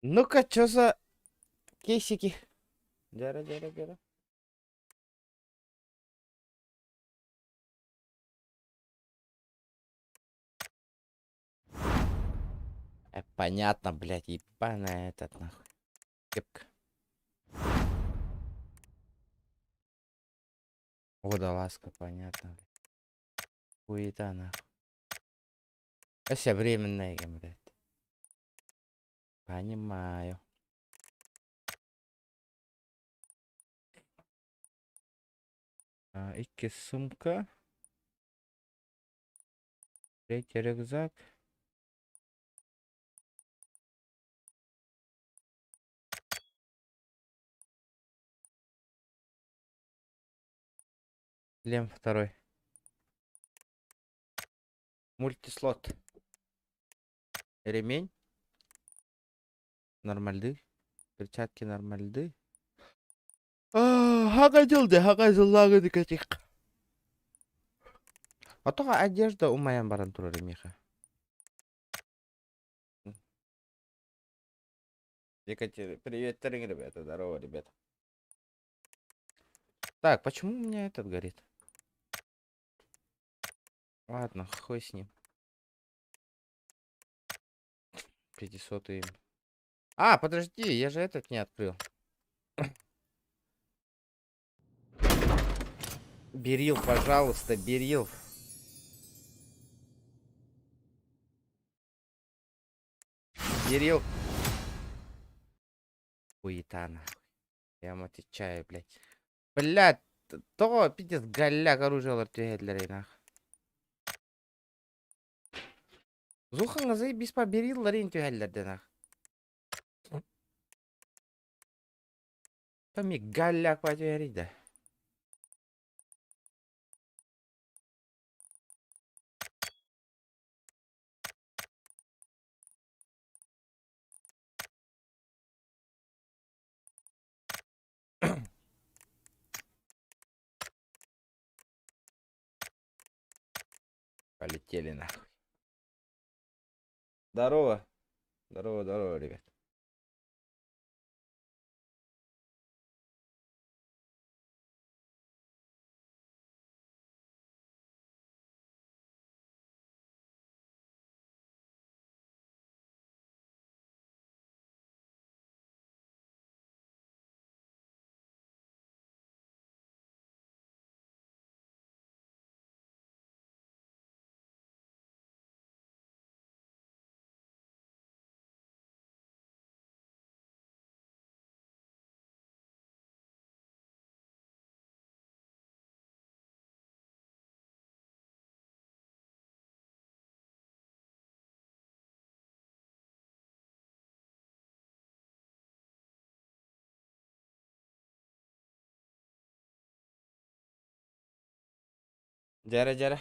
Ну-ка, чё за кейсики? Дьэрэ, дьэрэ, дьэрэ. Понятно, блядь, ебаная этот нахуй. Кепка. Водолазка, понятно. Хуета нахуй. Вообще временная, блядь. Понимаю. А, икки сумка. Третий рюкзак. Лем второй. Мультислот. Ремень. Нормальды. Перчатки нормальды. Хака дьылды, хака дьыллааҕы дикатих. Отоҕо одежда умайан баран турар миэхэ. Екатерина, привет, ребята, здорово, ребята. Так, почему у меня этот горит? Ладно, хуй с ним. 500 им. А, подожди, я же этот не открыл. Берил, пожалуйста, берил. Берил. Хуета нахуй. Я вам отвечаю, блядь. Блядь, тоҕо пиздец голяк оружиелар түһэллэрий нах. Зухаҥа заебись поберилларин түһэллэр да нах. Там голяк түһэрий да. Полетели нахуй. Здорово. Здорово, здорово, ребят. Дьэрэ дьэрэ.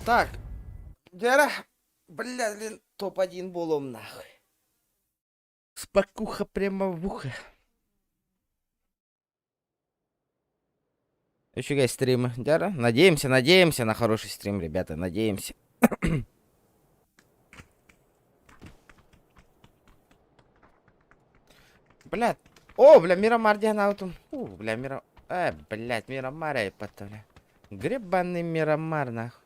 Так, дьэрэ, бля, блин, топ-1 буолуом нахуй. Спокуха прямо в ухо. Үчүгэй стримы. Дьара, надеемся, надеемся на хороший стрим, ребята, надеемся. Блядь. О, бля, Мирамар диэн аутум. У, бля, Мира... блядь, Мирамар айппата, бля. Гребаный Мирамар, нахуй.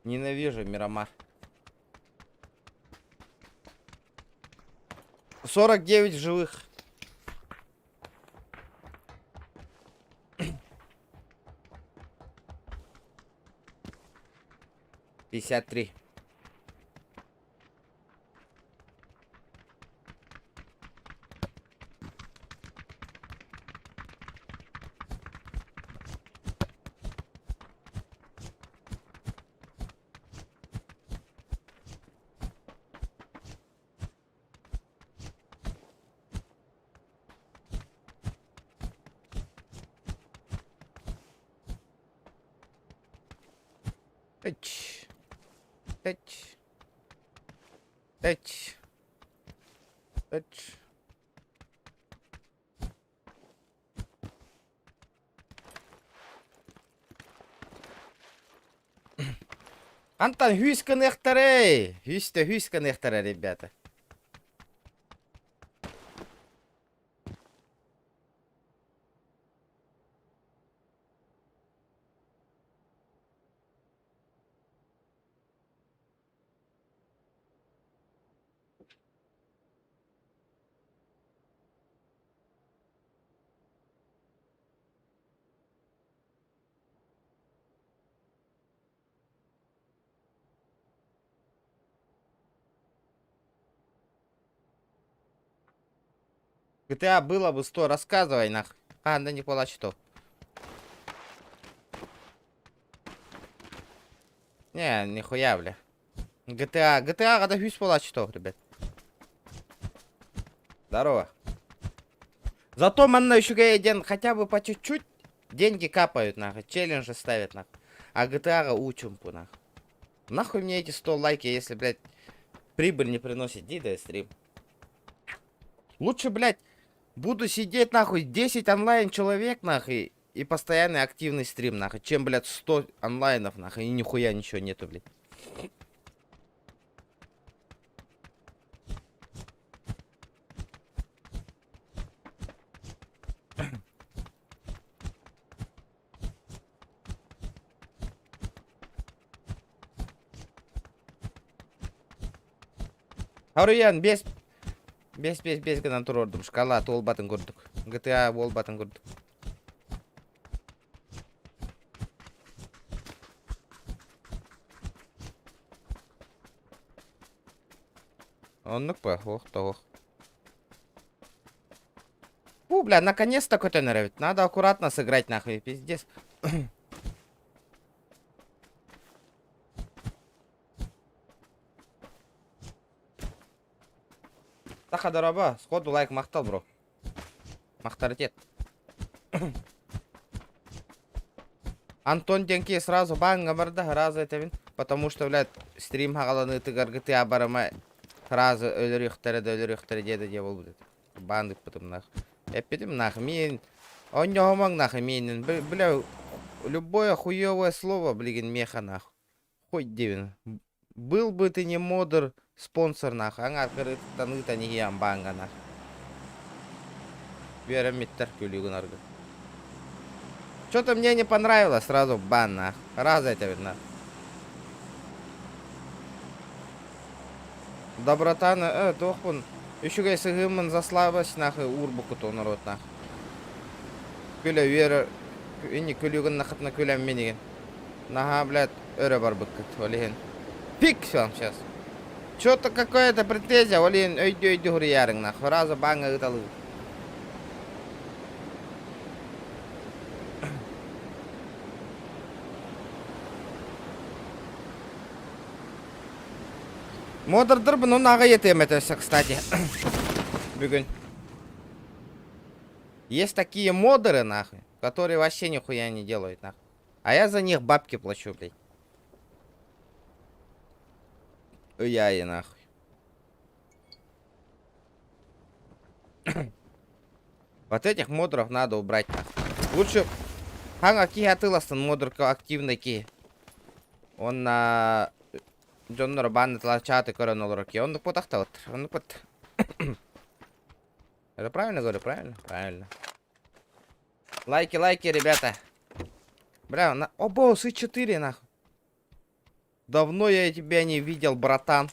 Ненавижу Мирамар. 49 живых. 53. Эч. Эч. Эч. Эч. Антон, хүүс гыныахтарай! Хүүстэ хүүс гыныахтара, ребята. GTA было бы 100, рассказывай нах. А, да не что. Не, нихуя, бля. GTA, GTA когда хүйс что, ребят. Здорово. Зато манна үчүгэй диэн хотя бы по чуть-чуть деньги капают нахуй, челленджи ставят нахуй. А GTA уу-чуумпу нахуй. Нахуй мне эти 100 лайки, если, блядь, прибыль не приносит ди стрим. Лучше, блядь, буду сидеть нахуй 10 онлайн человек нахуй и постоянный активный стрим нахуй, чем, блядь, 100 онлайнов нахуй и нихуя ничего нету, блядь. Харуян, без без без без гынан турордум шкала туолбатын курдук. GTA буолбатын курдук. Оннук ба, ох да ох. Фу, бля, наконец-то көтөн эрэбит. Надо аккуратно сыграть нахуй, пиздец. Саха дороба, сходу лайк махтал, бро. Махтаритет. Антон диэн сразу бааҥҥа барда, сразу этэбин. Потому что, блядь, стрим хаҕаланыытыгар GTA барыма сразу өлөрүөхтэрэ да өлөрүөхтэрэ диэ да диэ буолбут этэ. Баан ыппытым нах. Эппитим нах, миин онньоһумаҥ нах миинин. Бля, любое хуевое слово, блин, меха нах. Хоть диэбин. Был бы ты не модер спонсор нах, аҥаар кырыытыттан ыытан иһиэм бааҥҥа нах. Үөрэммиттэр күлүү гынарга. Что-то мне не понравилось, сразу бан нах. Раз этэбин нах. Добротаны, э, туохпун, үчүгэй сыһыыммын за слабость нахы уурбуккуту норуот нах. Күлэ үөрэ, инни күлүү гыннахытына күлэн минигин. Наһаа, блядь, өрө барбыккыт, ол иһин. Пик вам сейчас. Что-то какая-то претензия, ол иһин өйдүү-өйдүү суруйаарыҥ нах. Сразу бааҥҥа ыыталыы. Модердербын он аҕай этиэм этэ өссө, кстати. Бүгүн. Есть такие модеры, нахуй, которые вообще нихуя не делают, нахуй. А я за них бабки плачу, блядь. Я и нахуй. Вот этих модеров надо убрать, нахуй. Лучше хаҥа киһи атыыластын модерка активный киһи. Уонна дьоннор бааннатылар чаты көрөн олорор киһи. Оннук потахтабыт. Оннук бут. Это правильно говорю, правильно? Правильно. Лайки, лайки, ребята. Бля, на... О, босс, и 4, нахуй. Давно я тебя не видел, братан.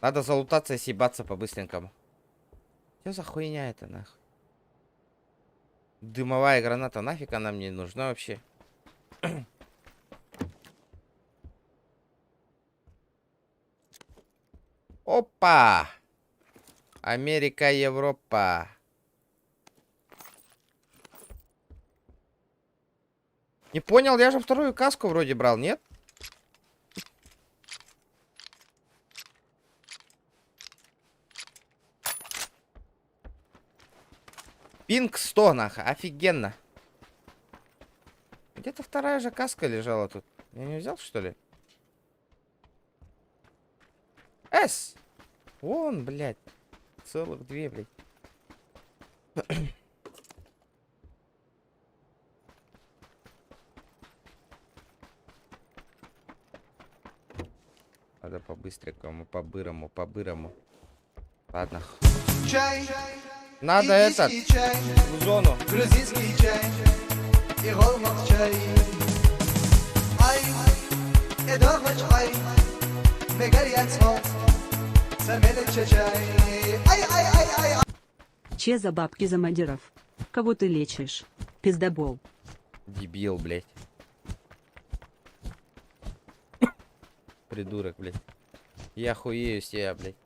Надо залутаться и съебаться по-быстренькому. Что за хуйня это, нахуй? Дымовая граната, нафиг она мне нужна вообще? Опа! Америка, Европа. Не понял, я же вторую каску вроде брал, нет? Пинг 100, нахуй, офигенно. Где-то вторая же каска лежала тут. Я не взял, что ли? С! Вон, блядь. Целых две, блядь. Надо по-быстренькому, по-бырому, по-бырому. Ладно. Чай, Надо этот, индийский чай, в зону. грузинский чай и голмак чай. Ай, эдогоч ай, мегарьяцо, самелече чай. Ай, ай, ай, ай, ай. Че за бабки за модеров? Кого ты лечишь? Пиздобол. Дебил, блядь. Придурок, блядь. Я хуею с тебя, блядь.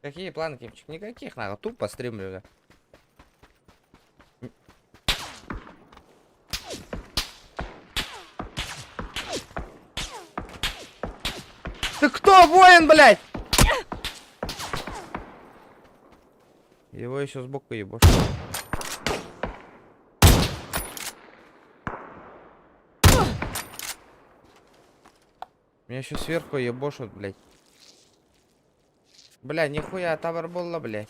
Какие планы, Кимчик? Никаких, надо. Тупо стримлю, да. Ты кто, воин, блядь? Его еще сбоку ебошь. Меня еще сверху ебошут, блядь. Бля, нихуя, тавар была, блядь.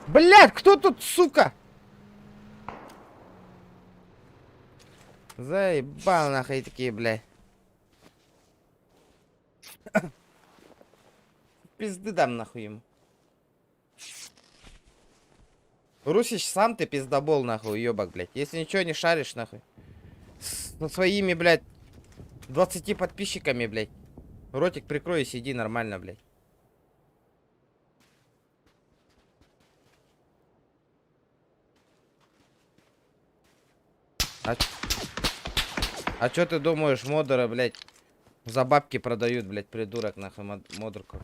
Блядь, кто тут, сука? Заебал нахуй такие, блядь. Пизды дам нахуй ему. Русич, сам ты пиздобол нахуй, уебок, блядь. Если ничего не шаришь, нахуй. С со своими, блядь, 20 подписчиками, блядь. Ротик прикрой и сиди нормально, блядь. А, а чё ты думаешь, модеры, блядь, за бабки продают, блядь, придурок, нахуй, модерку.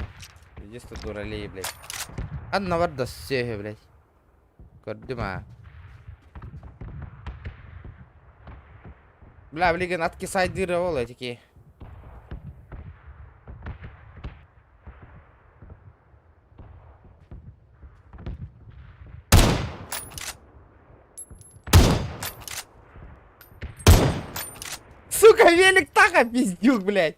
Иди ты дуралей, блядь. Анна варда всех, блядь. Көрдүм Бля, билигин откисайдыра ол этики. Сука, велик так пиздюк, блядь.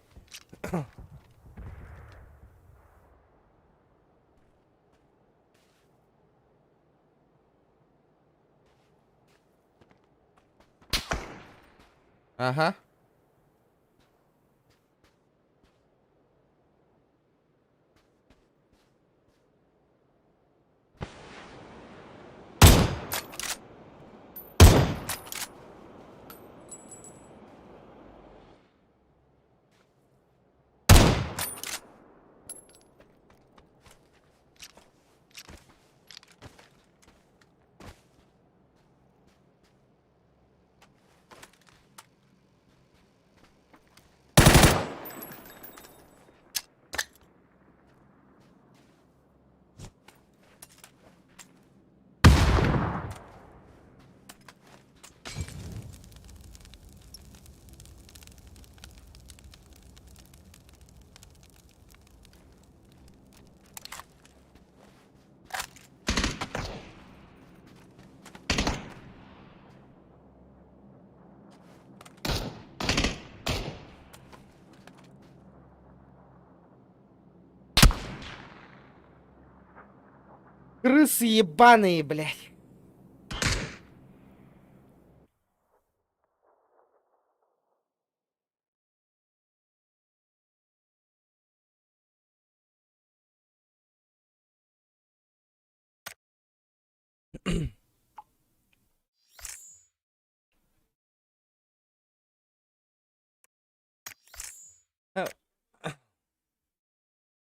Ага. Крысы ебаные, блядь.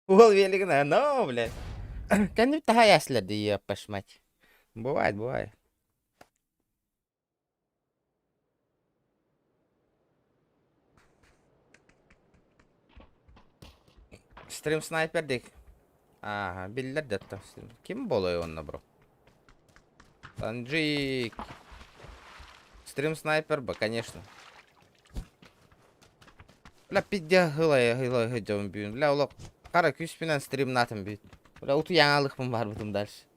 Уол велигна, но, блядь. Кэнним таһайаслар дии пошмать. Бывает, бывает. Стрим снайпер дик. Ага, биллэр да Ким буолуой онно бро? Санджик. Стрим снайпер бы, конечно. Бля, пиздец ылай ылай сылдьабын бүгүн. Бля, олох хара күүспүнэн стримнаатым бүт. Бля, утуйаҥалыхпын барбытым дальше.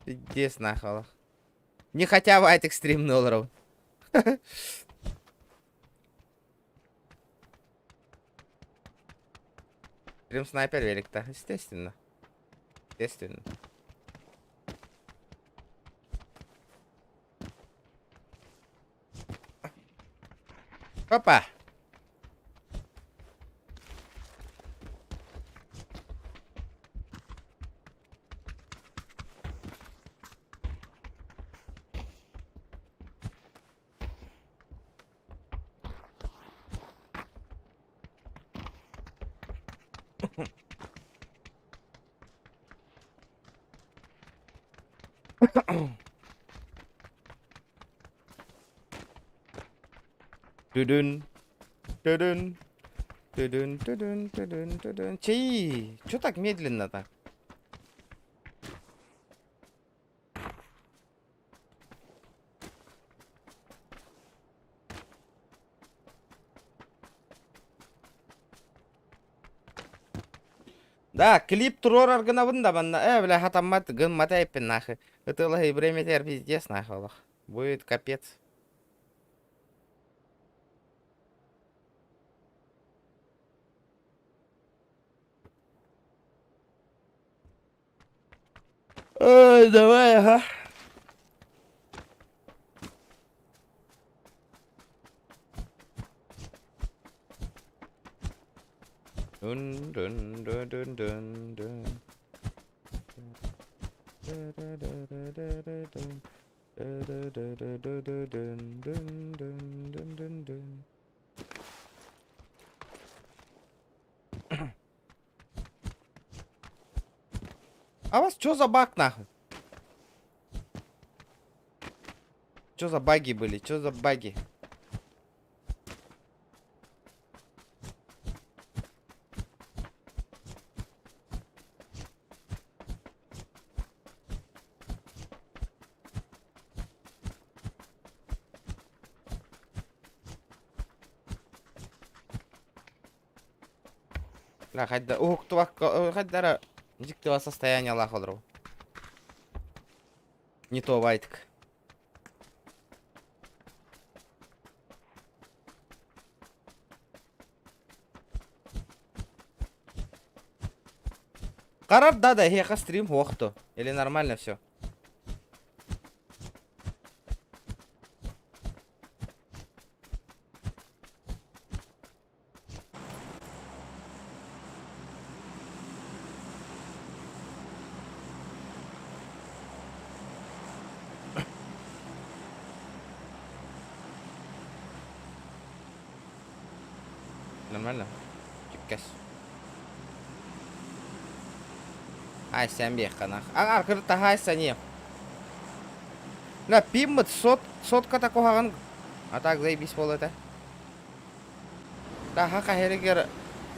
Пиздец нахуй олох. Не хотя бы этих стримны олоробун. Стрим снайпер великта, естественно. Естественно. Опа! Дүдүн дүдүн дүдүн дүдүн дүдүн дүдүн. Чей, чё так медленно-то? Да, клип туруорар гынабын да манна. Э, бля, хатаммат гыммат эппин нахуй. Ытыалаһыы время пиздец нахуй олох. Будет капец. Ой, давай, ага. Dun dun dun dun dun dun. Dun dun dun dun dun dun. А у вас что за баг нахуй? Что за баги были? Что за баги? Бля, хайда уһуктубакка хайда эрэ дьиктива состояниелаах олору. Не то байтык. Карар да да эһиэхэ стрим суохту. Или нормально все? Нормально? Чиккэс. Айсен биэххэ Аҥаар кырта хайсани. На пиммыт сот сотката куһаҕан а так заебись буолуо этэ. Таха хаһырыгар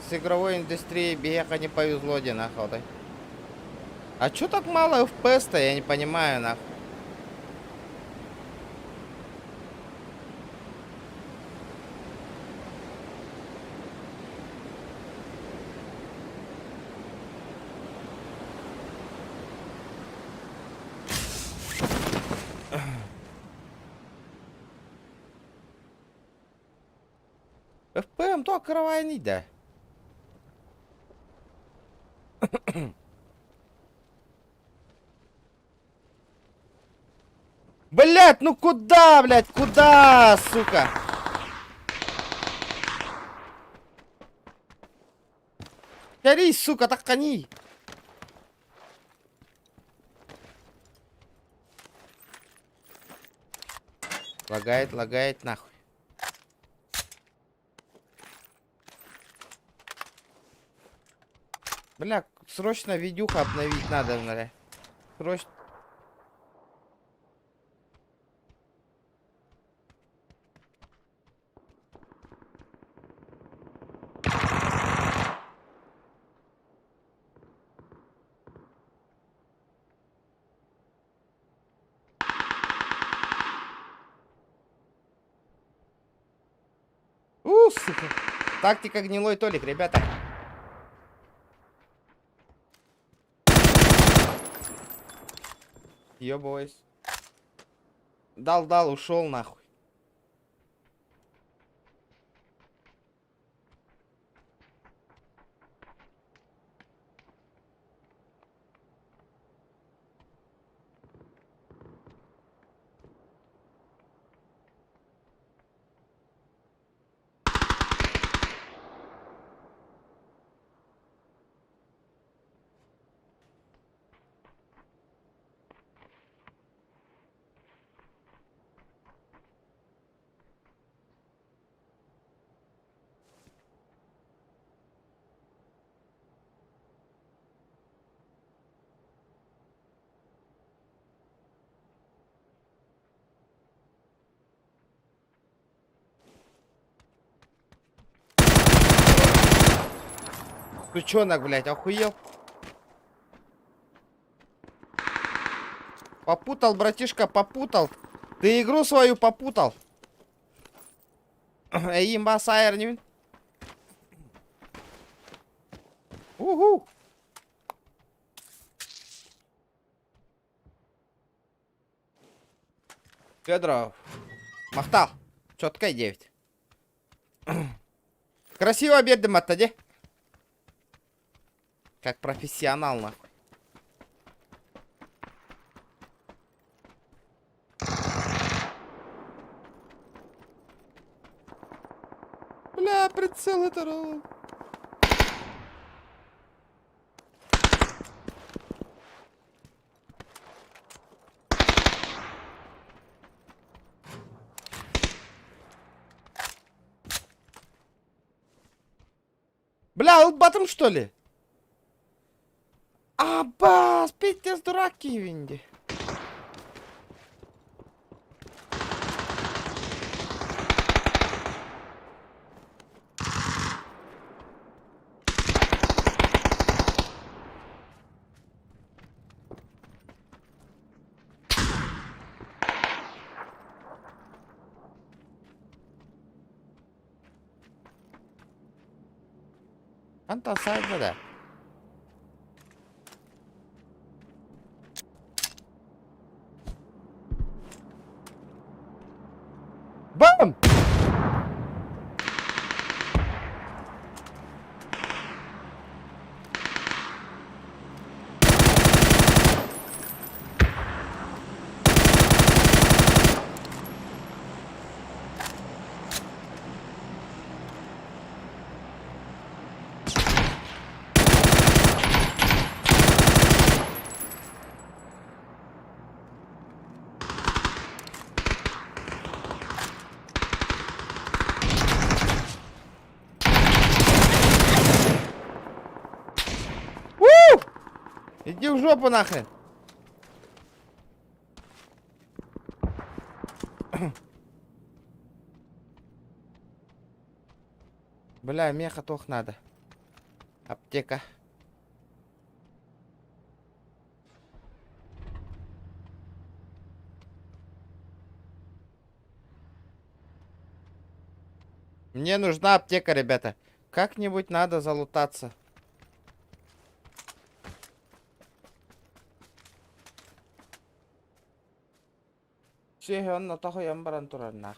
с игровой индустрией биһиэхэ не повезло диэн ахотай. А чё так мало FPS-то, я не понимаю, нах. FPM то кыравайный да. Блять, ну куда, блять, куда, сука? Кэлий, сука, тахханий. Лагает, лагает, нахуй. Бля, срочно видюха обновить надо, бля. Срочно. У, сука. Тактика гнилой Толик, ребята. Ёбываюсь. Дал, дал, ушел нахуй. Сучонок, блядь, охуел? Попутал, братишка, попутал. Ты игру свою попутал. Эйим басайр не Уху! Федоров. Махтал. Четкая 9. Красиво биэрдим атта дии. Как профессионал нахуй. Бля, прицел это ролл. Бля, ылбатым что ли? Аббас, пиздец дурак киһибин дии. Хантан саайда да? Бам! У! Иди в жопу нахрен! Бля, меха тох надо. Аптека. Мне нужна аптека, ребята. Как-нибудь надо залутаться. Сүөһү онно тоһуйан баран турарнаах.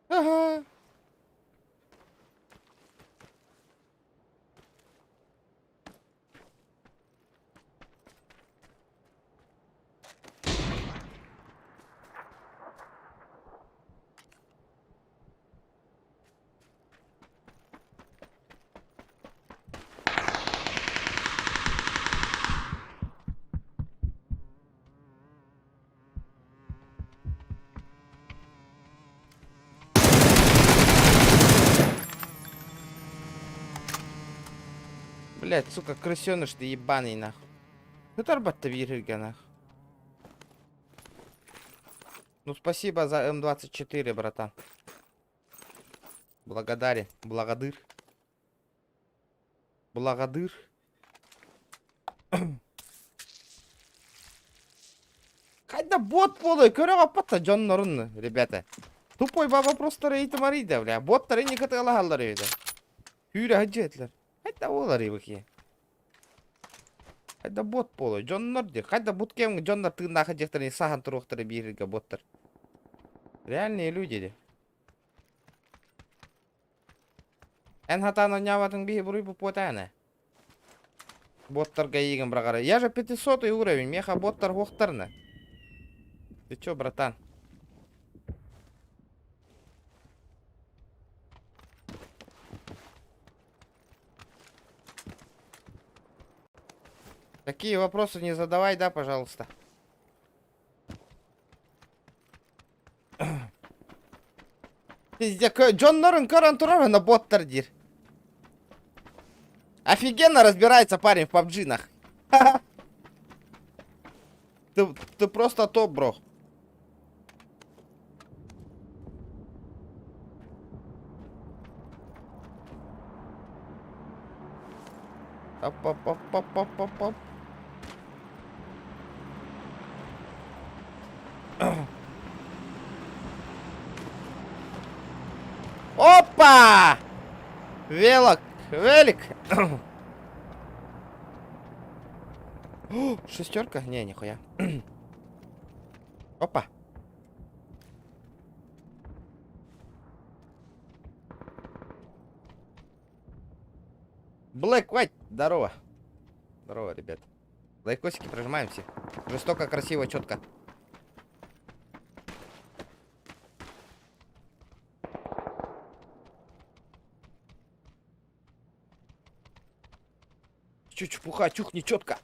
Ага. Блять, сука, крысёныш ты ебаный нахуй. Кытарбатта биир нах. Ну спасибо за М24, братан. Благодарен. Благодар. Благодар. Хайда бот буолуой, көрө хаппатта дьоннорун, ребята. Тупой баба просто рейтим арыйда, бля. Боттары не кытыалаһаллар өйдө. Күүрэ сылдьыатлар. Хайда буолар ибики. Хайда бот буолуой, дьоннор дии. Хайда бут кэм дьоннор тыыннаах дьахтарын саһан туруохтара бииргэ боттар. Реальные люди дии. Эн хатаан оонньообатыҥ биһи буруй буппуотаана. Боттарга эйигин быраҕара. Я же 500 уровень, меха боттар хуохтарна. Ты чё, братан? Такие вопросы не задавай, да, пожалуйста. Пиздец, дьоннорун көрөн турар на боттар диир. Офигенно разбирается парень в PUBG нах. Ты просто топ, бро. Оп-оп-оп-оп-оп-оп. Опа! Велок, велик. О, шестерка? Не, нихуя. Опа. Black White, здорово. Здорово, ребят. Лайкосики прожимаем все. Жестоко, красиво, четко. Чё, чепуха, чух, не четко.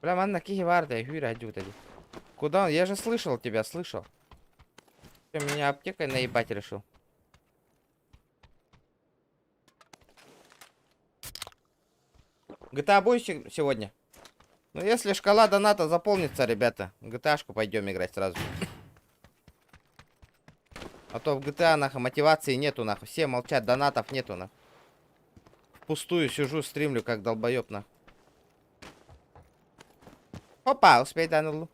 Бля, манна киһи баар да, хүүрэ дии. Куда он? Я же слышал тебя, слышал. Ты меня аптекой наебать решил? GTA будешь сегодня? Ну, если шкала доната заполнится, ребята, GTA-шку пойдем играть сразу. А то в GTA, нахуй, мотивации нету, нахуй. Все молчат, донатов нету, нахуй. Впустую сижу, стримлю, как долбоеб, нахуй. Опа, успей данылу.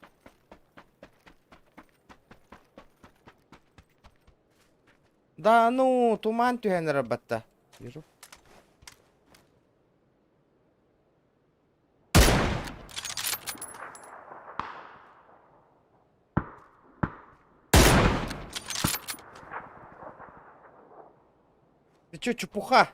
Да ну, туман түһэн эрэ Вижу. Ты чё, чепуха?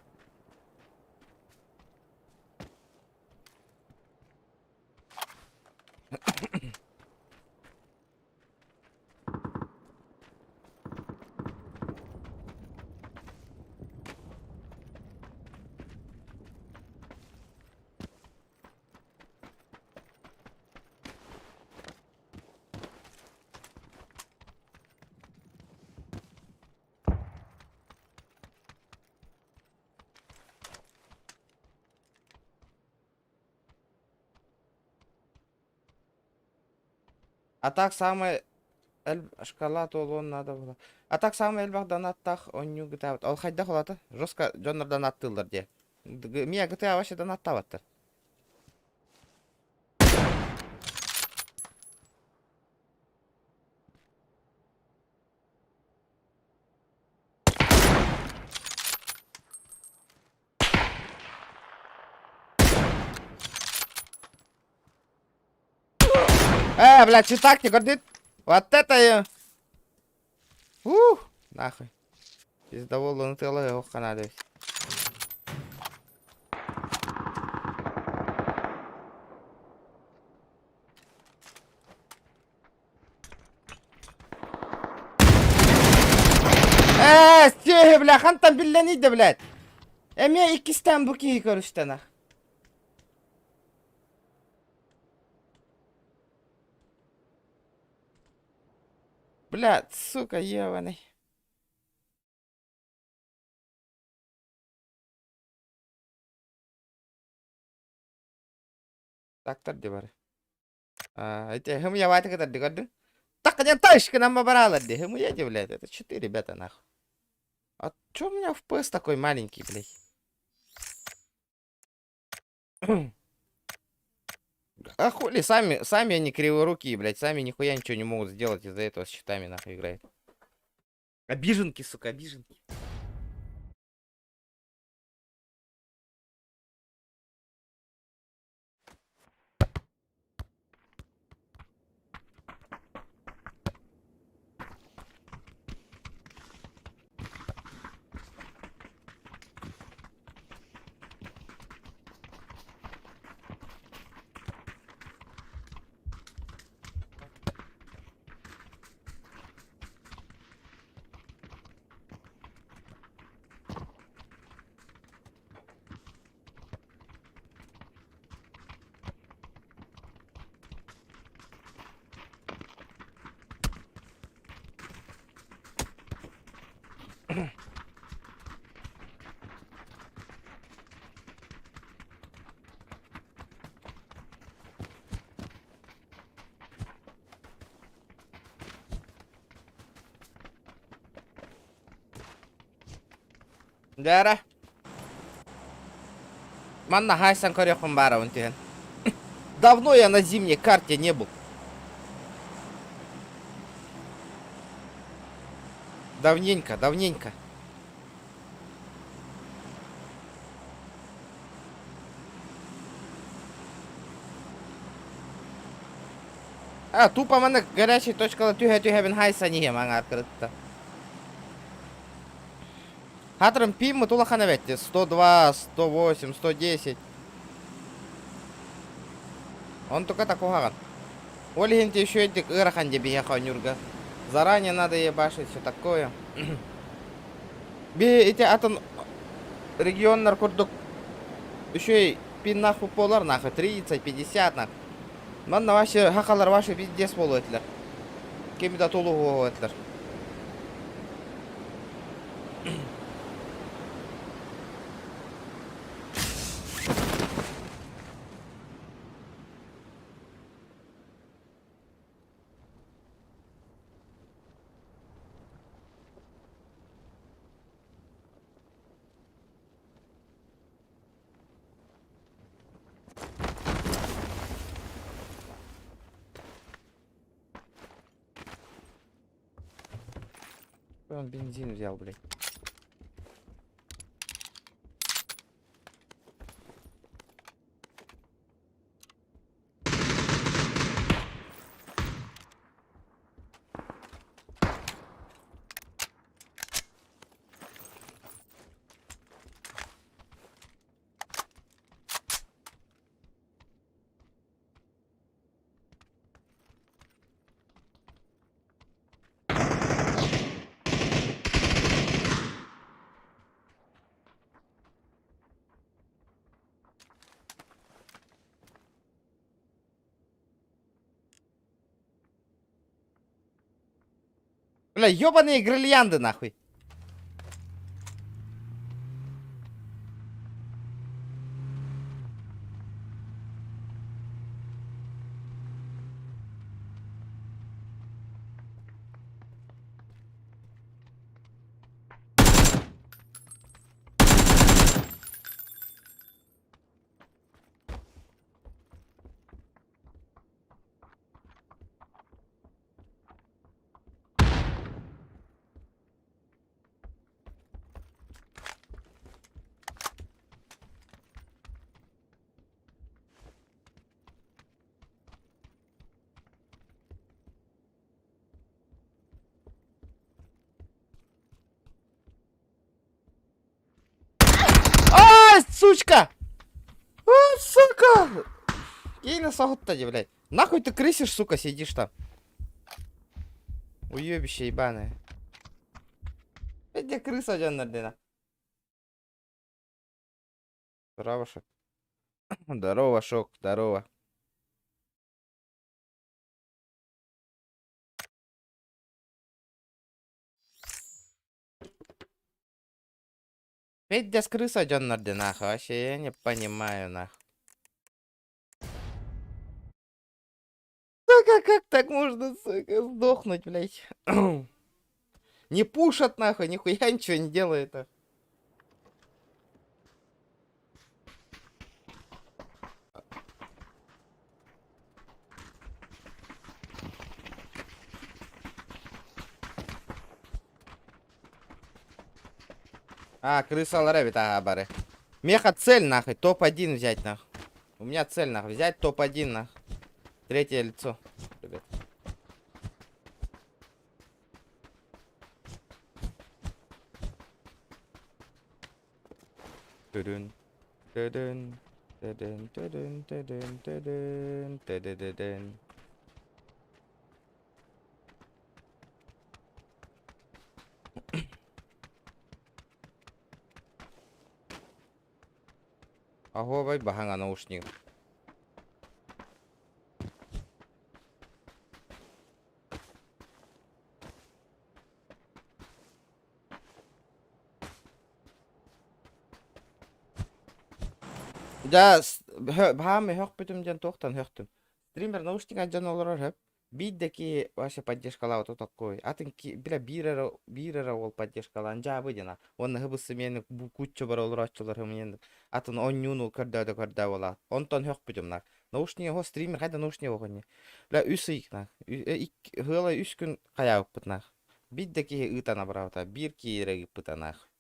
А так самое шкала туолуон наада буолар. А так саамай элбэх донаттаах оонньуу GTA Ол хайдах улаата? Жестко дьоннор донаттыыллар диэ. Мия GTA вообще донаттаабаттар. Э, блядь, читак не гордит. Вот это я. Ух, нахуй. Пиздовол тыала ох канадыбыз. Ээ, сүөһү, бля, хантан биллэний да, блядь. Эмиэ иккистээн бу киһи көрүстэ нах. Бля, сука, ебаный. Тактар ди бары. А, эти хымыйабааты кытарды көрдүң? Так не тащ нам баралар ди. Хымыйа ди, блядь. Это че ты, ребята, нахуй? А чё у меня FPS такой маленький, блядь? А хули, сами, сами они криворукие, блядь, сами нихуя ничего не могут сделать, из-за этого с щитами нахуй играют. Обиженки, сука, обиженки. Дьэ Манна хаайсан көрүөхпүн баарабын түһэн. Давно я на зимней карте не был. Давненько, давненько. А, тупо манна горячей точкала түһэ-түһэбин хайсан иһиэм аҥаар кырытта. Хатрым пиммыт улахан эбэтти 102, 108, 110. Онтуката куһаҕан. Ол иһин үчүгэйдик ыарахан дии биһиэхэ оонньуурга. Заранее надо ебашить все такое. Биһи ити атын регионнар курдук үчүгэй пиннаах буолар нахуй 30, 50 нахуй. Манна вообще хахалар вообще пиздец буолуо этилэр. Кими да тулуһуо этилэр. Он бензин взял, блядь. Бля, ёбаные гирлянды нахуй. А, сучка! А, сука! Кейна соһутта дии, блядь. Нахуй ты крысишь, сука, сидишь там? Уебище ебаное. Где крыса дьоннор Здорово, Шок. Здорово, Шок, здорово. Пиздец крыса дьоннор нахуй. Вообще я не понимаю нахуй. так можно, сука, сдохнуть, блядь? Не пушат нахуй, нихуя ничего не делает. Нахуй. А, крысалар эбит, ага, бары. Меха цель, нахуй, топ-1 взять, нахуй. У меня цель, нахуй, взять топ-1, нахуй. Третье лицо, ребят. Түрүн, түрүн, түрүн, түрүн, түрүн, түрүн, түрүрүрүн. Оһуобай баһаҥа наушник. Дьэ, баһаам өһөхпүтүм диэн туохтан өһөхтүм. Стример наушник дьон олорор өп. Биир да киһи вообще поддержкалаабыта такой. Атын бile биир эрэ биир эрэ уол поддержкалаан дьаабы диэн. Уонна хыбысы миэнэ кучча бара олорооччулар миэн атын онньууну көрдөөдө көрдөө буолаат. Онтон өһөхпүтүм нах. Наушник хо стример хайда наушник оҕонньо. Бля үс ый нах. Ыала үс күн хайаабыппыт нах. Биир да киһи ыытан абыраабыта, биир киһи эрэ ыыппыта нах.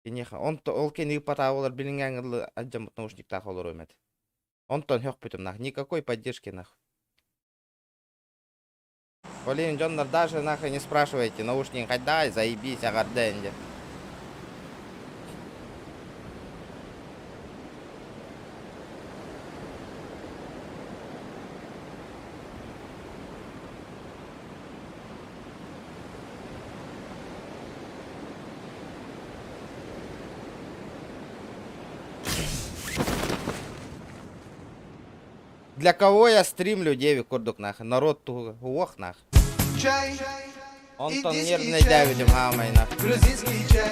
Киниэхэ онто ол кини ыыппатаҕа буолар билиҥҥээҥҥэ дылы алдьаммыт наушниктаах олоруом этэ. Онтон һөхпүтүм нах, никакой поддержки нах. Блин, дьоннор даже нахуй не спрашивайте, наушник хайдай, заебись, аҕарда инде. Для кого я стримлю девик курдук нахуй, народ туһугар, уох нах. Чай, Онтон индийский нервнэй чай, дээбитим хаамай нах. грузинский чай,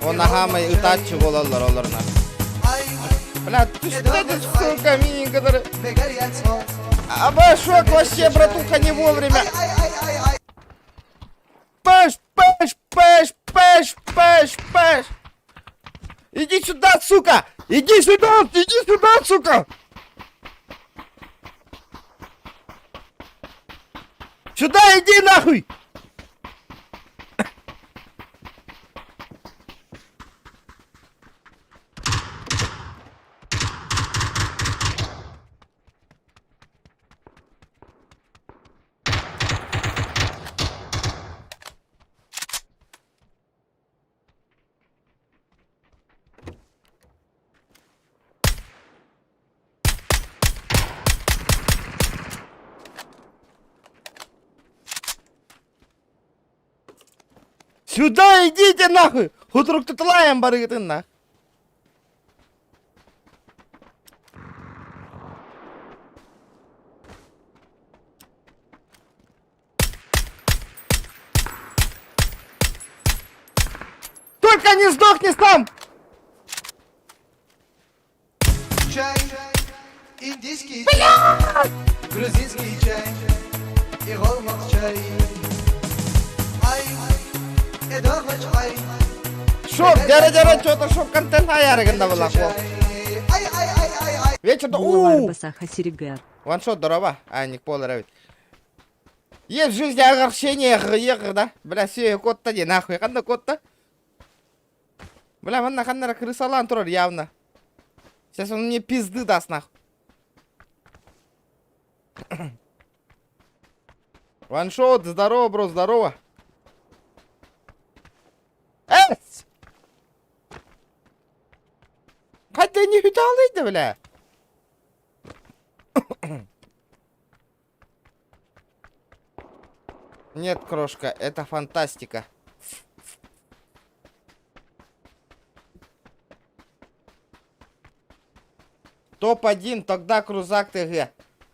Уонна хаамай ытааччы буолаллар олор нах. ай, Бля, ты что ты, сука, мини, который... мегарятсо, Обошок вообще, братуха, не вовремя. ай, ай, ай, ай, ай. Пэш, пэш, пэш, пэш, пэш, пэш. Иди сюда, сука! Иди сюда, иди сюда, сука! Сюда иди нахуй! Сюда идите нахуй! Хутруктутулаем барыгытын нах. Только не сдохни сам! Чай, индийский чай, грузинский чай и голмак чай. Ай, эдогоч ай, Шок, дяры-дяры, что-то шок контент аярыгында была. Ай, ай, ай, ай, ай. Вечер-то, Буолар у басаха сиригэр. Ваншот дороба, а не полар Есть в жизни огорчение, да? Бля, все, кот-то не нахуй, ханна кот-то? Бля, манна ханнара крысалаан турар явно. Сейчас он мне пизды даст нахуй. Ваншот, здорово, бро, здорово. Эс! Хотя не да, бля. Нет, крошка, это фантастика. Топ-1, тогда Крузак ТГ.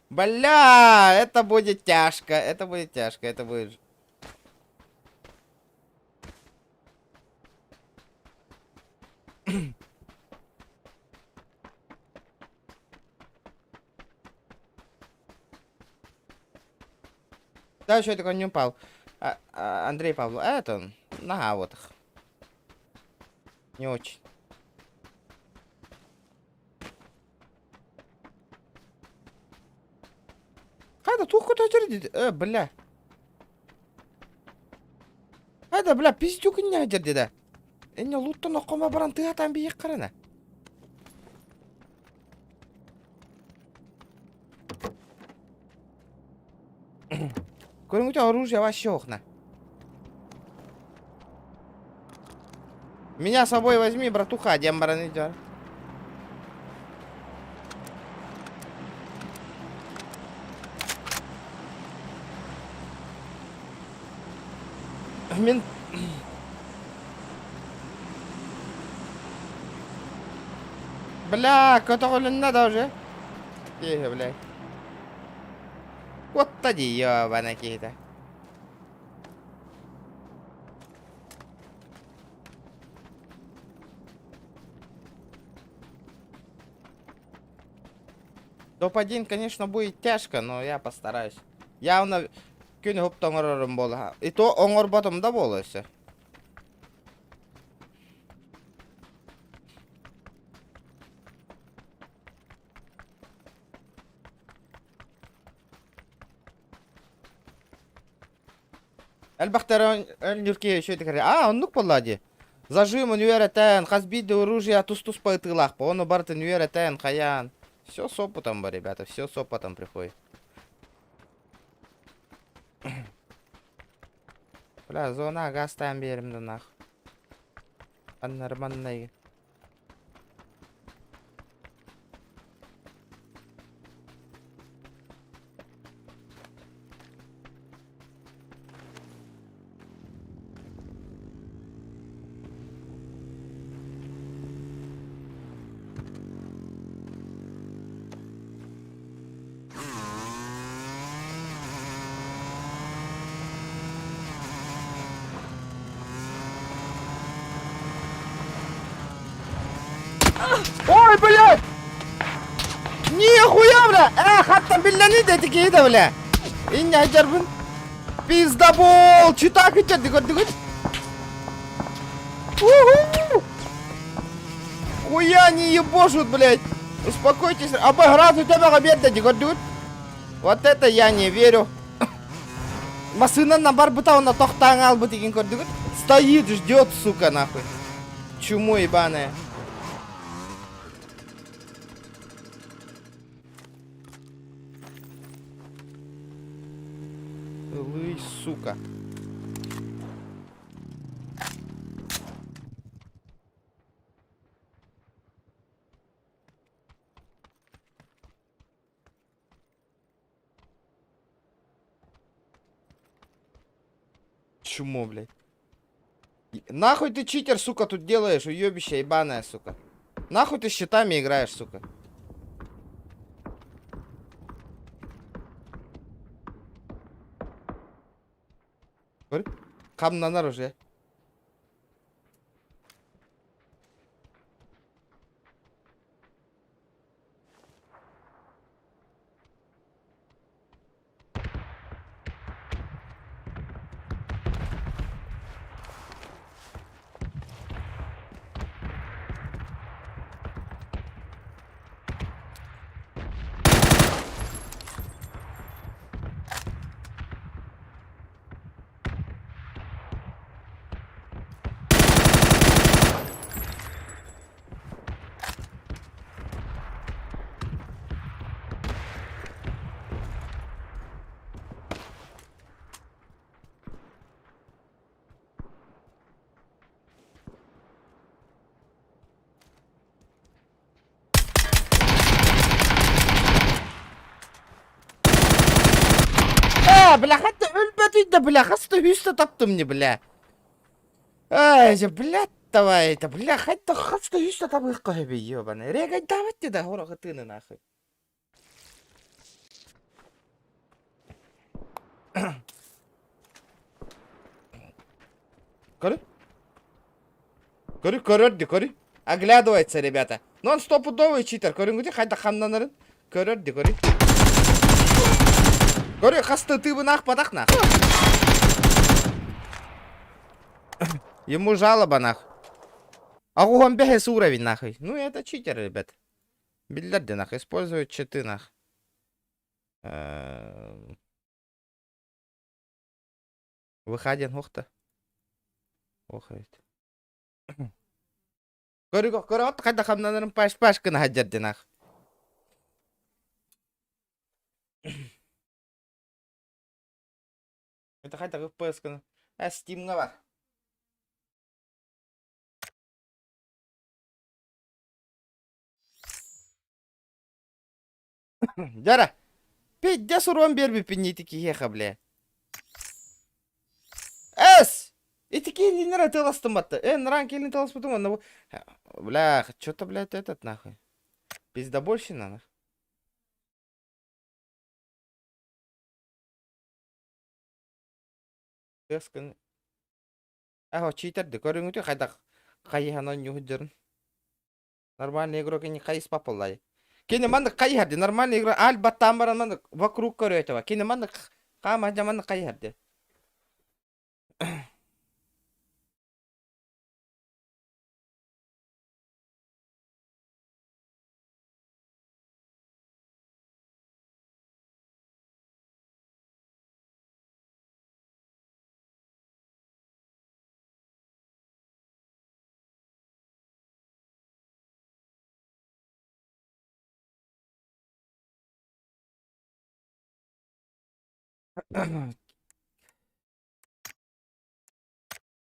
Бля, это будет тяжко, это будет тяжко, это будет... Да, еще такой не упал. Андрей Павлов, а это, нога вот их. Не очень. Хайда туох көтөтөр э, бля. Хайда, бля, пиздюк не деді. Энне луттан оққома баран тыатан биек қарана. Көрүҥҥүтэ оружие вообще окна. Меня с собой возьми, братуха, диэн баран идет. Мин Бля, көтөҕүлүннэ да уже. Киһи, бля. Куотта дии, ёбана киһитэ. Топ-1, конечно, будет тяжко, но я постараюсь. Явно күн уһуп тоҥорорум буолла. И то оҥорботум да буолуо өссө. Элбэхтэр өннүркиэ үчүгэйдик эрэ. Аа, оннук буолла дии. Зажимын үөрэтэн, хас биирдии оружие тус-туспа ытыылаахпа, ону барытын үөрэтэн, хайаан. Все с опытом, ребята, все с опытом приходит. Бля, зона газтаан биэрим да нах. Нормальный. Ой, блядь! Нихуя, бля! Э, хаттан биллэни да киһи да, бля! Инне айдьарбын. Пиздабол! Читак ичэ дыгыр Уху! Хуя не ебошут, блядь! Успокойтесь. Обыграть у тебя обед, дыгыр Вот это я не верю. Массыынанан барбыта уонна тохтоон хаалбыт игин көрдүгүт? Стоит, ждет, сука, нахуй. Чуму ебаная. Ылый, сука. Чмо, блядь. Нахуй ты читер, сука, тут делаешь, уебище ебаная, сука. Нахуй ты с щитами играешь, сука. Хамнанар уже. Ээ, бля, хата өлбөтүй да, бля, хаста үстэ таптым не, бля. Эй, дьэ, блядь, давай это, бля, хайдах хаста үстэ табыахха сөбүй, ебаный. Регайдаабат дии да, хоро хытыыны нахуй. Көрү. Көрү, көрөр ди, көрү. Оглядывается, ребята. Ну он стопудовый читер. Көрүҥҥүтүй хайдах хамнанарын. Көрөр ди, көрү. Көрү хаста тыыбын аахпатах нах. Ему жалоба нах. Агуган бэһэс уровень нахуй. Ну это читер, ребят. Биллэрди нах, используют читы нах. Выходин хохта. Охайт. Көрүгө көрөт хайда хамнанарын паш паш гына хаджардинах. Это хайда FPS гына. А Steam'га бар. Дьара, пиздец урон биэрбиппин ити киһиэхэ, бля. Эс! Ити киһилииннэр атыыластым батта. Э, ныран киһилин таласпытым онно бу... Бля, что-то, блядь, этот нахуй. Пиздобольщина, нахуй. Тыаскын... Аһо, читерди, көрүҥүтү хайдах хайыһан оонньууһут Нормальный игрок не хайыспат буоллай. Кини маннык хайыһар нормальный игрок аль баттаан баран маннык вокруг көрөөтөва. Кини маннык хаама маннык хайыһар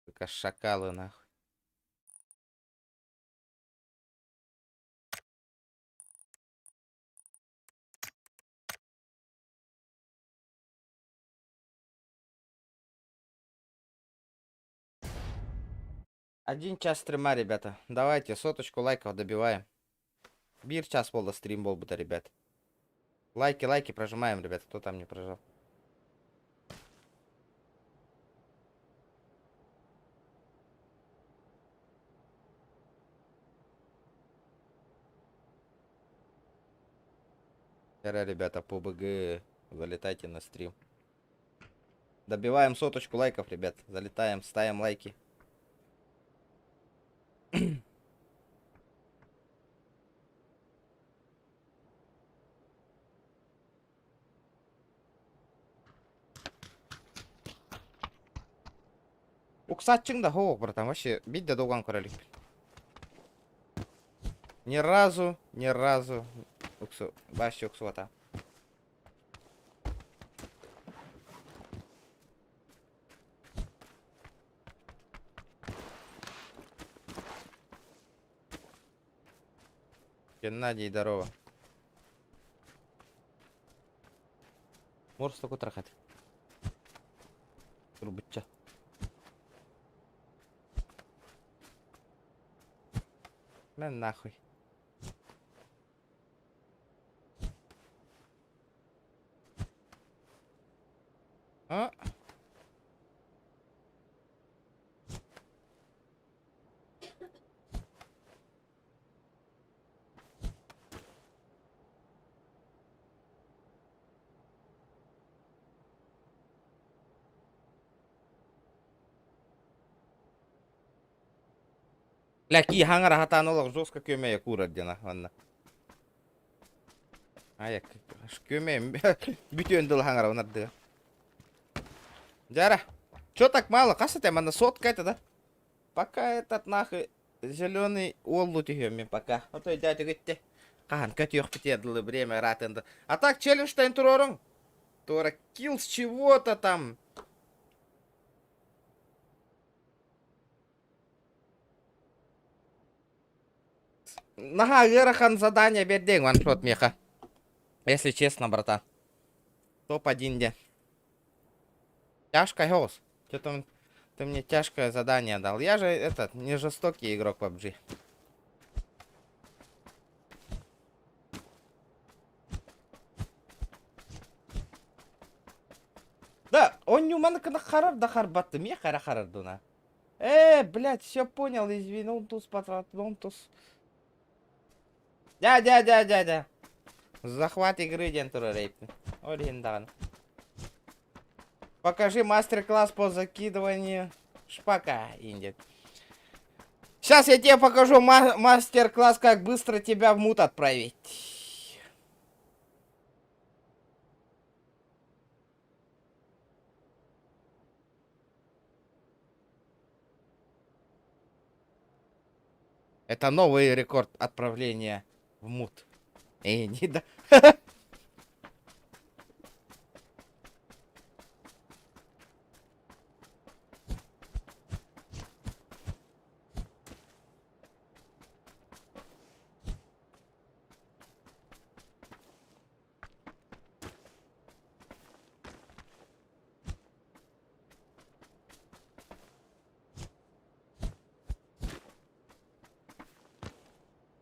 Сука, шакалы нахуй. Один час стрима, ребята. Давайте соточку лайков добиваем. Биир час буолла стрим буолбута, ребят. Лайки, лайки прожимаем, ребят. Кто там не прожал? Вчера, ребята, по БГ залетайте на стрим. Добиваем соточку лайков, ребят. Залетаем, ставим лайки. Уксатчың да хоох, братан, вообще биир да долган көрө иликпин. Ни разу, ни разу уксу, вообще уксубата. Геннадий, здорово. Морс такой трахат. Турбучча. Мэн нахуй. А? Бля, ки хаҥара хатаан олох жестко күөмэйэ куурар диэн манна. Ая, күөмэйим бүтүөн дылы хаҥара унардыга. Дьара, чё так мало? Хас это манна сотка это, да? Пока этот нахуй зеленый уоллу түһүөм мин пока. Отой дядя гитте. Хаһан көтүөхпүтэ дылы время ратында. А так челлендж-тайн туруоруҥ. Туора килл с чего-то там. Наһаа ыарахан задание биэрдиҥ ваншот миэхэ. Если честно, братан. Топ-1 диэн. Тяжко соҕус. Что-то ты мне тяжкое задание дал. Я же этот, не жестокий игрок PUBG. Да, он не маныкына харар да харбатты. Миэхэ эрэ харар дуна. Э, блядь, все понял, извини, он туз патрон туз. Дя, дя, дя, дя, дя. Захват игры диэн турар эйпин. Ол иһин даҕаны. Покажи мастер-класс по закидыванию шпака, Индит. Сейчас я тебе покажу мастер-класс, как быстро тебя в мут отправить. Это новый рекорд отправления в мут. Эй, не да.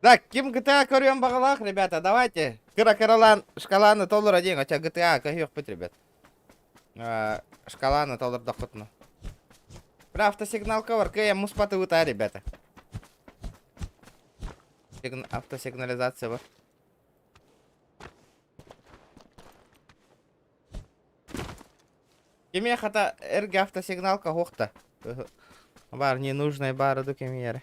Так, ким GTA көрүөн баҕалаах, ребята, давайте. Кыра-кыралаан шкаланы толоро диэн, хотя GTA көһүөхпүт, ребят. Шкаланы толордоххутуна. Бля, автосигналка бар, кыайан муспатыбыт а, ребята. Автосигнализация бар. Кимиэ хата эргэ автосигналка уохта. Бар ненужный бары кимиэрэ.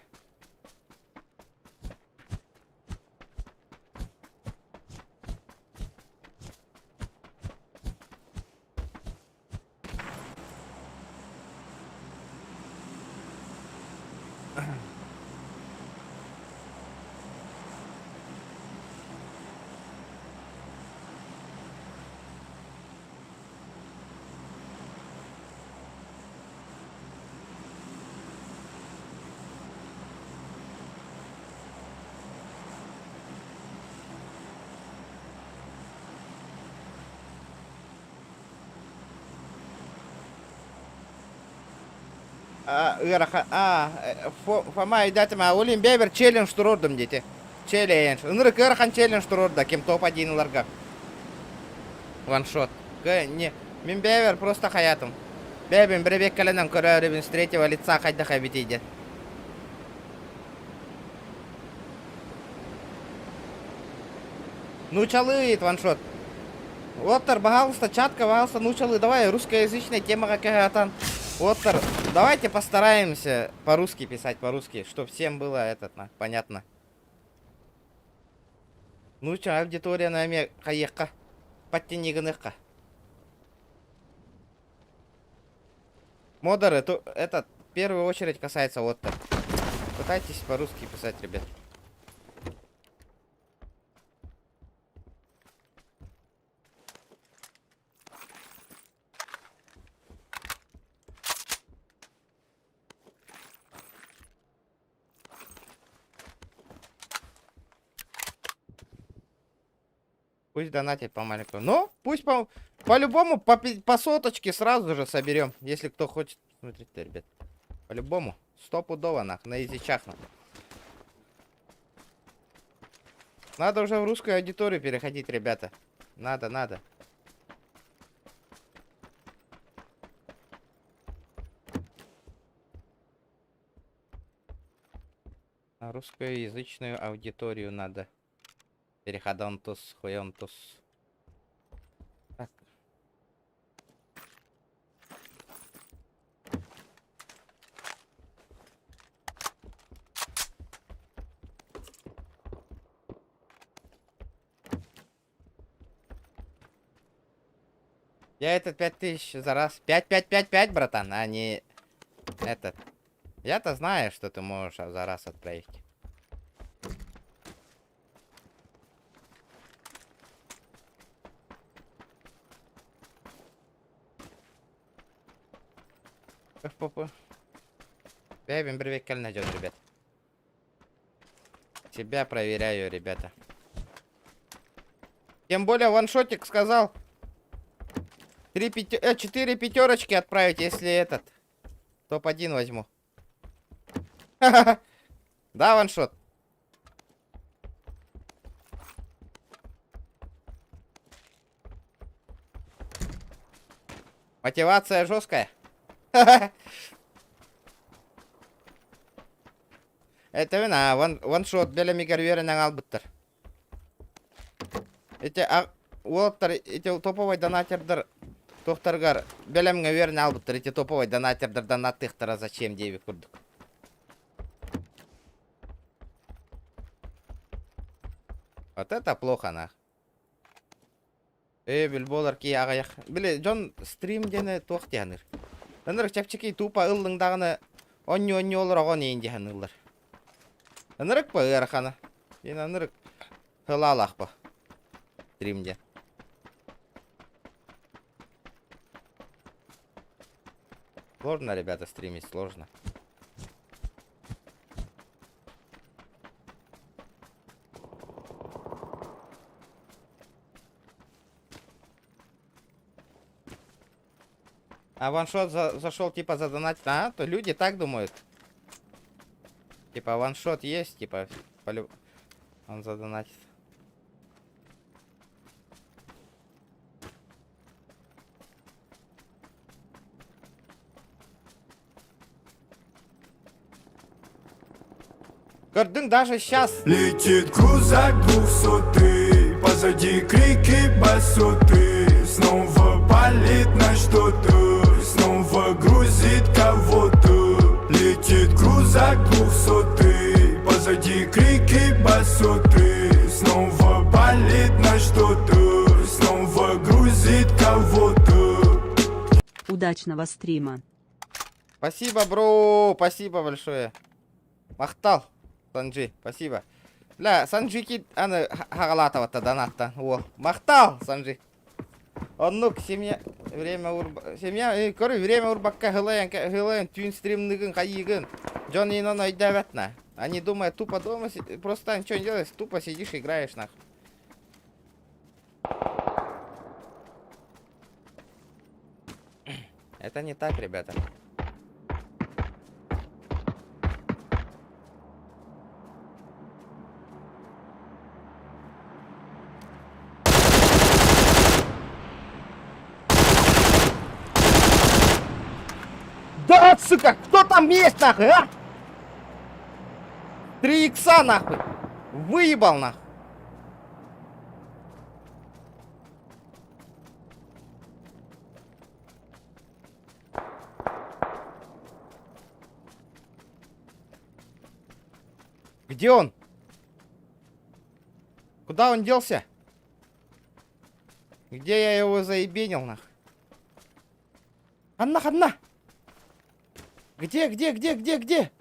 Ыарахан Фома өйдөөтүм аа ол иһин бэйэбэр челлендж туруордум диэти. Челлендж. Ынырык ыарахан челлендж туруорда ким топ-1 ыларга. Ваншот. Не мин бэйэбэр просто хайаатым. Бэйэбин бэрэбиэккэлэнэн көрөөрүбүн с третьего лица хайдах эбитий диэн. Нуучалыы ваншот. Уоттар, пожалуйста, чатка, пожалуйста, нуучалыы, давай русскоязычная темаҕа кэһээтан. Уоттар, давайте постараемся по-русски писать, по-русски, чтобы всем было этот, на, понятно. Нууча аудиторияны эмиэ хайыахха, подтяни гыныахха. Модеры, то, этот, в первую очередь касается вот так. Пытайтесь по-русски писать, ребят. Пусть донатит помаленьку. Ну, пусть по, по-любому по, по соточке сразу же соберем. Если кто хочет смотреть, ребят. По-любому. Стопудово нах, на изичах нах. Надо уже в русскую аудиторию переходить, ребята. Надо, надо. На русскоязычную аудиторию надо. Переходонтус, хуёнтус. Так. Я этот 5000 за раз. 5, 5, 5, 5, братан, а не этот. Я-то знаю, что ты можешь за раз отправить. ФПП. Бэйбин бирбеккэл найдет, ребят. Тебя проверяю, ребята. Тем более ваншотик сказал. Три пяти... 4 пятерочки отправить, если этот. Топ-1 возьму. Да, ваншот. Мотивация жесткая. Это вина, ваншот бэлэмигэр үөрэнэн аҕалбыттар. Ити уолаттар, ити топовай донатердар. Туохтарыгар бэлэмҥэ үөрэнэ албыттар ити топовай донатердар донаттыахтара зачем диэбит курдук. Вот это плохо нах. Ээ, бил буолар киһи аҕыйах. Били дьон стрим диэни туох диэханыр. Ынырык чэпчэки тупо ыллыҥ даҕаны онньу-онньу олороҕун иин диэханыыллар. Ынырык па ыарахана. Диэн ынырык сылаалаах па. Стрим диэн. Сложно, ребята, стримить сложно. А ваншот за зашел типа задонатить. А, то люди так думают. Типа ваншот есть, типа полю... он задонатит. Көрдүҥ даже сейчас. Летит крузак двухсотый, позади крики басоты. Снова палит на что-то, снова грузит кого-то. Летит крузак двухсотый, позади крики басоты. Снова палит на что-то, снова грузит кого-то. Удачного стрима. Спасибо, бро, спасибо большое. Махтал, Санджи, спасибо. Бля, Санджи ки аны хагалаатабатта донаттан. О, махтал, Санджи. Оннук семья время урба семья э, көрү время урбакка хылайан хылайан түүн стримныгын хайыгын. Дьон инон өйдөөбөт на. Они думают тупо дома просто ничего не делаешь, тупо сидишь играешь нах. Это не так, ребята. Да, сука, кто там есть, нахуй, а? Три икса, нахуй. Выебал, нахуй. Где он? Куда он делся? Где я его заебенил, нах? Анна, ханна! Где, где, где, где, где?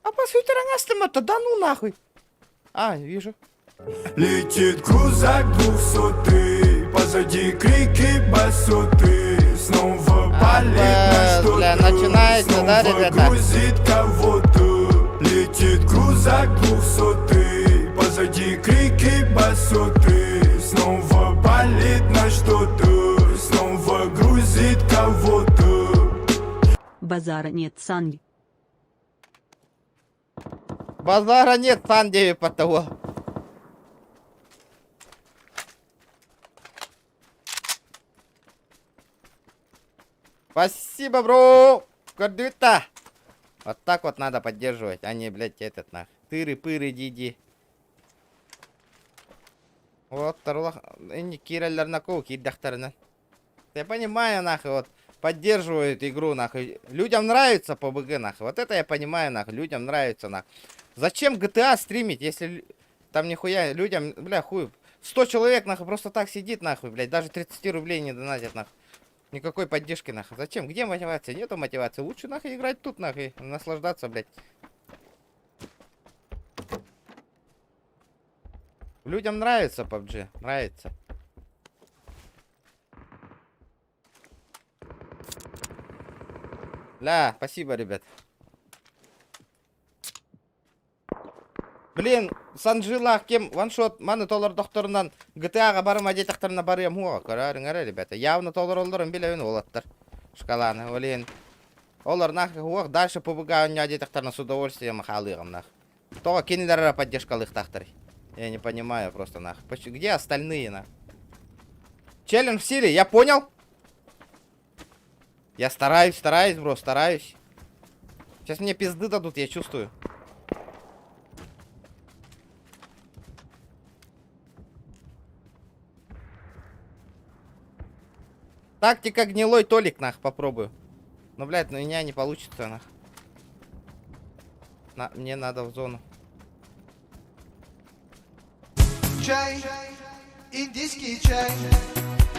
А по сути это да ну нахуй. А, вижу. Летит крузак двухсотый, позади крики басоты. Снова палит на что-то, бля, начинается, да, снова ребята? грузит кого-то. Летит крузак двухсотый, позади крики басоты. Снова палит на что-то, снова грузит кого-то. Базара нет, Сань. Базара нет, сан по того. Спасибо, бро! Көрдүта! Вот так вот надо поддерживать, а не, блядь, этот нах. Тыры-пыры, диди. Вот, тарулах, инни киирэллэр куу киирдэхтэринэ. Я понимаю, нахуй, вот, поддерживают игру, нахуй. Людям нравится PUBG, нахуй. Вот это я понимаю, нахуй. Людям нравится, нахуй. Зачем GTA стримить, если там нихуя людям, бля, хуй. 100 человек, нахуй, просто так сидит, нахуй, блядь. Даже 30 рублей не донатят, нахуй. Никакой поддержки, нахуй. Зачем? Где мотивация? Нету мотивации. Лучше, нахуй, играть тут, нахуй. Наслаждаться, блядь. Людям нравится PUBG. Нравится. Ля, спасибо, ребят. Блин, Санжилах кем ваншот маны толордохторунан GTA-га барыма диэтэхтэринэ барыам уоҕа көрөөрүҥ эрэ, ребята. Явно толороллорун билэбин уолаттар. Шкаланы, блин. Олор нахуй уох дальше PUBG оонньоо диэтэхтэринэ с удовольствием хаалыаҕым нах. Тоҕо кинилэр эрэ поддержкалыахтаахтарый? Я не понимаю просто нах. Где остальные нах? Челлендж в силе, я понял. Я стараюсь, стараюсь, бро, стараюсь. Сейчас мне пизды дадут, я чувствую. Тактика гнилой Толик, нах, попробую. Но, блядь, ну у меня не получится, нах. На, мне надо в зону. Чай, индийский чай,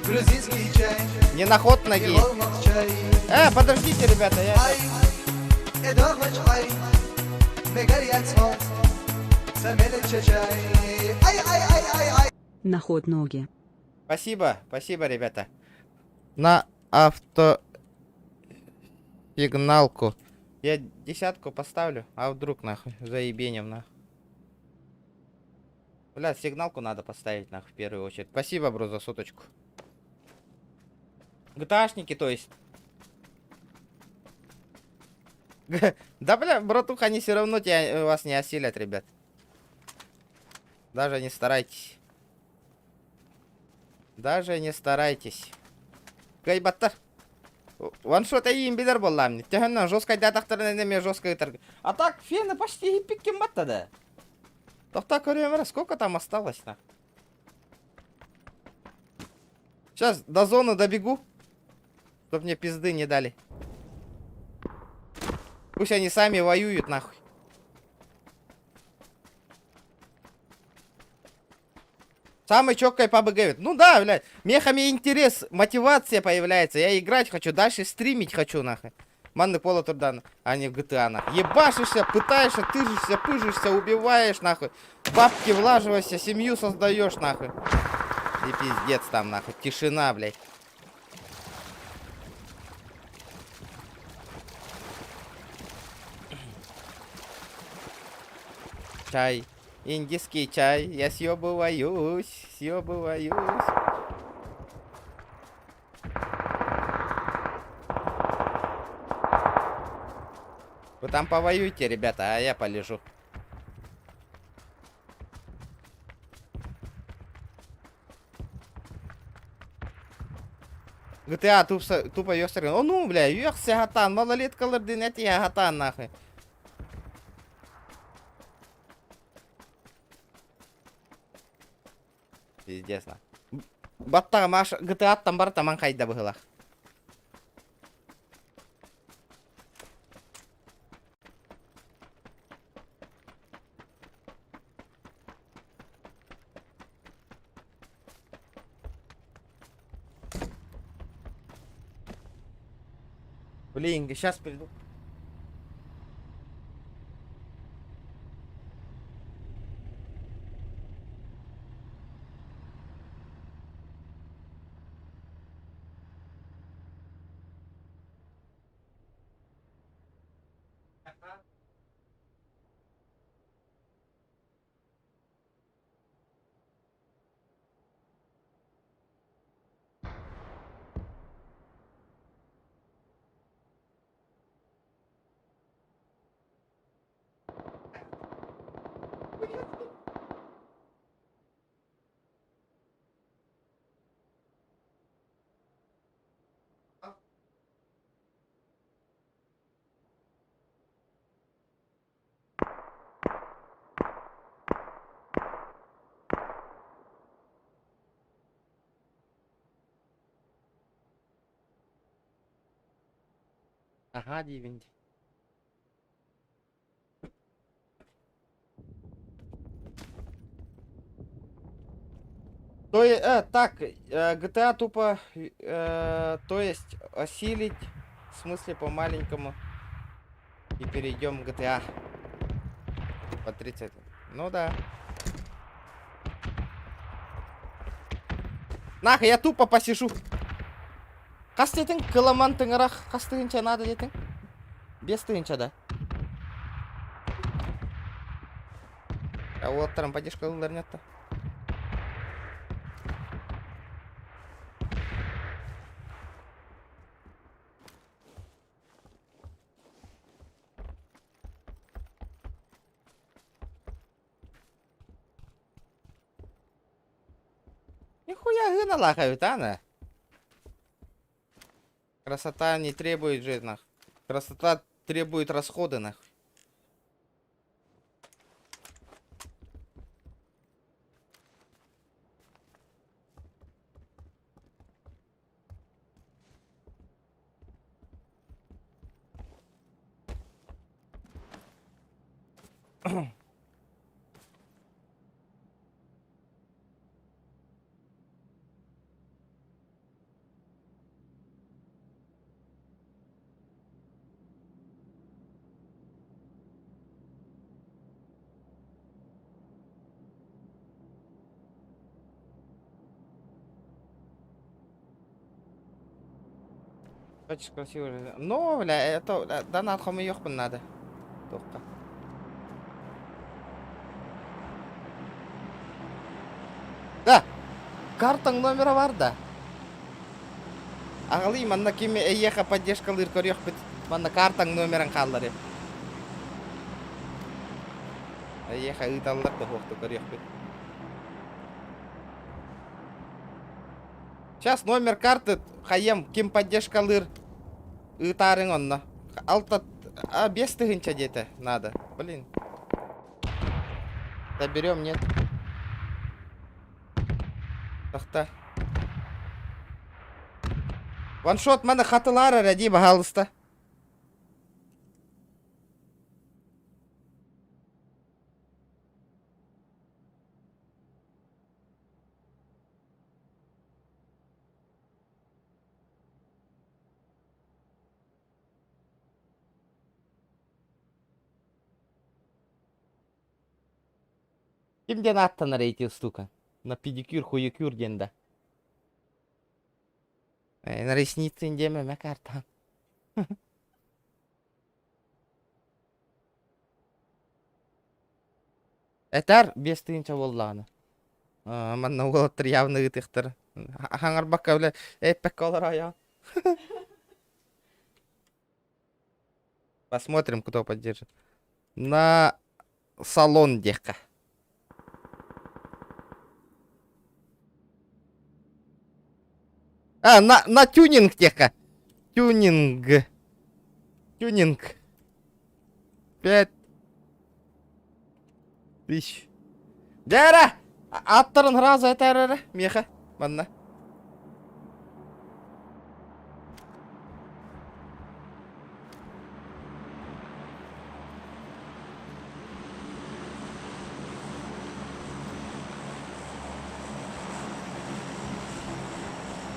грузинский чай, Не на ход ноги. чай. Подождите, ребята, я... Ай, ай, ай, ай, ай, ай, ай. На ход ноги. Спасибо, спасибо, ребята. На авто сигналку. Я десятку поставлю, а вдруг нахуй, заебенем нахуй. Бля, сигналку надо поставить нахуй в первую очередь. Спасибо, бро, за соточку. ГТАшники, то есть. Да, бля, братуха, они все равно тебя, вас не осилят, ребят. Даже не старайтесь. Даже не старайтесь. Кыайбаттар. Ваншот эйин билэр буоллаҕым. Төһөннөн жестко датахтарын эме жестко ытар. А так фена почти пиккем да. Тохтоо көрүөм, сколько там осталось на? Сейчас до зоны добегу. Чтоб мне пизды не дали. Пусть они сами воюют нахуй. Самый четкий PUBG. Ну да, блядь. Мехами интерес, мотивация появляется. Я играть хочу, дальше стримить хочу, нахуй. Манны пола турдан, а не в GTA, нахуй. Ебашишься, пытаешься, тыжишься, пыжишься, убиваешь, нахуй. Бабки влаживаешься, семью создаешь, нахуй. И пиздец там, нахуй. Тишина, блядь. Чай. Индийский чай. Я съебываюсь, съебываюсь. Вы там повоюйте, ребята, а я полежу. GTA тупо, тупо ёстер. О, ну, бля, ёхся хатан, малолеткалар динети хатан, нахуй. Пиздец, на. Батта маш GTA там бар таман кайда быһылах. Блин, сейчас приду. Ага, дивинди. То е, так, GTA тупо, то есть осилить, в смысле по маленькому, и перейдем к GTA. По 30. Ну да. Нахуй, я тупо посижу. Хас диэтиҥ, кыламан тыҥырах, хас тыһыынча надо диэтиҥ? 5 тыһыынча да. А вот там поддержка нет -то. Нихуя гына лахают, а, на? Красота не требует же, нах. Красота требует расходы, нах. Очень красиво. Ну, бля, это бля, донат хомуйуохпун надо. Туохха. Да, картаҥ номера бар да. Аҕалый манна ким эйиэхэ поддержкалыыр көрүөхпүт. Манна картаҥ номерын хаалларыам. Эйиэхэ ыыталлар да суохту көрүөхпүт. Сейчас номер карты хайыам ким поддержкалыыр ыытаарыҥ онно. Алта а 5000 диэтэ надо. Блин. Заберем, нет? Тахта. Ваншот маны хатылаар эрэ дии, баһаалыста. Ким диэн ааттанар эти штука? На педикюр, хуекюр диэн да. На ресницы диэмэ мэ картан. Этэр 5000 буоллаҕына. Манна уолаттар явно ыытыахтара. Хаҥарбакка бile эппэккэ олороойоон. Посмотрим, кто поддержит. На салон диэххэ. А, на тюнинг диэххэ. Тюнинг. Тюнинг. 5000. Дьэ Аттарын сразу этэр эрэ, миэхэ, манна.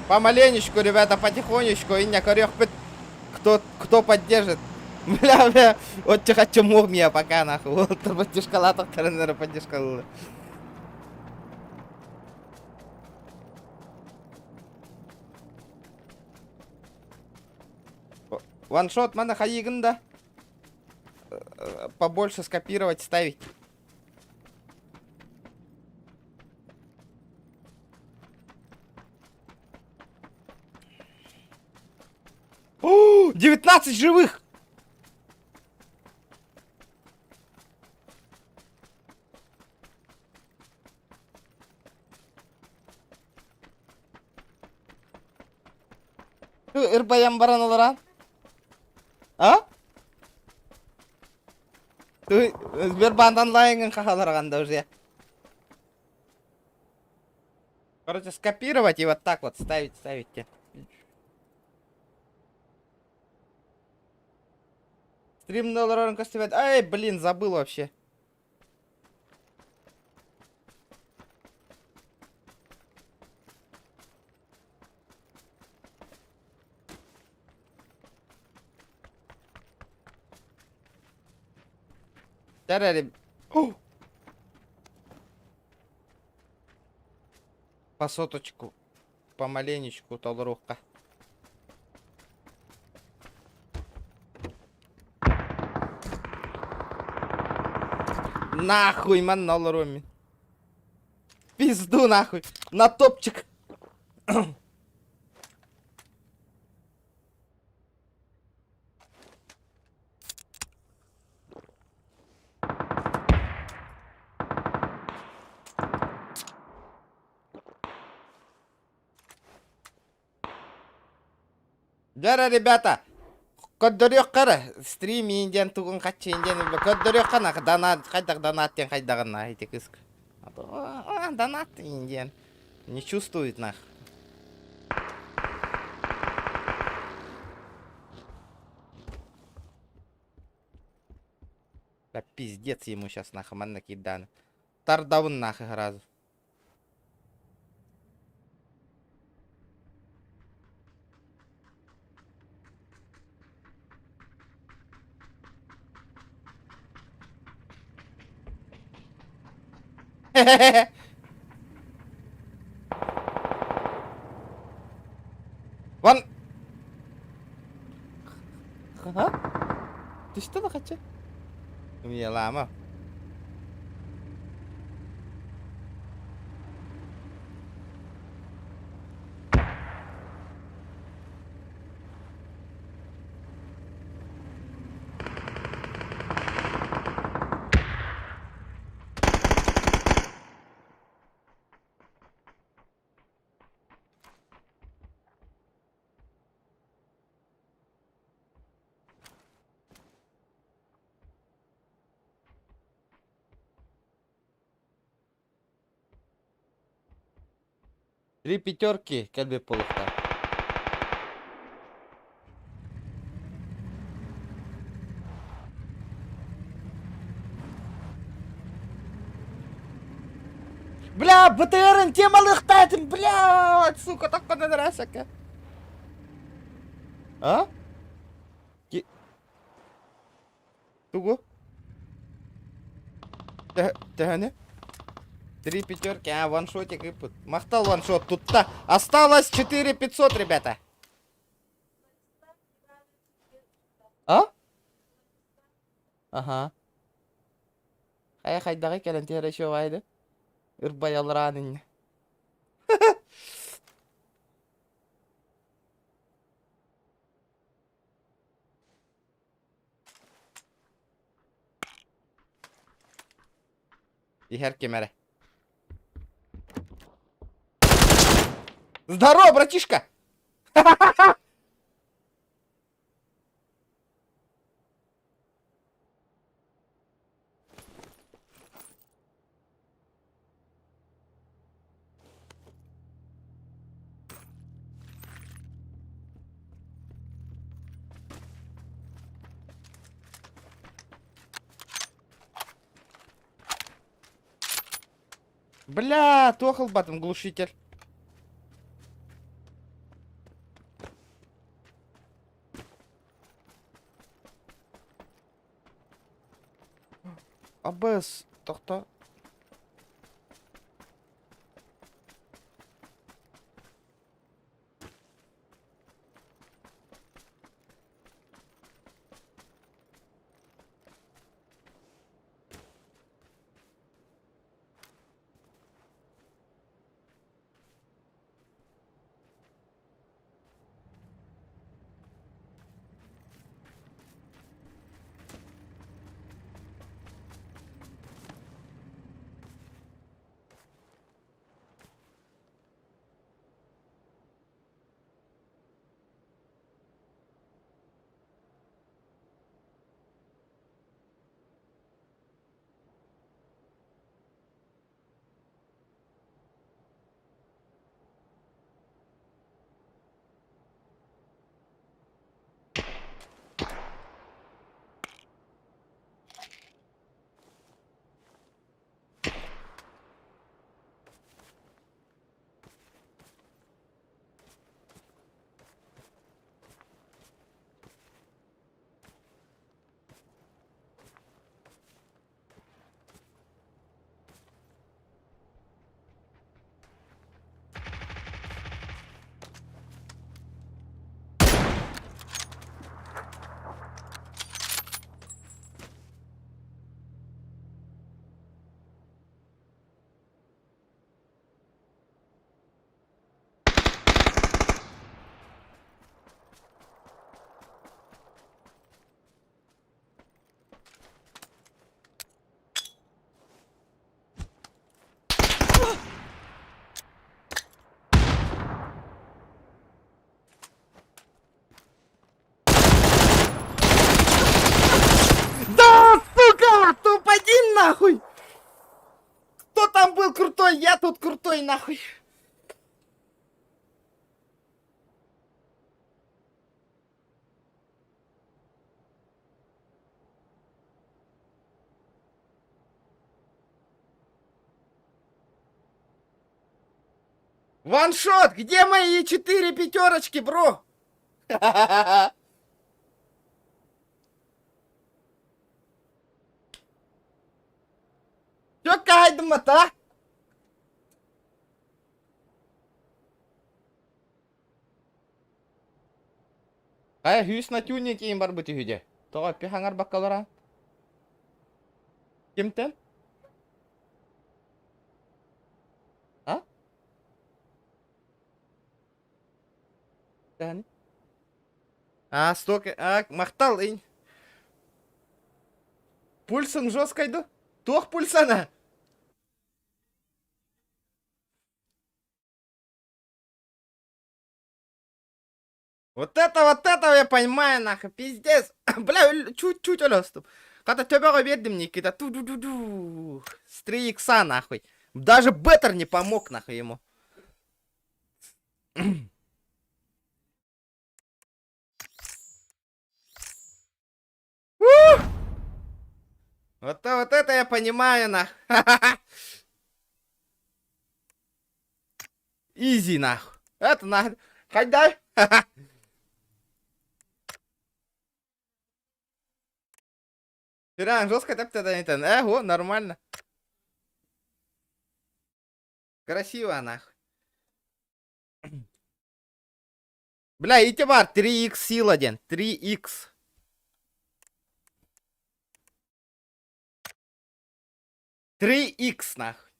Помаленечку, ребята, потихонечку, инньэ көрүөхпүт, кто, кто поддержит. Бля, бля, вот хочу мог меня пока нахуй. Вот поддержкалаатахтарын эрэ поддержкалыылар. Ваншот маны хайыгын да побольше скопировать, ставить. О, 19 живых! Ырбайан баран олоран. А? Сбербандан лайыҥын хаһаларганда уже. Короче, скопировать и вот так вот ставить, ставить. Стрим олорорун көстүбэт. Ай, блин, забыл вообще. Тэрэ По соточку, помаленечку толоруохха. Нахуй манна олоруом мин. Пизду нахуй. На топчик. Дьэ ребята, көрдөрүөххэ эрэ стрим иин диэн тугун хаччыын диэн көрдөрүөххэ нах донат хайдах донат диэн хайдаҕын ити кыыс донат иин диэн не чувствует нах Да пиздец ему сейчас нахуй манна киирдэҕинэ. Тардабын нахуй сразу. Вон. Ха? Түстэ да хаччы. Мелама. Три пятерки кэлбит буолуохтаах. Бля, БТР-ын темалыахтаатым, бля, сука, таккана нырасака. А? Тугу? Төһөнү? Три пятерки, а, ваншотик ыппыт. Махтал ваншот тутта. Осталось 4500, ребята. А? Ага. Хайа хайдаҕый кэлэн түһэрэ үчүгэйди. Ырбайалраан инньэ. Иһэр ким эрэ. Здорово, братишка! Бля, туох ылбатым глушитель. АБС тохто. Да, сука! Топ-1 нахуй! Кто там был крутой? Я тут крутой нахуй! Ваншот! Где мои четыре пятерочки, бро? Чё кайдым-то, а? Хайа хүүс на тюнинг иин барбыт үһү дьэ. Тоҕо эппи хаҥарбаккалара? Кимтэн? А? Тани? А, сток, а, махтал, инь. Пульсын жесткой ду? Туох пульсана? Вот это я понимаю, нахуй, пиздец. Бля, чуть-чуть өлөстүм. Хата төбөҕө биэрдим Никита. Ту-ду-ду-ду. С 3 икса, нахуй. Даже Беттер не помог, нахуй, ему. Вот это я понимаю, нах. Изи, нах. Это нах. Хайдай. Пиран, жестко так тогда не Э, нормально. Красиво, нах. Бля, ити бар, 3х сила диэн, 3х. 3х нах.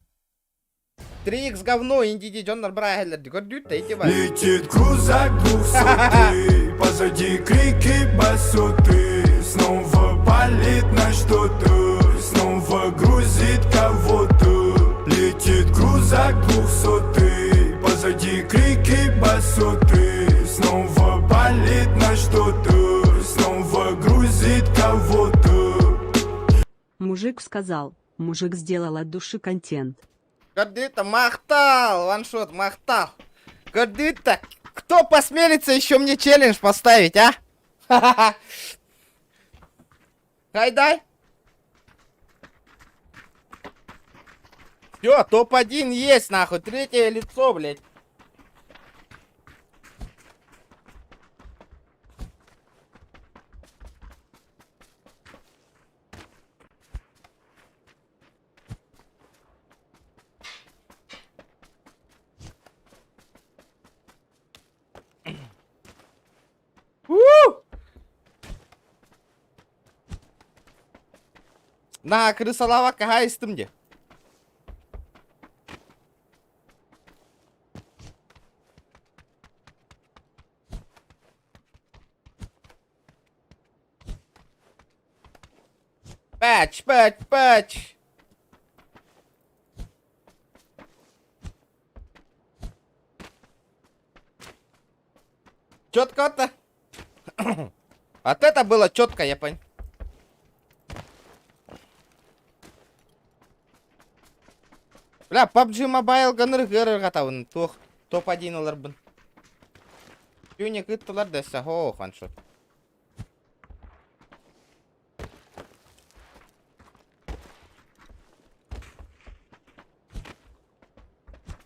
3х говно, индиди дьоннор быраһэллэр көрдүүт да ити бар. Летит крузак двухсотый, позади крики басоты. Снова палит на что-то, снова грузит кого-то. Летит крузак двухсотый, позади крики басоты. Снова палит на что-то, снова грузит кого-то. Мужик сказал, мужик сделал от души контент. Көрдүүт махтал, ваншот, махтал. Көрдүүт кто посмелится еще мне челлендж поставить, а? Хайдай. Все, топ-1 есть, нахуй. Третье лицо, блядь. У! На, крысалава хаайыстым дии. Пач, пач, пач. Четко-то. Вот это было четко, я понял. Бля, PUBG Mobile гыныр гырыргатабын. Туох топ-1 ыларбын. Тюник ыттылар дэсэ, хо, ханшот.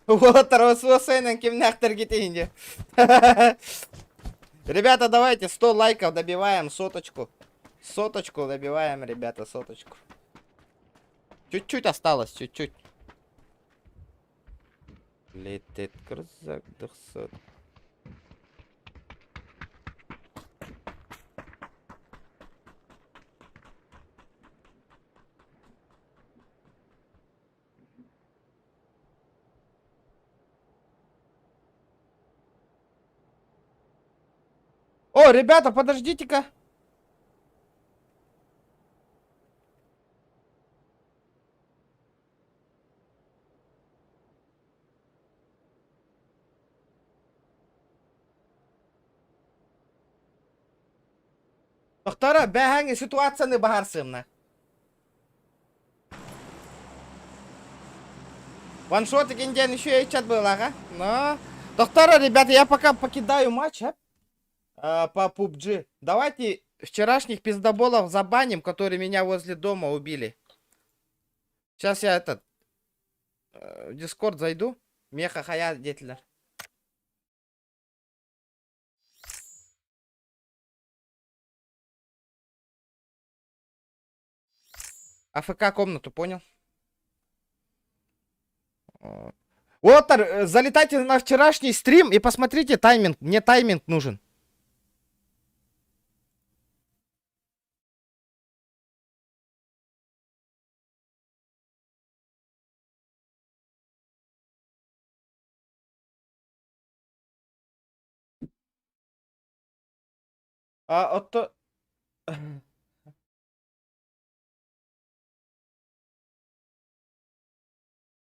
Уолаттар суосайынан кимнээхтэргитий дии. Ребята, давайте 100 лайков добиваем, соточку. Соточку добиваем, ребята, соточку. Чуть-чуть осталось, чуть-чуть. Летит крузак 200. О, ребята, подождите-ка. Доктора, бэһэҥ ситуацияны баһарсымна. Ваншотик диэн еще и чат был, ага. Но... Доктора, ребята, я пока покидаю матч, а? По PUBG. Давайте вчерашних пиздоболов забаним, которые меня возле дома убили. Сейчас я этот... В Дискорд зайду. Меха хая диэтилэр. АФК комнату, понял? Вот, залетайте на вчерашний стрим и посмотрите тайминг. Мне тайминг нужен. А, ото...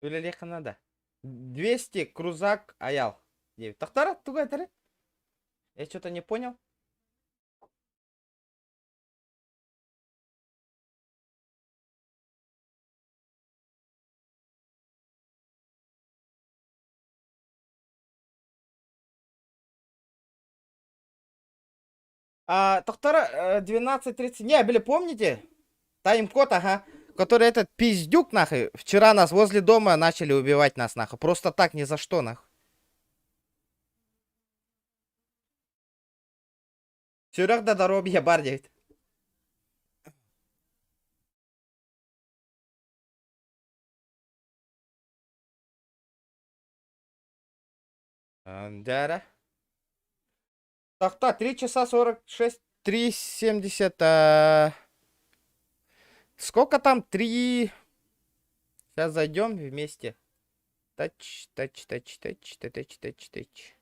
Үлэлиэххэ наада. 200 крузак аял. Диэбит. Тахтара, тугу этэрий? Я что-то не понял. А, Тохтора, 12.30. Не, были, помните? Тайм-код, ага. Который этот пиздюк, нахуй, вчера нас возле дома начали убивать нас, нахуй. Просто так, ни за что, нахуй. Сүрэх да доруобуйа баар диэбит. Дьэ Тахта, 3 часа 46, 3.70. Сколько там? 3... Сейчас зайдем вместе. Тач, тач, тач, тач, тач, тач, тач.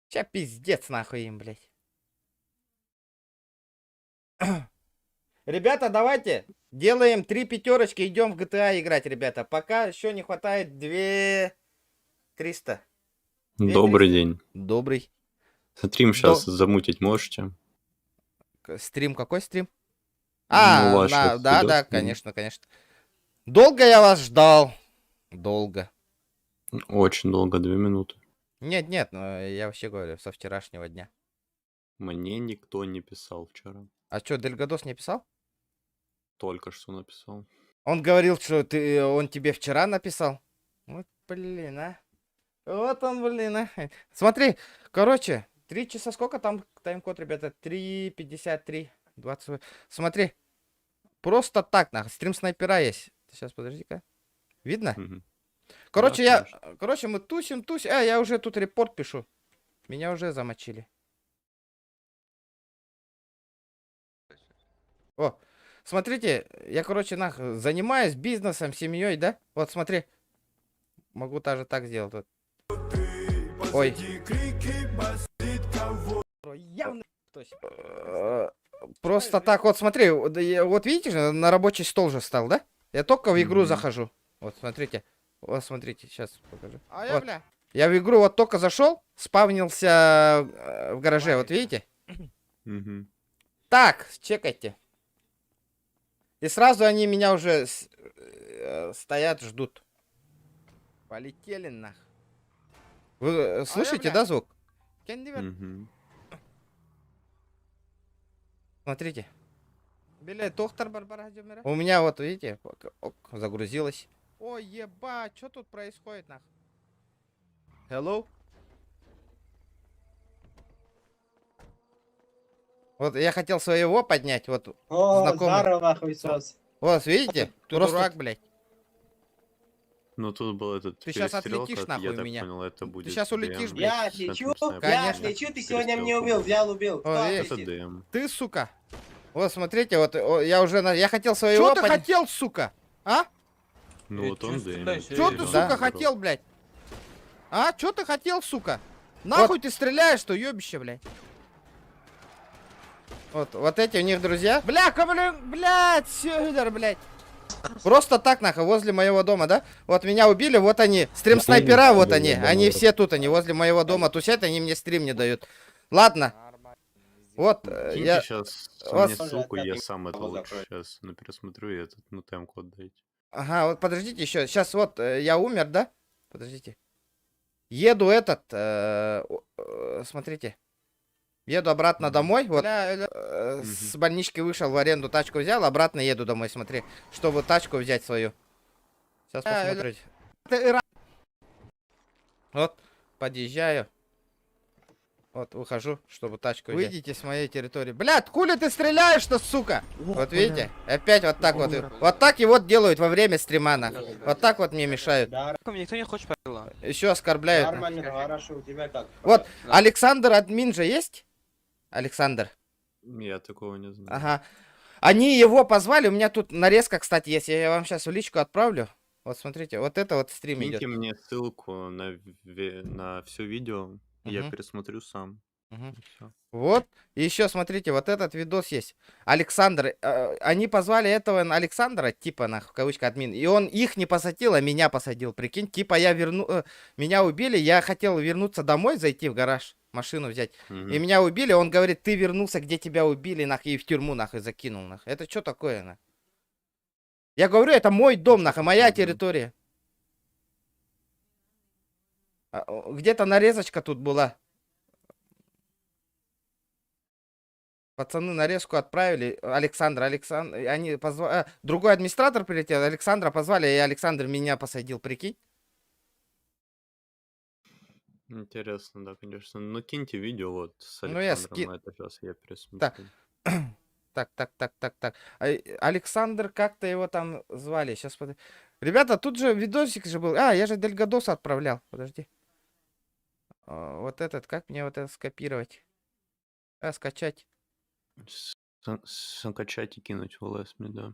Сейчас пиздец нахуй им, блядь. Ребята, давайте делаем три пятерочки, идем в GTA играть, ребята. Пока еще не хватает 2 300. Добрый день. Добрый. Стрим сейчас замутить можете? Стрим какой стрим? А, Ну, ваш на, вот да, идет, да, конечно, конечно. Долго я вас ждал. Долго. Очень долго, 2 минуты. Нет, нет, ну, я вообще говорю, со вчерашнего дня. Мне никто не писал вчера. А что, Дельгадос не писал? Только что написал. Он говорил, что ты, он тебе вчера написал. Вот, блин, а. Вот он, блин, а. Смотри, короче, 3 часа сколько там тайм-код, ребята? 3.53, 20. Смотри, просто так, нахуй, стрим снайпера есть. Сейчас, подожди-ка. Видно? Мгм. Короче, Да, я, конечно. короче, мы тусим, тусим. А, я уже тут репорт пишу. Меня уже замочили. О, смотрите, я, короче, нах, занимаюсь бизнесом, семьей, да? Вот смотри. Могу даже так сделать. Вот. Ой. Позади крики басит кого Явно. Просто так, вот смотри, вот вот видите же, на рабочий стол же стал, да? Я только в игру Мгм. захожу. Вот смотрите. Вот смотрите, сейчас покажу. Вот. Я в игру вот только зашел, спавнился в гараже, вот видите? Мгм. Так, чекайте. И сразу они меня уже стоят, ждут. Полетели нах. Вы слышите, да, звук? Мгм. Смотрите. У меня вот, видите, ок, загрузилось. Ой, ебать, что тут происходит, нах? Hello? Вот я хотел своего поднять, вот, О, Знакомый. здорово, нахуй, сос. вот, видите? Ты Просто дурак, блядь. Ну тут был этот Ты щас перестрелка, отлетишь, нахуй, я так меня. понял, это будет щас улетишь, ДМ блядь. Я с этим отлечу, я снайпером. Конечно. отлечу, ты сегодня меня убил, взял, убил. Кто О, видишь? Это отлетит? ДМ. Ты, сука. Вот, смотрите, вот о, я уже, я хотел своего Чё ты хотел, сука? А? Ну вот он ДМ. Чё ты, Да. сука, хотел, блядь? А? Чё ты хотел, сука? Нахуй ты стреляешь, что ёбище, блядь? Вот, вот эти у них друзья. Бля, блин, блядь, сюда, блядь. Просто так, нахуй, возле моего дома, да? Вот меня убили, вот они. Стрим снайпера, вот они. Они все тут, они возле моего дома тусят, они мне стрим не дают. Ладно. Вот, Киньте я... сейчас вас- мне ссылку, я сам это Его лучше закрою. сейчас ну, пересмотрю и этот, ну, тайм-код дайте. Ага, вот подождите еще. Сейчас вот я умер, да? Подождите. Еду этот, смотрите. Еду обратно Мгм. домой. Вот с больнички вышел, в аренду тачку взял, обратно еду домой, смотри, чтобы тачку взять свою. Сейчас посмотрите. Вот, подъезжаю. Вот, выхожу, чтобы тачку взять. Выйдите с моей территории. Блядь, хули ты стреляешь-то, сука? Вот видите? Опять вот так вот. Вот так и вот делают во время стрима, нахуй. Вот так вот мне мешают. Да, Никто не хочет правила. Еще оскорбляют. нахуй. нормально, хорошо, у тебя как? Вот, Александр админ же есть? Александр. Я такого не знаю. Ага. Они его позвали, у меня тут нарезка, кстати, есть. Я вам сейчас в личку отправлю. Вот смотрите, вот это вот стрим идет. Киньте мне ссылку на, на все видео, я Мгм. пересмотрю сам. Мгм. И всё. Вот. И еще смотрите, вот этот видос есть. Александр, они позвали этого Александра, типа, на в кавычках, админ, и он их не посадил, а меня посадил, прикинь. Типа я верну, меня убили, я хотел вернуться домой, зайти в гараж, машину взять. И Мгм. меня убили, он говорит, ты вернулся, где тебя убили, нах, и в тюрьму, нахуй, закинул, нах. Это что такое, нах? Я говорю, это мой дом, нахуй, моя Мгм. территория. А, где-то нарезочка тут была. Пацаны нарезку отправили. Александр, Александр, они позвали. Другой администратор прилетел, Александра позвали, и Александр меня посадил, прикинь. Интересно, да, конечно. Ну, киньте видео вот с Ну, я Александром, это сейчас я пересмотрю. Так, так, так, так, так. А, Александр, как-то его там звали. Сейчас под... Ребята, тут же видосик же был. А, я же Дельгадоса отправлял. Подожди. А, вот этот, как мне вот это скопировать? А, скачать. Скачать и кинуть в ЛС мне, да.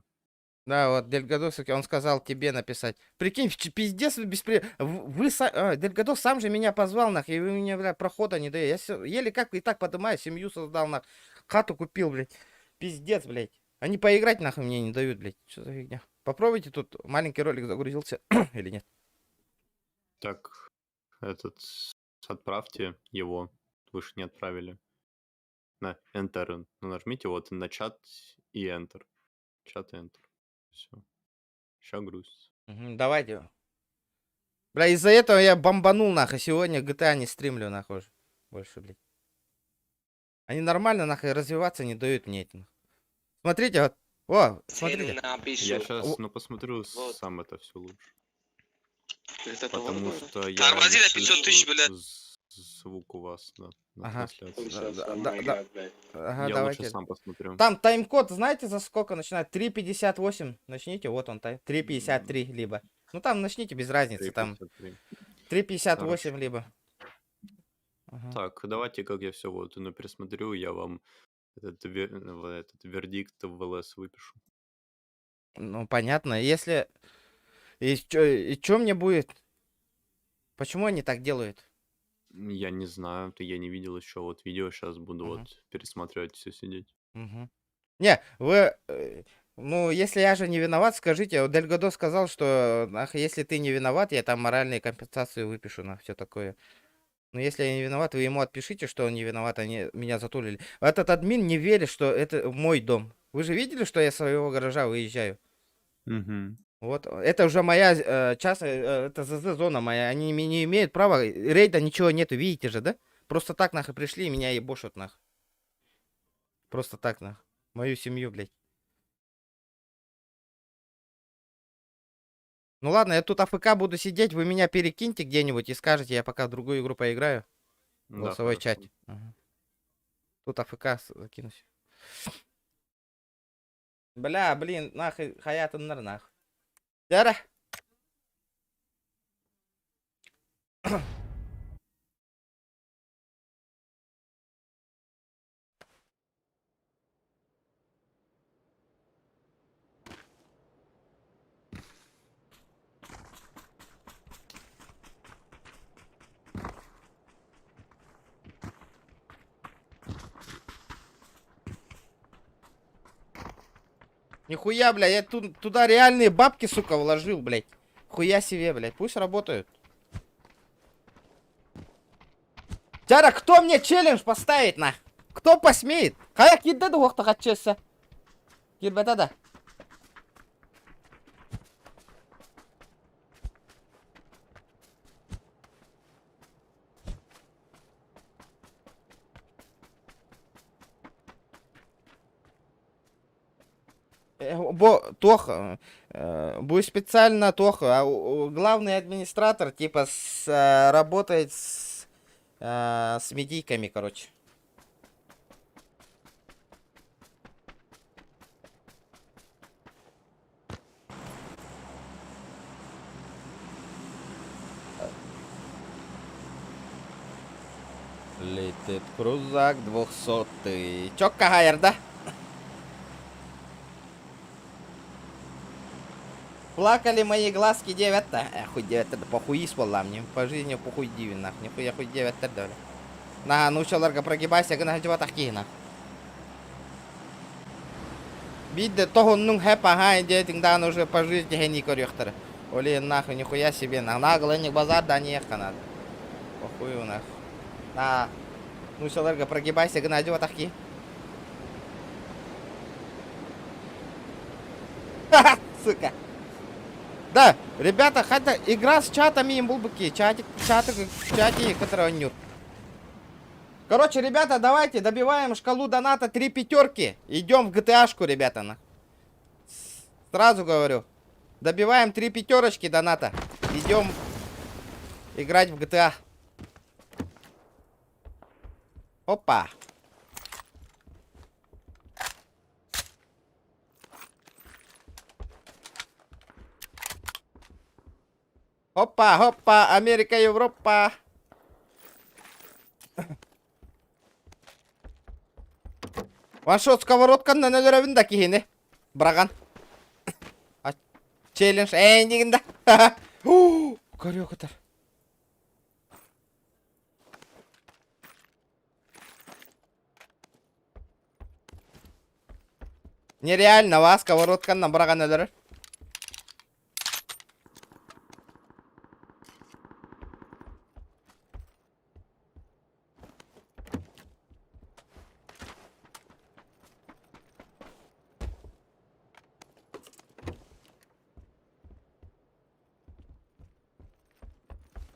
Да, вот Дельгадос, он сказал тебе написать. Прикинь, пиздец, вы беспри... Вы, а, Дельгадос сам же меня позвал, нах, и вы мне, бля, прохода не даете. Я еле как и так поднимаю, семью создал, нах, хату купил, блядь. Пиздец, блядь. Они поиграть, нахуй, мне не дают, блядь. Что за фигня? Попробуйте тут, маленький ролик загрузился или нет. Так, этот, отправьте его. Вы же не отправили. На Enter. Ну, нажмите вот на чат и Enter. Чат и Enter. Все. Сейчас грузится. Мгм, давайте. Бля, из-за этого я бомбанул, нахуй. Сегодня GTA не стримлю, нахуй. уже. Больше, блядь. Они нормально, нахуй, развиваться не дают мне это. нахуй. Смотрите, вот. О, смотрите. Я сейчас, ну, посмотрю Вот. сам это все лучше. Потому что я Тормози не на 500 тысяч, слышу блядь. звук у вас на Ага. трансляции. Да, да, да. Ага, Я давайте. лучше сам посмотрю. Там тайм-код, знаете, за сколько начинает? 3.58. Начните, вот он, тайм. 3.53 либо. Ну там начните, без разницы, там 3.53. 3.58 либо. Ага. Так, давайте, как я все вот ну, пересмотрю, я вам этот, этот вердикт в ЛС выпишу. Ну, понятно. Если... И чё мне будет? Почему они так делают? Я не знаю, то я не видел еще вот видео, сейчас буду Мгм. вот пересматривать, все сидеть. Мгм. Не, вы... Ну, если я же не виноват, скажите. Дельгадо сказал, что ах, если ты не виноват, я там моральные компенсации выпишу на все такое. Но если я не виноват, вы ему отпишите, что он не виноват, они меня затулили. Этот админ не верит, что это мой дом. Вы же видели, что я своего гаража выезжаю? Угу. Вот, это уже моя частная, это ЗЗ-зона моя, они не имеют права, рейда ничего нету, видите же, да? Просто так нахуй пришли и меня ебошат нахуй. Просто так нахуй. Мою семью, блядь. Ну ладно, я тут AFK буду сидеть, вы меня перекиньте где-нибудь и скажете, я пока в другую игру поиграю. Да, Голосовой хорошо. чат. Ага. Тут AFK закинусь. Бля, блин, нахуй, хаятыннар нах. Дара. Нихуя, бля, я тут, туда реальные бабки, сука, вложил, блядь. Хуя себе, блядь, пусть работают. Тяра, кто мне челлендж поставит, на? Кто посмеет? Хайа кидде дуохта хатчесса. Кирбета да. Бо, Тох, будет специально Тох, а главный администратор, типа, с, работает с С медийками, короче. Летит крузак двухсотый. Чокка хайыр да? Плакали мои глазки девять-то. Э, хуй девять-то, да похуй буоллаам мне. По жизни похуй дивин нах. Нихуя хуй девять-то да. На, нуучаларга прогибайся гына сылдьыбатах киһи нах. Биирдэ тоһуннуҥ хэп аһаай диэтиҥ даҕаны уже по жизни хэнии көрүөхтэрэ. Ол иһин нахуй нихуя себе нах. Наглый базар да не надо. Похуй нах. На, нуучаларга прогибайся гына сылдьыбатах киһи. Сука. Да, ребята, хотя игра с чатами им был бы чатик, чатик, чатик, который он Короче, ребята, давайте добиваем шкалу доната три пятерки. Идем в GTA-шку, ребята. На. Сразу говорю. Добиваем три пятерочки доната. Идем играть в GTA. Опа. Опа, опа, Америка, Европа. Ваншот сковородканнан өлөрөбүн да киһини. Браган. Челлендж эндигин да. Көрүө Нереально вас сковородканнан быраҕан өлөрөр.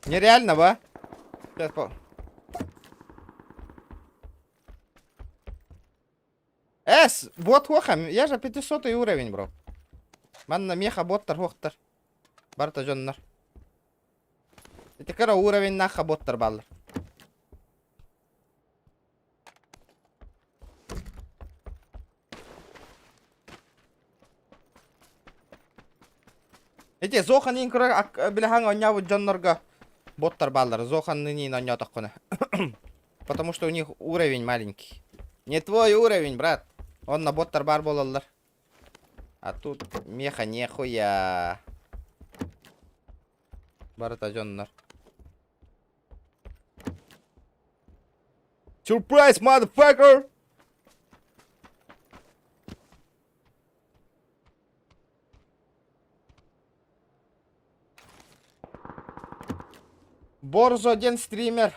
Нереально, ба? Сейчас по... Эс, бот хуоха, я же 500 уровень, бро. Манна меха боттар хуохтар. Барта дьоннор. Ити кыра уровеннаах боттар бааллар. Ити Зоханын кыра билэһаҥ оонньообут дьоннорго боттар бааллар. Зоханныниин оонньоотоххуна. Потому что у них уровень маленький. Не твой уровень, брат. Онно боттар баар буолаллар. А тут меха нехуя. Барыта дьоннор. Surprise, motherfucker! Борзо диэн стример.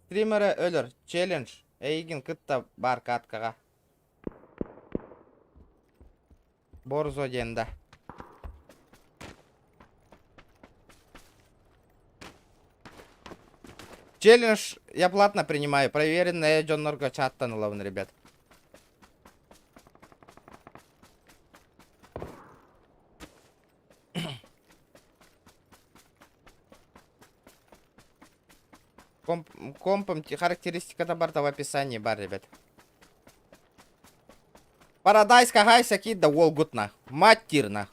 Стримеры өлөр. Челлендж. Эйигин кытта баар каткаҕа. Борзо диэн да. Челлендж я платно принимаю. Проверенные дьоннорго чаттан ылабын, ребят. Комп, компом характеристика барта в описании бар, ребят. Парадайз кагайся кид да уолгут нах. Мать тир нах.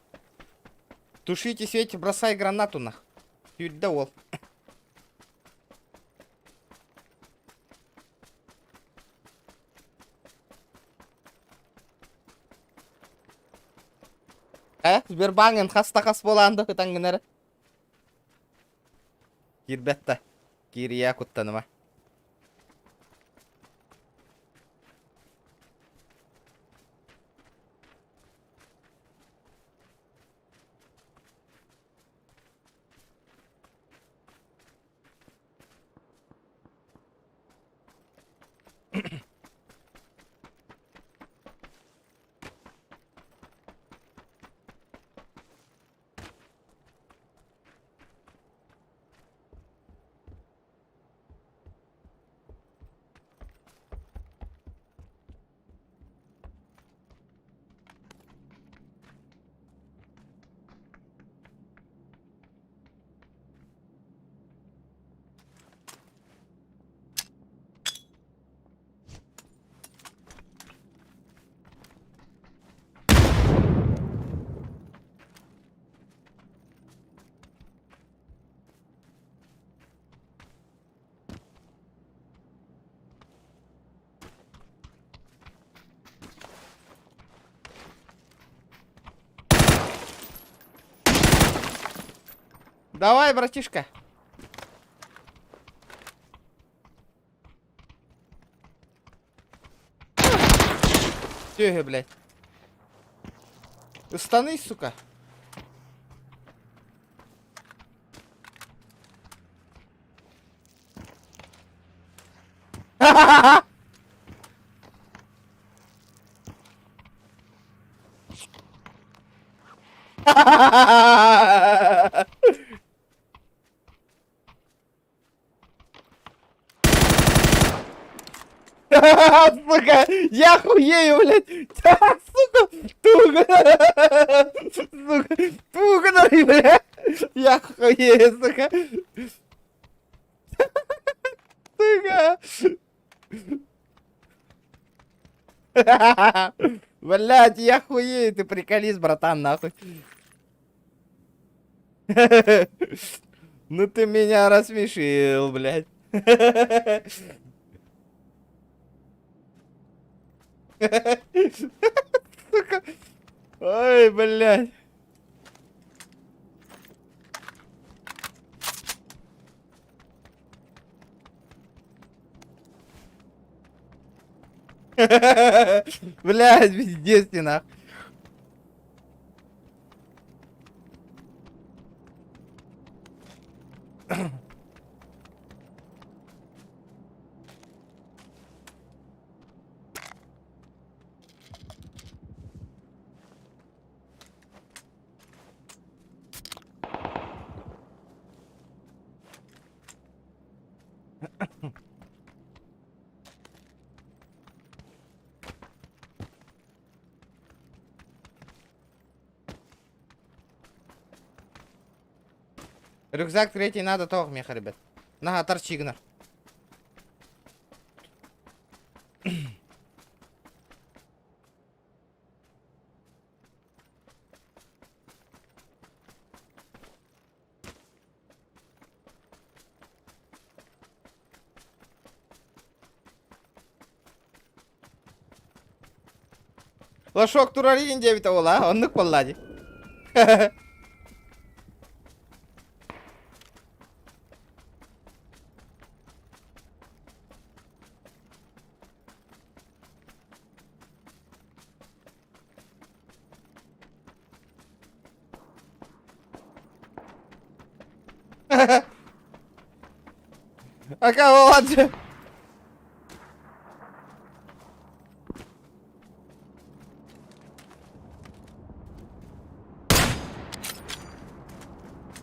Тушите свечи, бросай гранату нах. Да уол. Э, Сбербанкын хас да хас буолаан да ытаҥҥын эрэ. Киирбэт да. Киирийэ куттаныма. Давай, братишка. Тёһө, блядь. Ыстаны, сука. Сука, я хуею, блядь. Сука, туга. Сука, туга, блядь. Я хуею, сука. Сука. Блядь, я хуею, ты приколист, братан, нахуй. Ну ты меня рассмешил, блядь. Сука. Ой, блядь. Блядь, пиздец ты нах. Рюкзак третий надо тоҕо миэхэ, ребят. На, торчи гынар. Лошок турарин диэбитэ уола, оннук буолла дии. Ака уолаттар.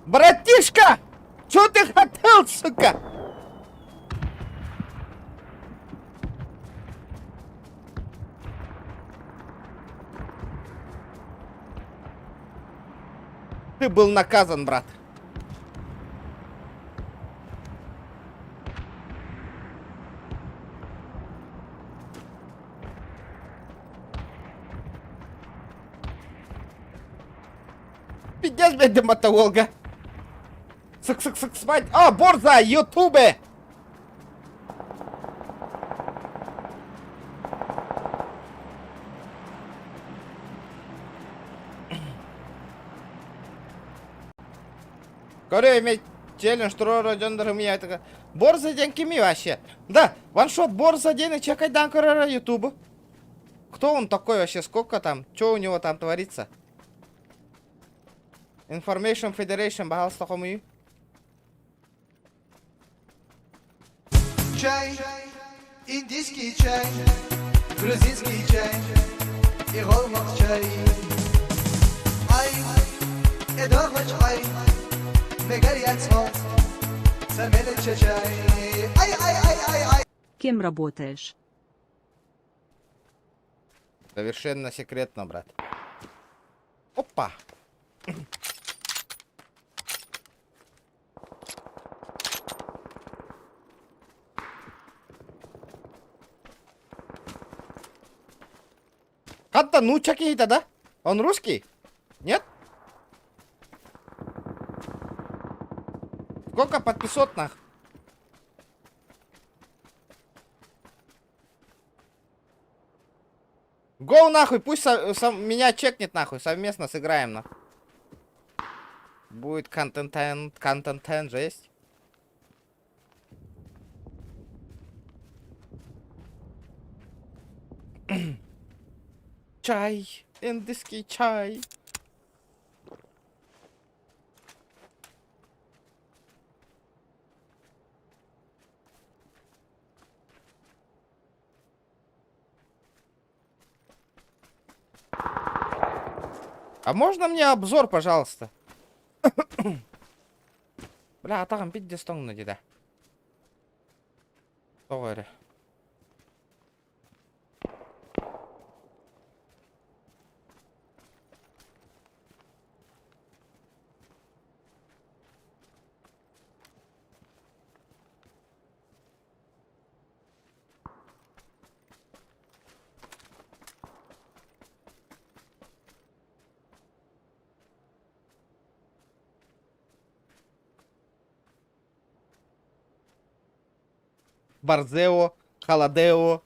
Братишка! Чё ты хотел, сука? Ты был наказан, брат. Пиздец, блядь, да мотоволга. Сык, сык, сык, спать. А, Борза, Ютубе! Көрө эме челлендж туруора дьоннорум ийэ Борза диэн кимий вообще? Да, ваншот Борза диэн чекайдан көрөрө ютубу. Кто он такой вообще? Сколько там? Что у него там творится? Information Federation баһалыста хомуйу. Чай, индийский чай, грузинский чай и голмак чай. Ай, эдорвач ай, мегарьяцмо, чай. Ай, ай, ай, ай, ай. Кем работаешь? Совершенно секретно, брат. Опа! Хатта нуучча киһитэ да? Он русский? Нет? Сколько подписот нах? Гоу нахуй, пусть сам меня чекнет нахуй, совместно сыграем нахуй. Будет контент, контент жесть. Чай, индийский чай. А можно мне обзор, пожалуйста? Бля, атаҕым пиздец тоҥно дии да. Тоҕо эрэ. Барзео, Халадео,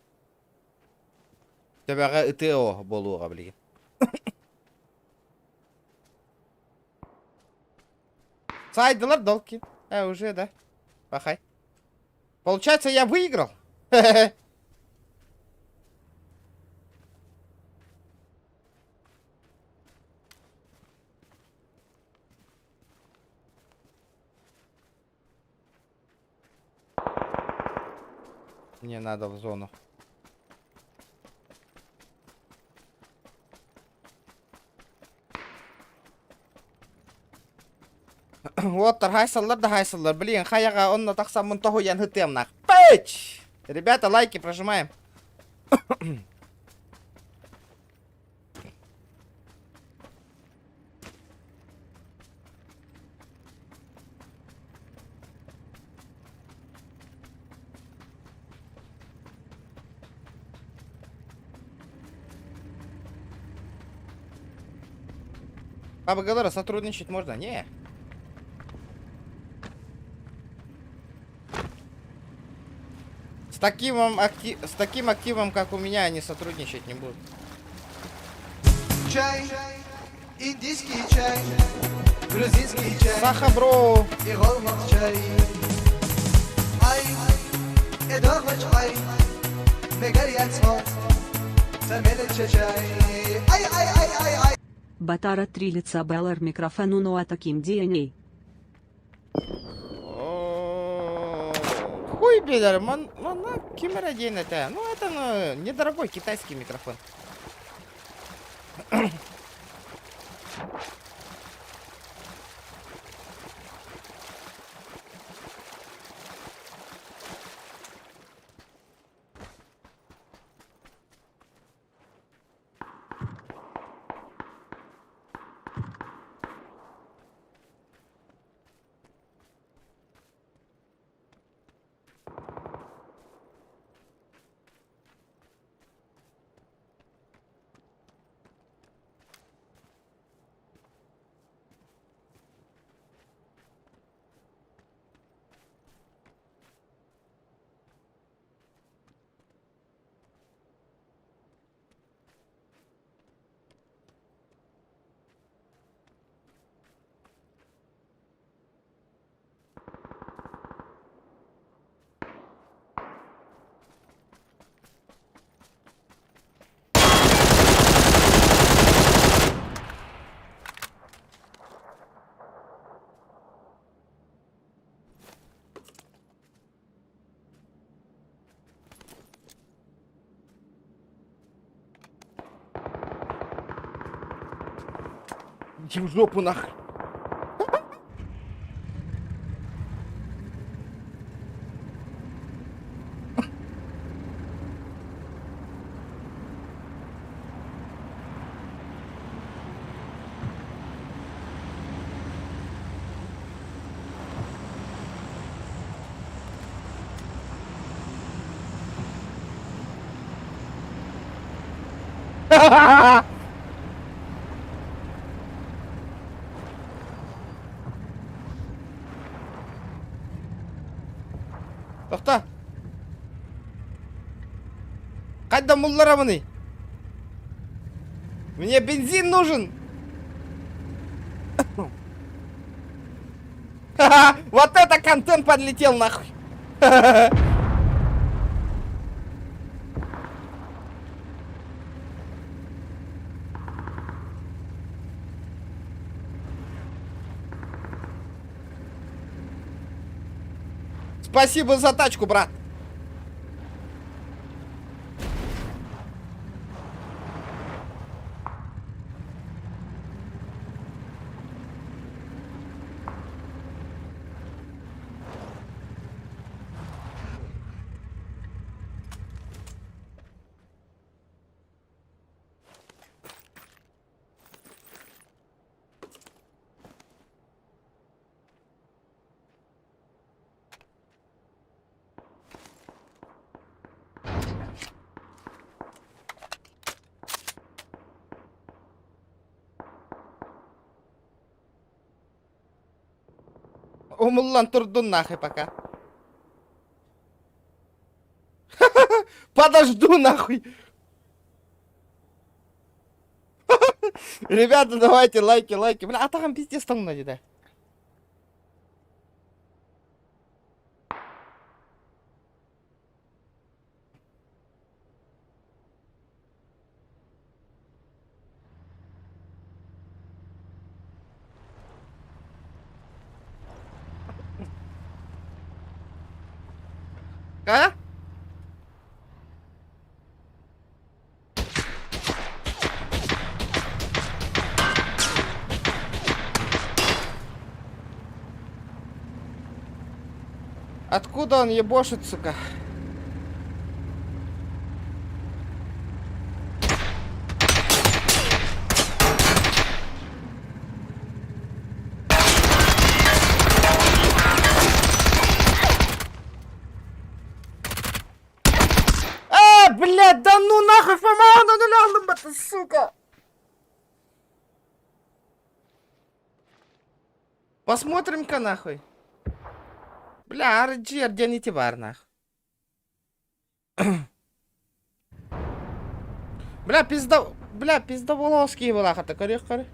Төбөҕө ытыо буолуоҕа билигин. Сайдылар долки. Э, уже, да. Пахай. Получается, я выиграл? Мне надо в зону. Вот, хайсаллар да хайсаллар. Блин, хайаҕа онно тахсаммын тоһуйан һытыам нах. Пэч! Ребята, лайки прожимаем. Баба Галера, сотрудничать можно? Не. С таким, акти... с таким активом, как у меня, они сотрудничать не будут. Чай, индийский чай, грузинский чай, Саха, бро. и чай. Ай, ай, Ай, ай, ай, ай, ай. Батара три лица Беллар микрофону ну а таким DNA. Хуй билэр, ман, манна ким эрэ диэн этэ. Ну это ну, недорогой китайский микрофон. Иди в жопу нах. Тохтоо. Хайда мулларамыный? Мне бензин нужен! Вот это контент подлетел нахуй! Спасибо за тачку, брат. Умуллан турдун нахуй пока. Подожду нахуй. Ребята, давайте лайки, лайки. Бля, атаҕым пиздец тоҥно дии да. А? Откуда он ебошит, сука? А, блядь, да ну нахуй, Фома, ну ну сука! Посмотрим-ка нахуй. Бля, RG, где не бар нах. Бля, пизда... Бля, пиздоволоский была хата, көрүөх көрү.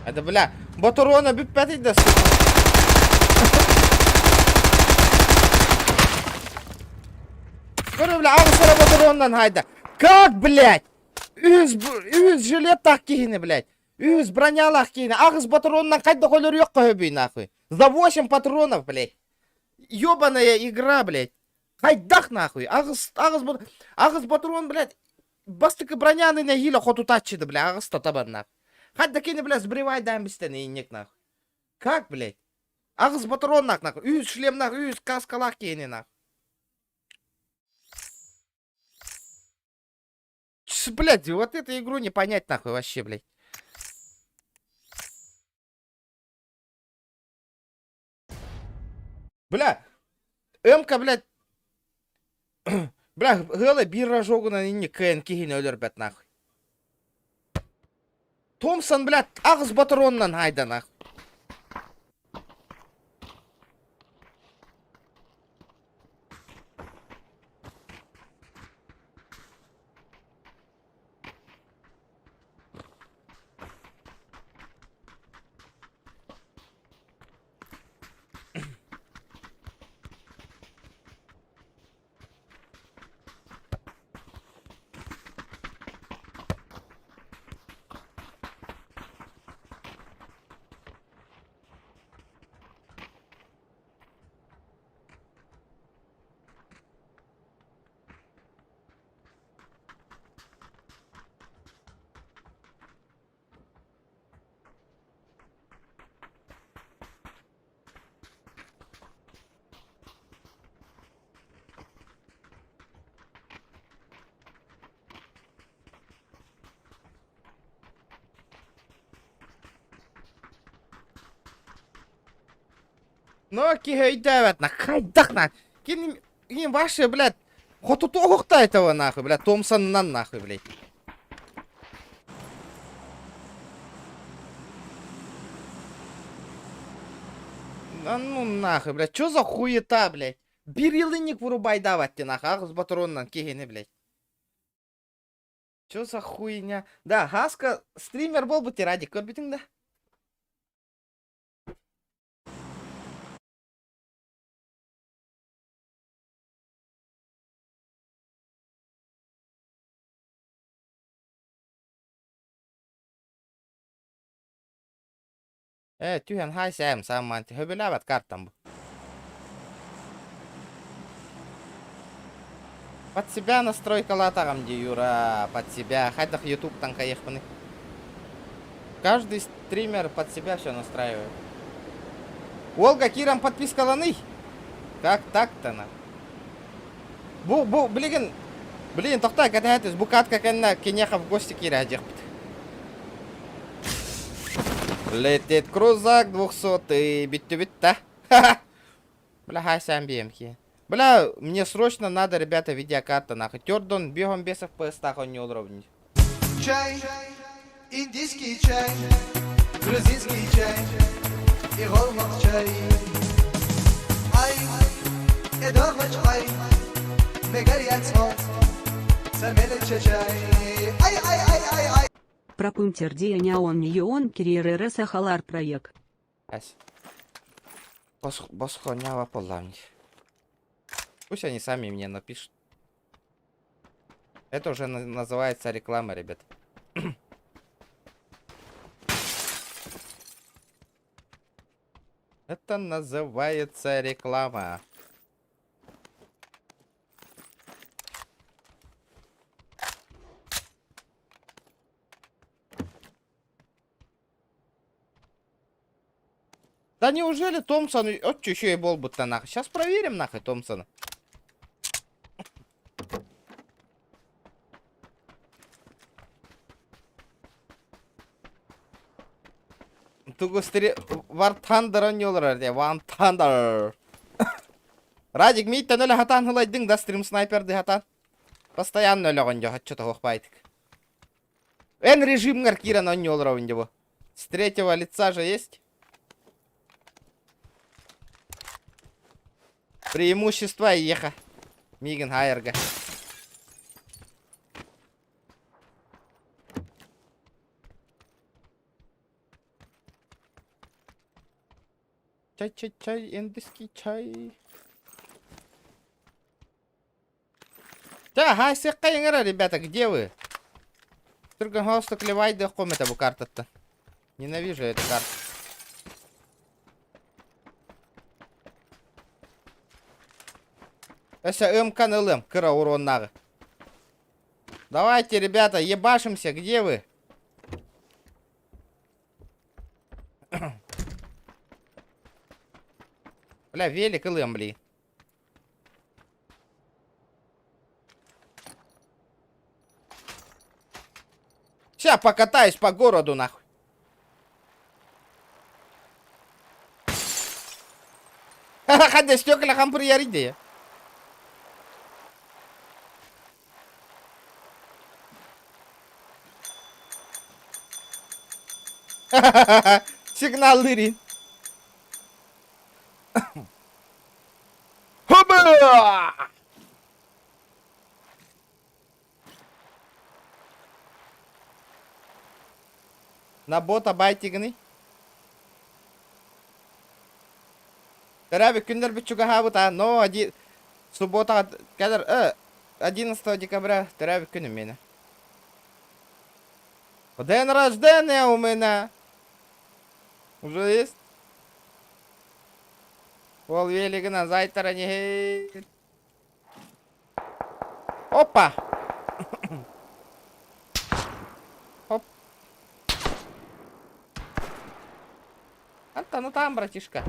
Это, бля, ботуруона бүппэтий да, сука. Көрү, бля, аҕыс ботуруоннан хайда. Как, блядь? Үс, үс жилеттаах киһини, блядь. Үс бронялаах киһини. Аҕыс ботуруонунан хайдах өлөрүөххэ сөбүй, нахуй? За 8 патронов, блядь. Ёбаная игра, блядь. Хайдах нахуй? Аҕыс, аҕыс, аҕыс патрон, блядь. Бастакы броняны нэһиилэ хотутааччыды, бля, аҕыс татабар, нахуй. Хайда кини, бля, сбривайдаан бистэн инник, нахуй. Как, блядь? Аҕыс патроннаах, нахуй. Үс шлемнаах, үс каскалаах киһини, нахуй. Блядь, вот эту игру не понять, нахуй, вообще, блядь. Бля, М-ка, блядь, бля, ыала биир рожогунан инник кыайан киһини өлөрбөт нахуй. Томпсон, блядь, аҕыс ботуруонунан хайда нахуй. Но киһи өйдөөбөт на хайдах на кини кини вообще блядь хотутуохта этого нахуй блядь Томпсонынан нахуй блядь Да ну нахуй, блядь, чё за хуета, блядь? Биир елынник вырубайдаабат нахуй, аҕыс ботуруонунан киһини, блядь. Чё за хуйня? Да, Хаска стример буолбут Радик көрбүтүҥ да? Ээ, түһэн хай сээм сааммаан хөбүлээбэт картам бу. Под себя настройкалаатаҕым дии, Юра, под себя. Хайдах ютубтан хайыахпыный? Каждый стример под себя все настраивает. Олга, киирэн подпискаланый. Как так-то на? Бу, бу, билигин, билигин тохтоо кэтэһэтис, бу катка кэннэ киниэхэ в гости киирэ дьиэхпит. Летит крузак двухсотый, бүттүбүт да. Бля, хай сам BMK. Бля, мне срочно надо, ребята, видеокарта нахуй. Тердон, бегом без FPS тах он не олоробун. Чай, индийский чай, грузинский чай и чай. Ай, эдорвач ай, чай. Ай, ай, ай, ай, ай. Пропунтер диэня он он кирирр сахалар проект. Ась. Босхо нява полламни. Пусть они сами мне напишут. Это уже называется реклама, ребят. Это называется реклама. Да неужели Томпсон от еще и буолбута нахуй? Сейчас проверим нахуй Томпсона. Тугу стри... War Thunder оонньуулар дии. War Thunder. Радик мииттэн өлө хатаан хылайдыҥ да стрим снайперды хатаан. Постоянно өлөҕүн дьэ оччо тоһуох баайтык. Эн режимҥар киирэн оонньууларобун дьэ бу. С третьего лица же есть? Преимущество еха. Мигин хайырга. Чай-чай-чай, индийский чай. Да, хай ребята, где вы? Түргэн хосту клевайдыах это бу картаттан. Ненавижу эту карту. Өссө МК-ны ылым, кыра уроннааҕы. Давайте, ребята, ебашимся, где вы? Бля, велик ылым, блин. Сейчас покатаюсь по городу, нахуй. Хадя стекла хампыр Сигнал лыри. Хоба! На бота байтигыный. Төрөөбүт күннэрбит чугаһаабыта, но оди субботаҕа кэлэр 11 декабря төрөөбүт күнүм миэнэ. День рождения у меня. Уже есть? Ол велигынан зайтара не Опа! Хоп. Антон, ну там, братишка.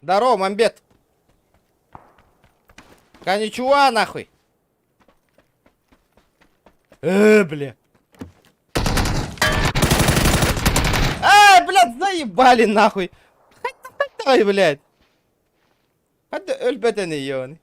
Здорово, мамбет. Коничуа, нахуй. Бля. Ай, блядь, заебали нахуй. Ай, блядь. Хадда өлбөтөн ёны.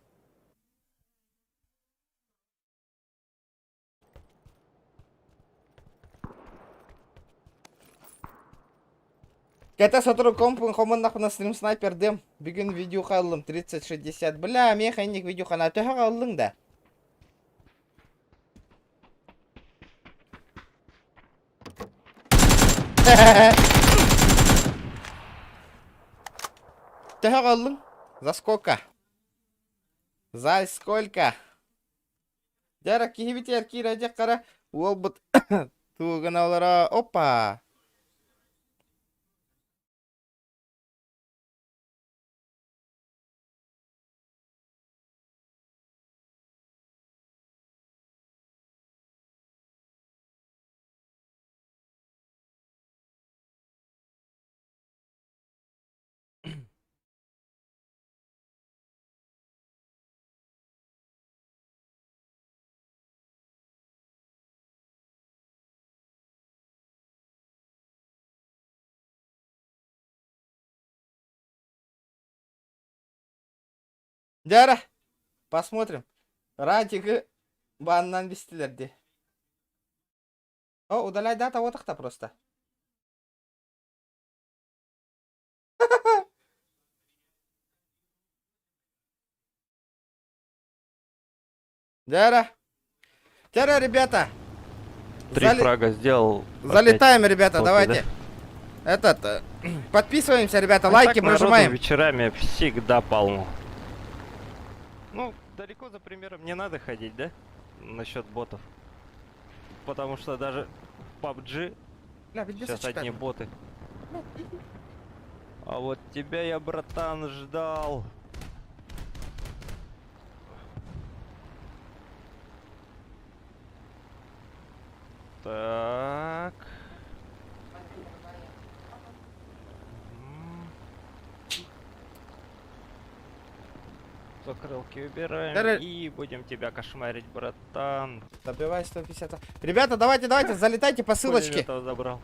Кэтэ сотору компун хомуннахпына стрим снайпердым. Бүгүн видюха ыллым 30-60. Бля, миэхэ инник видюхана төһөҕө ыллыҥ да? Төһөҕө ыллыҥ? За сколько? За сколько? Дьэ киһибитигэр киирэ хара уолбут тугу гына олоро опа Дьэ эрэ, посмотрим. Радигы баанынан бистилэр дии. О, удаляй дата отахта просто. Дьэ Дьэ ребята. Три Зали... фрага сделал. Залетаем, ребята, давайте. Да? Этот, э, подписываемся, ребята, а лайки прожимаем. вечерами всегда полно. Ну, далеко за примером не надо ходить, да? Насчет ботов. Потому что даже в PUBG Бля, сейчас одни боты. А вот тебя я, братан, ждал. Так. Закрылки убираем Дара... и будем тебя кошмарить, братан. Добивай 150. Ребята, давайте, давайте, залетайте по ссылочке. забрал.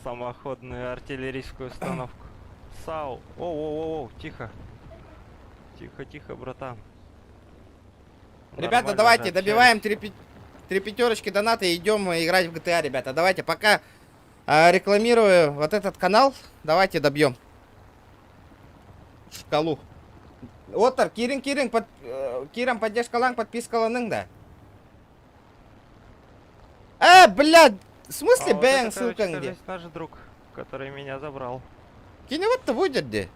Самоходную артиллерийскую установку. САУ. Оу-оу-оу, тихо. Тихо, тихо, братан. Ребята, давайте, добиваем три, три пятерочки доната и идем играть в GTA, ребята. Давайте, пока э, рекламирую вот этот канал, давайте добьем. Шкалу. Отар, киирин, киирин, под, э, киирэн поддержкалааҥ подпискаланыҥ да. Э, блядь, в смысле а бэйэҥ вот ссылка где? наш друг, который меня забрал. Кини вот будет где?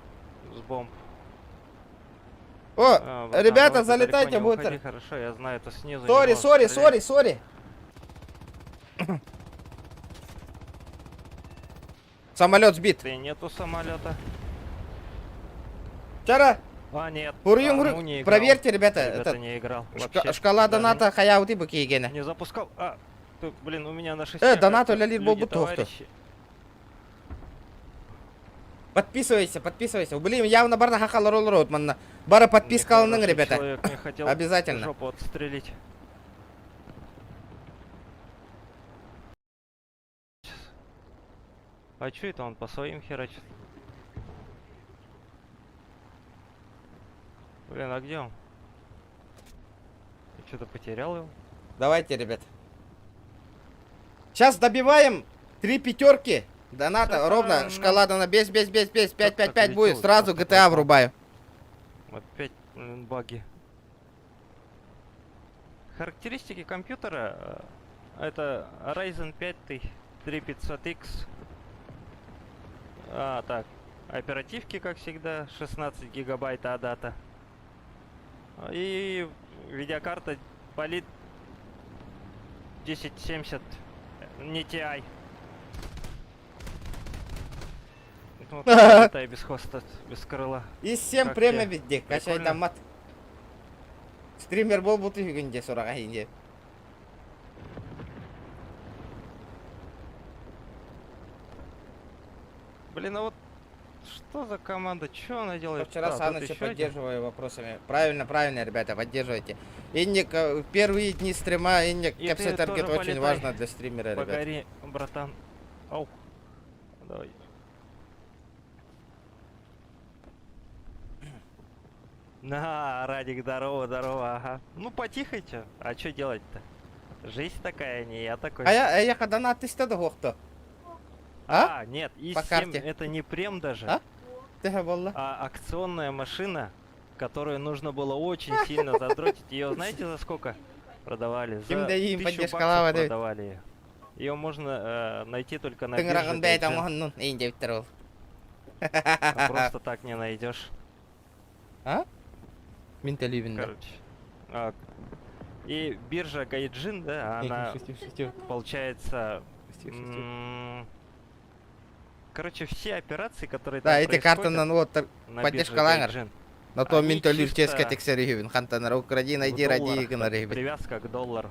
С бомб. О, а, братан, ребята, залетайте, будет. Хорошо, я знаю, это снизу. Sorry, sorry, sorry, sorry. Самолет сбит. Ты нету самолета. Вчера. А, нет. Уруйум, а, ну, не играл. Проверьте, ребята. Ребята, этот, не играл. Шка шкала доната хаяути букигене. Не запускал. А, ты, блин, у меня на шести. Э, донат үлэлиир буолбут туохту. Подписывайся, подписывайся. Блин, явно барна хахалар олорот манна. Бары подпискаланыҥ, ребята. Человек не хотел Обязательно. жопу отстрелить. А чё это он по своим херачит? Блин, а где он? Я что-то потерял его. Давайте, ребят. Сейчас добиваем три пятерки. Доната ровно, шкала на без, без, без, без, 5, 5, 5 будет. Сразу GTA врубаю. Опять блин, баги. Характеристики компьютера э, это Ryzen 5 3500X. А, так, оперативки, как всегда, 16 гигабайт ADATA. И видеокарта Palit 1070, не Ti. Вот, летай без хвоста, без крыла. И 7 Как премия тебе? везде, качай Прикольно? дамат. Стример был будто үгүнде сураға инде. Блин, а вот что за команда? Что она делает? Вчера А, тут Саныча еще один. поддерживаю вопросами. Правильно, правильно, ребята, поддерживайте. Инник, э, первые дни стрима, Инник, И капсе ты таргет тоже очень полетай. важно для стримера, ребят. Погори, братан. Ау. Давай. На, Радик, здорово, здорово, ага. Ну, потихайте. А что делать-то? Жизнь такая, не я такой. А я, а я донат түстэ да хохто. А? А, нет, По ИС-7 карте. это не прем даже, А? Төһө буолла? а акционная машина, которую нужно было очень сильно задротить. Ее знаете за сколько продавали? Ким За да им 1000 поддержкалаабат баксов эбит. продавали ее. Ее можно найти только на бирже Тыҥыраҕын бэйэтэ Гайджин. оҥоһуннун эйин диэбиттэр ол. А просто так не найдешь. А? Мин төлүүбүн да. Короче. А, и биржа Гайджин, да, она получается... Короче, все операции, которые Да, там эти происходят картанан уоттар на бирже поддержкалааңар. Гайджин, На то они мин төлүүр чиэскэ чисто тиксэр үһүбүн. Хантан укради в найди ради долларах, гынар там үһүбүт. привязка к доллару.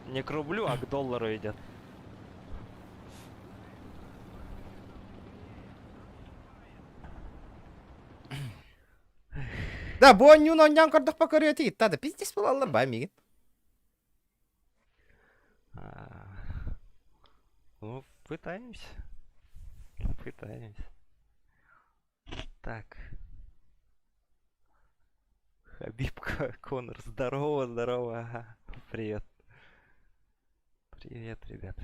Не к рублю, а к доллару идет. Да, бу оонньууну оонньоон көрдөхпө көрүө этигит да пиздец буолаллар баа миигин. А, Ну, пытаемся. Пытаемся. Так. Хабиб Конор, здорово, здорово. Ага. Привет. Привет, ребят.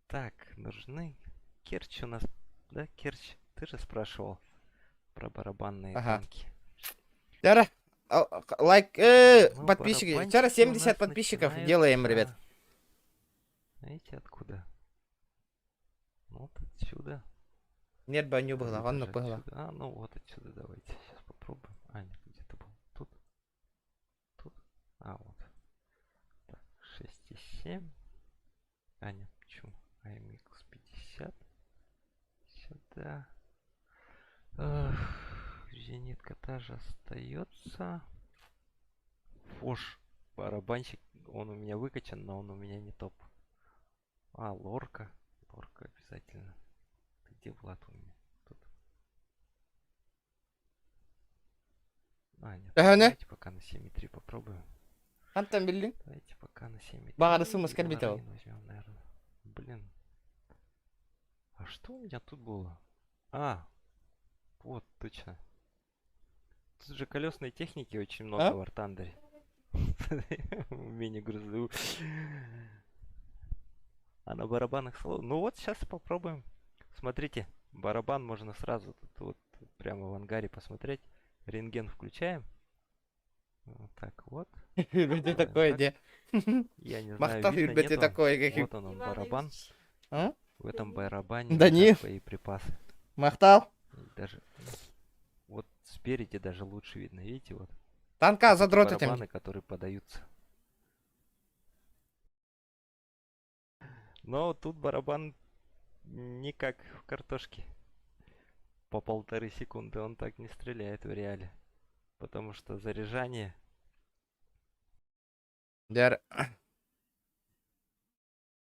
Так, нужны. Керчь у нас, да, Керчь? Ты же спрашивал про барабанные Ага. танки. Дьэ, лайк, э, Ну, подписчики. барабанщики Вчера у 70 нас подписчиков делаем, ребят. начинаются, Знаете откуда? Ну, Вот отсюда. Нет, баню было, Где-то ванну же было. отсюда. А, ну вот отсюда давайте сейчас попробуем. А, нет, где-то был. Тут. Тут. А, вот. Так, 6,7. А, нет, почему? AMX 50. Сюда. Эх, зенитка та же остается. Фош. Барабанщик, он у меня выкачан, но он у меня не топ. А, лорка. Лорка обязательно. Ты где, Влад, у меня? Тут. А, нет, Төһөнү? давайте пока на 7,3 попробуем. Хантан биллиҥ? Давайте пока на 7,3. Баҕарысы мускар и битэ ол. Лоррейн возьмем, наверное. Блин. А что у меня тут было? А, вот, точно. Тут же колесной техники очень много А? в War Thunder. Мини-грузовик. А на барабанах сло- Ну вот сейчас попробуем. Смотрите, барабан можно сразу тут вот прямо в ангаре посмотреть. Рентген включаем. Вот так вот. Үрбэтэ такое Так. дии. Я не знаю, Махтал видно, үрбэтэ нет вам? такое как Вот он, он, барабан. А? В этом барабане Да не. лежат боеприпасы. Махтал. И Даже вот спереди даже лучше видно, видите, вот Танка эти задрот этим. барабаны, которые подаются. Но тут барабан не как в картошке. По полторы секунды он так не стреляет в реале. Потому что заряжание... Дьэ.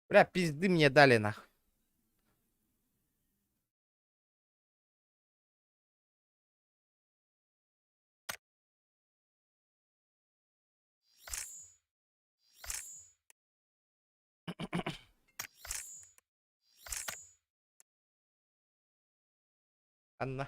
Бля, пизды мне дали нахуй. Анна.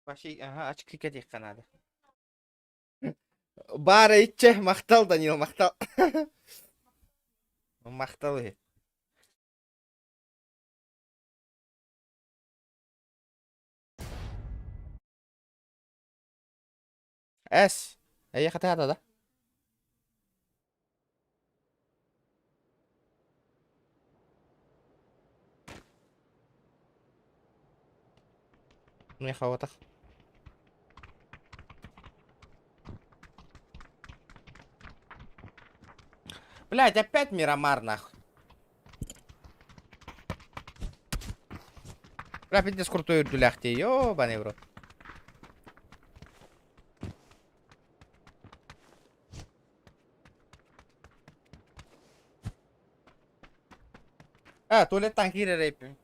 Вообще, ага, очки кэтиэххэ наада. Баара иччэ, махтал, Данил, махтал. Махтал үһү. Эс, эйиэхэ таһаата да? Миэхэ буотах. Блять, опять Мирамар нахуй. Бля, пиздец крутой үрдүлээх дии, ёбаный в рот. А, туалеттан киирэр эйпин.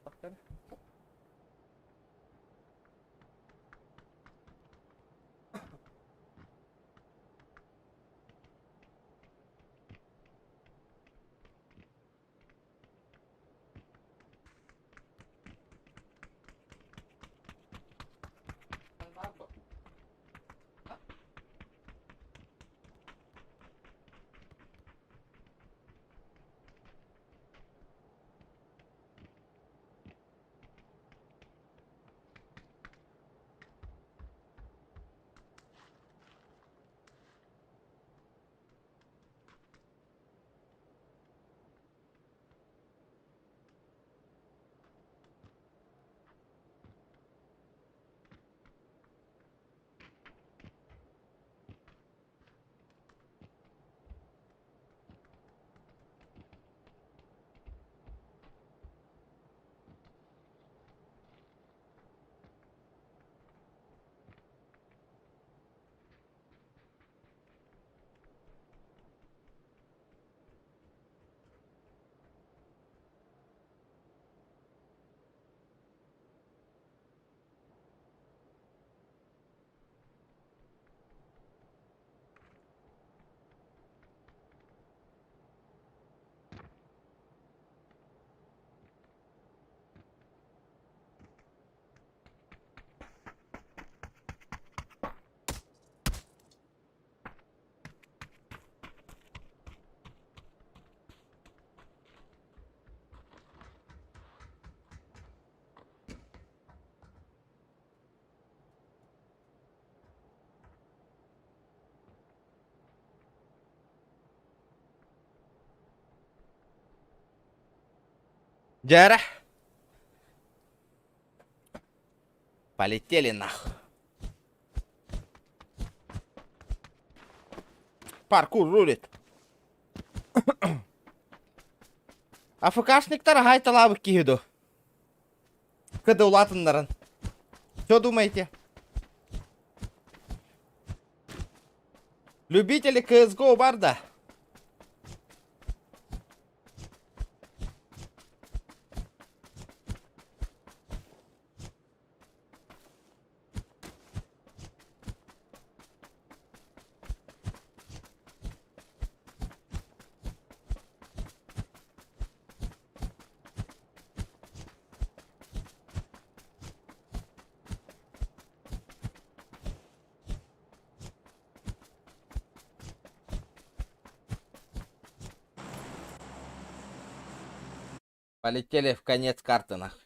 Дьээрэ. Полетели нах. Паркур рулит. АФКшниктар аһайталаабыт киһи ду. Кыды улаатыннаран. Что думаете? Любители CSGO бар да. Полетели в конец карты нах.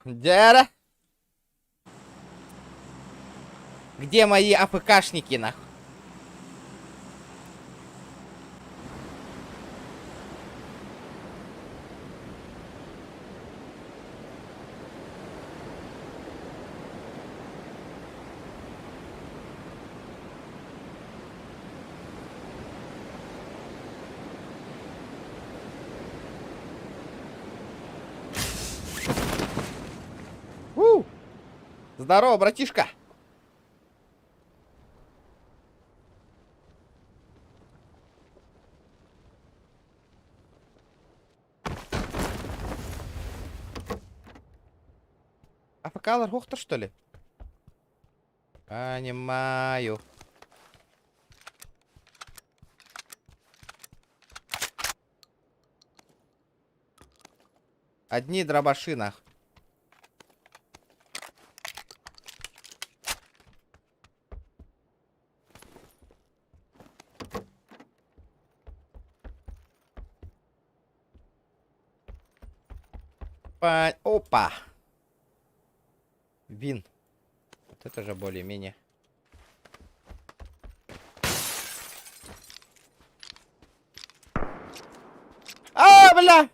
Дяра. Где мои АФКшники, нахуй? У! Здорово, братишка! АФК-лар суохтар, что ли? Понимаю. Одни дробаши, нах. Опа! Вин. Вот это же более-менее. А, бля!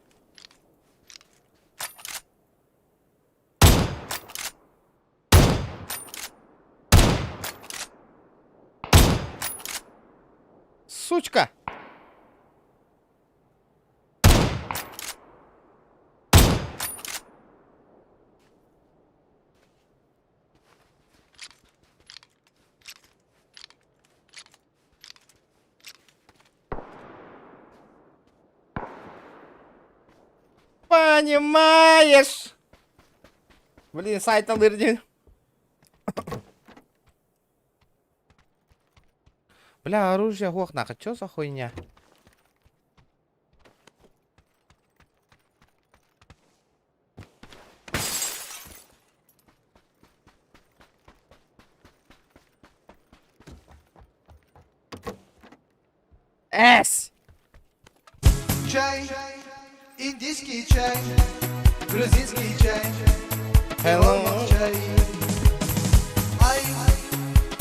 Сучка! Понимаешь? Блин, сайт алырдин. Бля, оружие гох нахуй, чё за хуйня? С! Чай, индийский чай, грузинский чай, Hello. чай. Ай,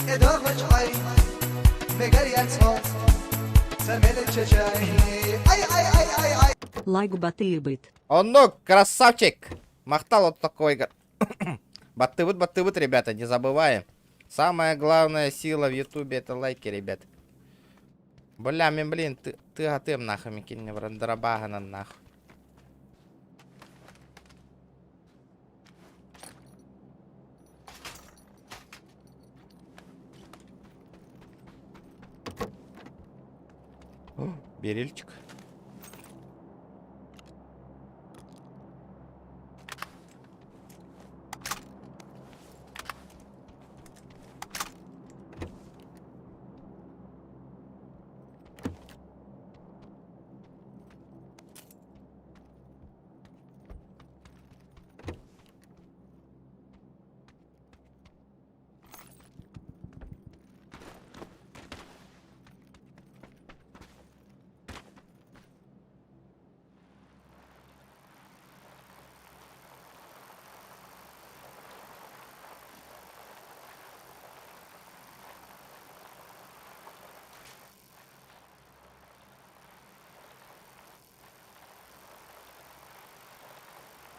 эдорвач ай, мегарьяцмо, чай. Ай, ай, ай, ай, ай. Лайк батыыбыт. Онно, красавчик! Махтал вот такой. Баттыбыт, баттыбыт, ребята, не забываем. Самая главная сила в ютубе это лайки, ребят. Бля, мен, блин, ты, ты атым нахуй, микин в нахуй. О, берильчик.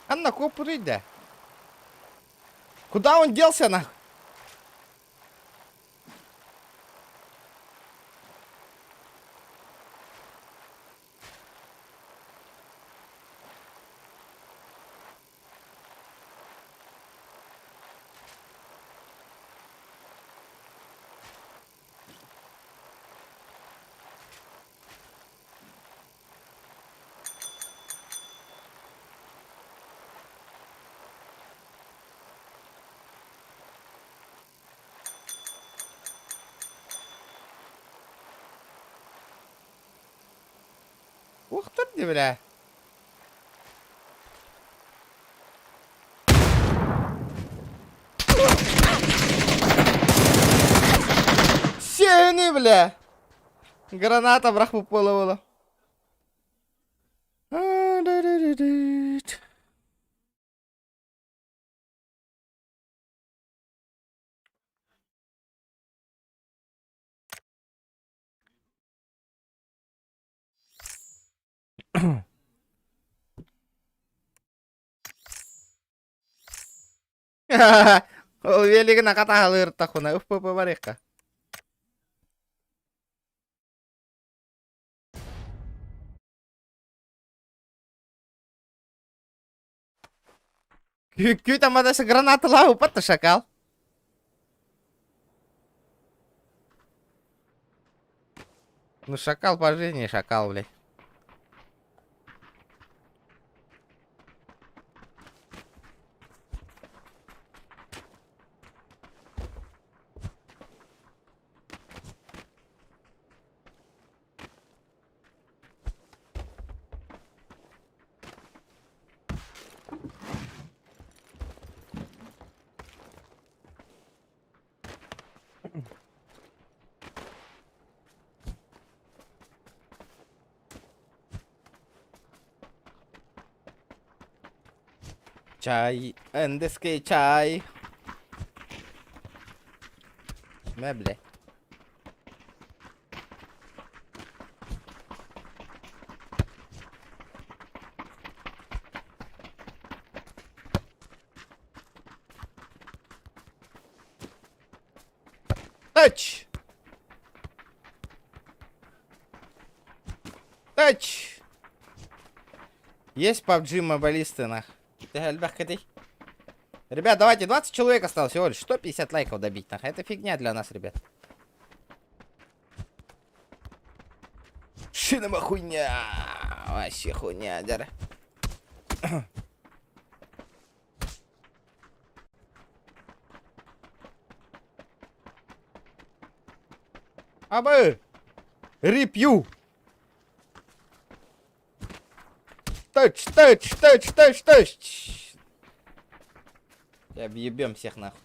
Анна копырыйда. Куда он делся нахуй? Ух ты, бля. Сени, бля. Граната брах было. Ол велигин акатаһалыыртахуна УФПП барыахха. Күү тамадасы гранаталаа упатта шакал. Ну шакал по жизни шакал, блядь. Чай, эндеский чай. Мэ, бля. Тач! Тач! Есть PUBG мобалисты, нах. Ребят, давайте, 20 человек осталось всего лишь. 150 лайков добить, нах. Это фигня для нас, ребят. Шинама хуйня. Вообще хуйня, дяра. Абы! Репью! Тач, тач, тач, тач, тач! Объебем всех нахуй.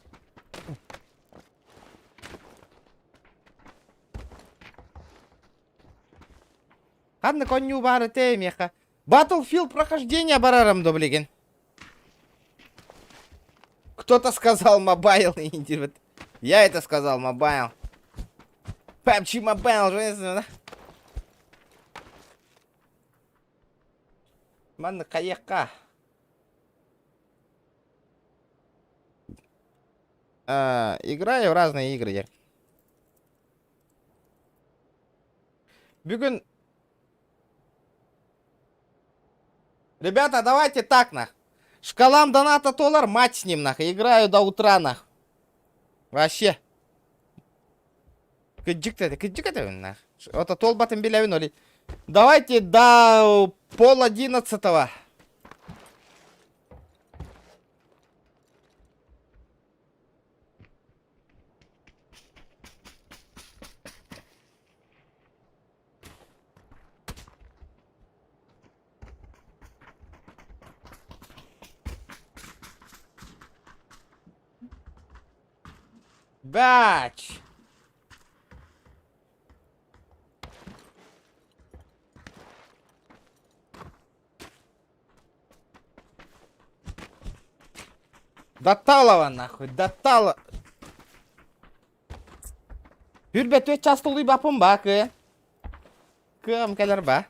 Ханна конью бары меха. Battlefield прохождение барарам доблеген. Кто-то сказал mobile. Я это сказал mobile. PUBG Mobile, да? Манна каяка. Играю в разные игры я. Бүгүн... Ребята, давайте так, нах. Шкалам доната доллар, мать с ним, нах. Играю до утра, нах. Вообще. Кыдьык кыдьык это, нах. Это толбатын билэбин оли. Давайте до 10:30. Бач! До Талова нахуй, до Тала. Хүрбәт өт частолуй бапым ба кы. Кым кэлэр ба.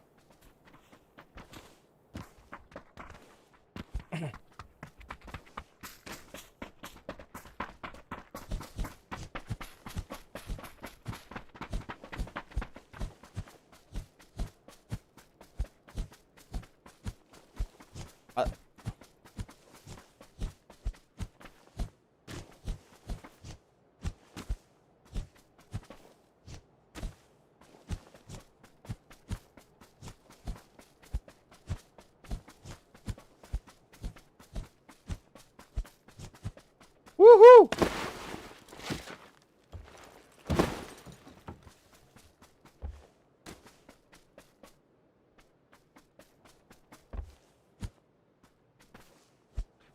Уху!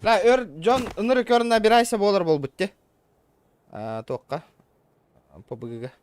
Ла, өр Джон ыныры көрін набирайся болар бол бітті. Тоққа. ПБГ-га.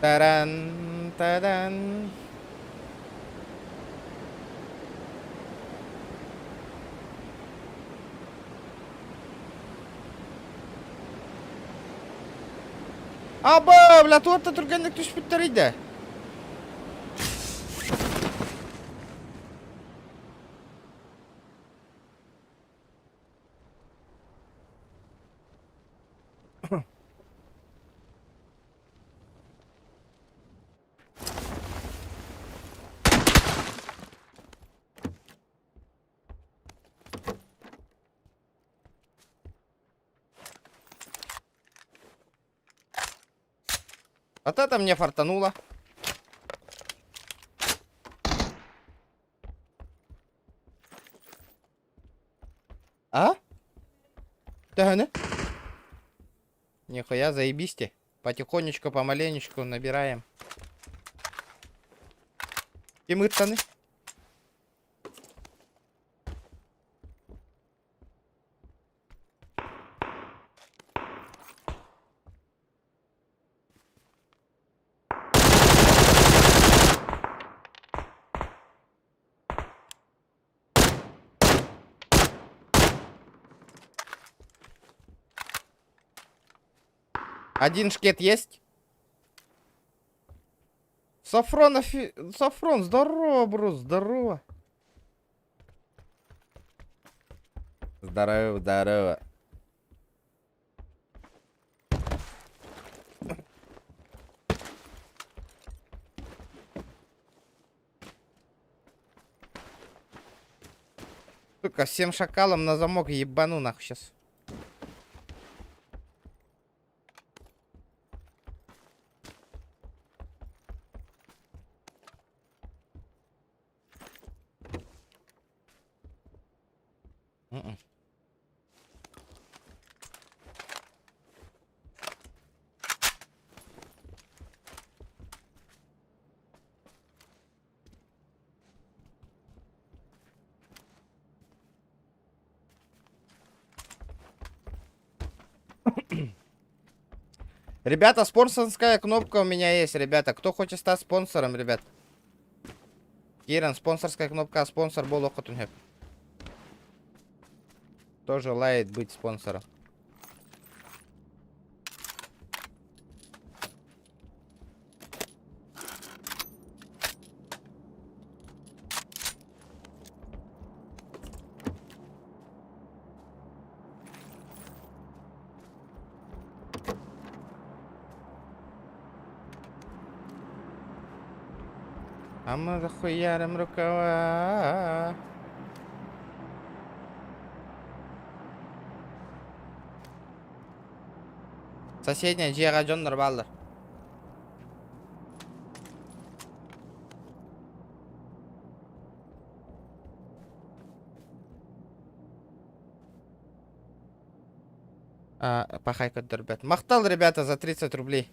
Таран, тадан. Аба, бля, туорта түргэнник түспүттэрий да. Вот это мне фартануло. А? Төһөнү? Нихуя, заебисьте. Потихонечку, помаленечку набираем. Ким ыттаны? Один шкет есть? Сафрон, офи... Сафрон, здорово, бро, здорово. Здорово, здорово. Сука, всем шакалом на замок ебану нахуй сейчас. М-м. Ребята, спонсорская кнопка у меня есть, ребята. Кто хочет стать спонсором, ребят? Киран, спонсорская кнопка, спонсор буолуоххутун сөп. Кто желает быть спонсором? А мы захуярим рукава. Соседняя дьиэҕэ дьоннор бааллар. А, пахай көрдөрбөт. Махтал, ребята, за 30 рублей.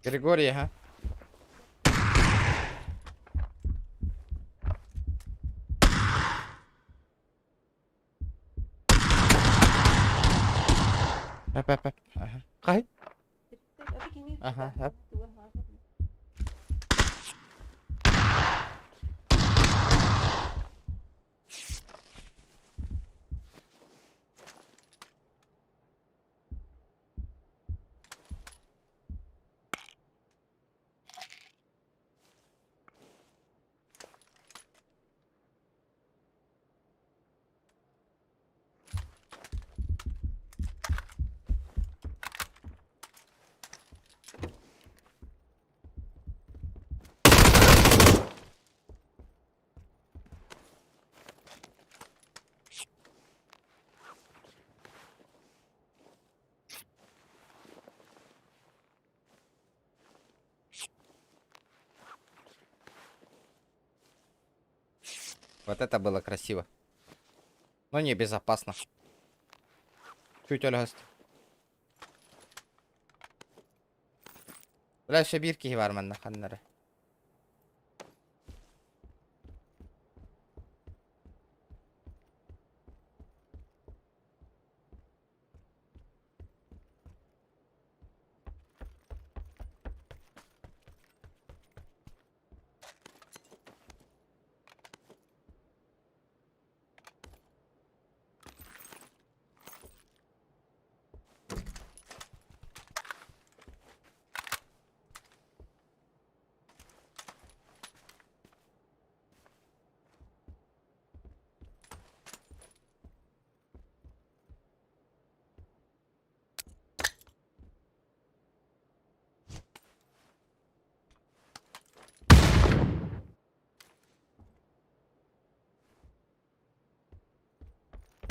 Григорий, ага. Ап, ап, ап. Ага. Хай. Ага. Ап. Вот это было красиво. Но не безопасно. Чуть өлөһөст. Бля, өссө биир киһи бар манна ханнары.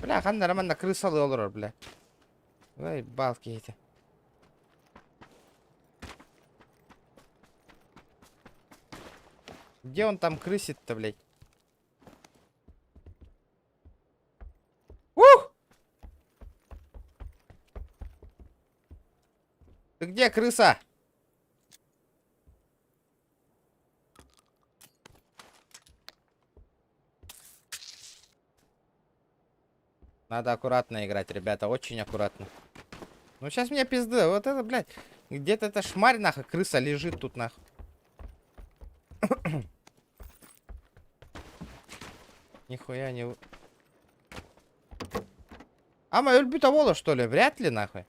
Бля, ханна эрэ манна крысалыы олорор, бля. Ой, бал киһитэ. Где он там крысит-то, блядь? Ух! Ты где, крыса? Надо аккуратно играть, ребята, очень аккуратно. Ну сейчас меня пизды, вот это, блядь. Где-то эта шмарь, нахуй, крыса лежит тут, нахуй. Нихуя не... Ама өлбүт оболо, что ли? Вряд ли, нахуй.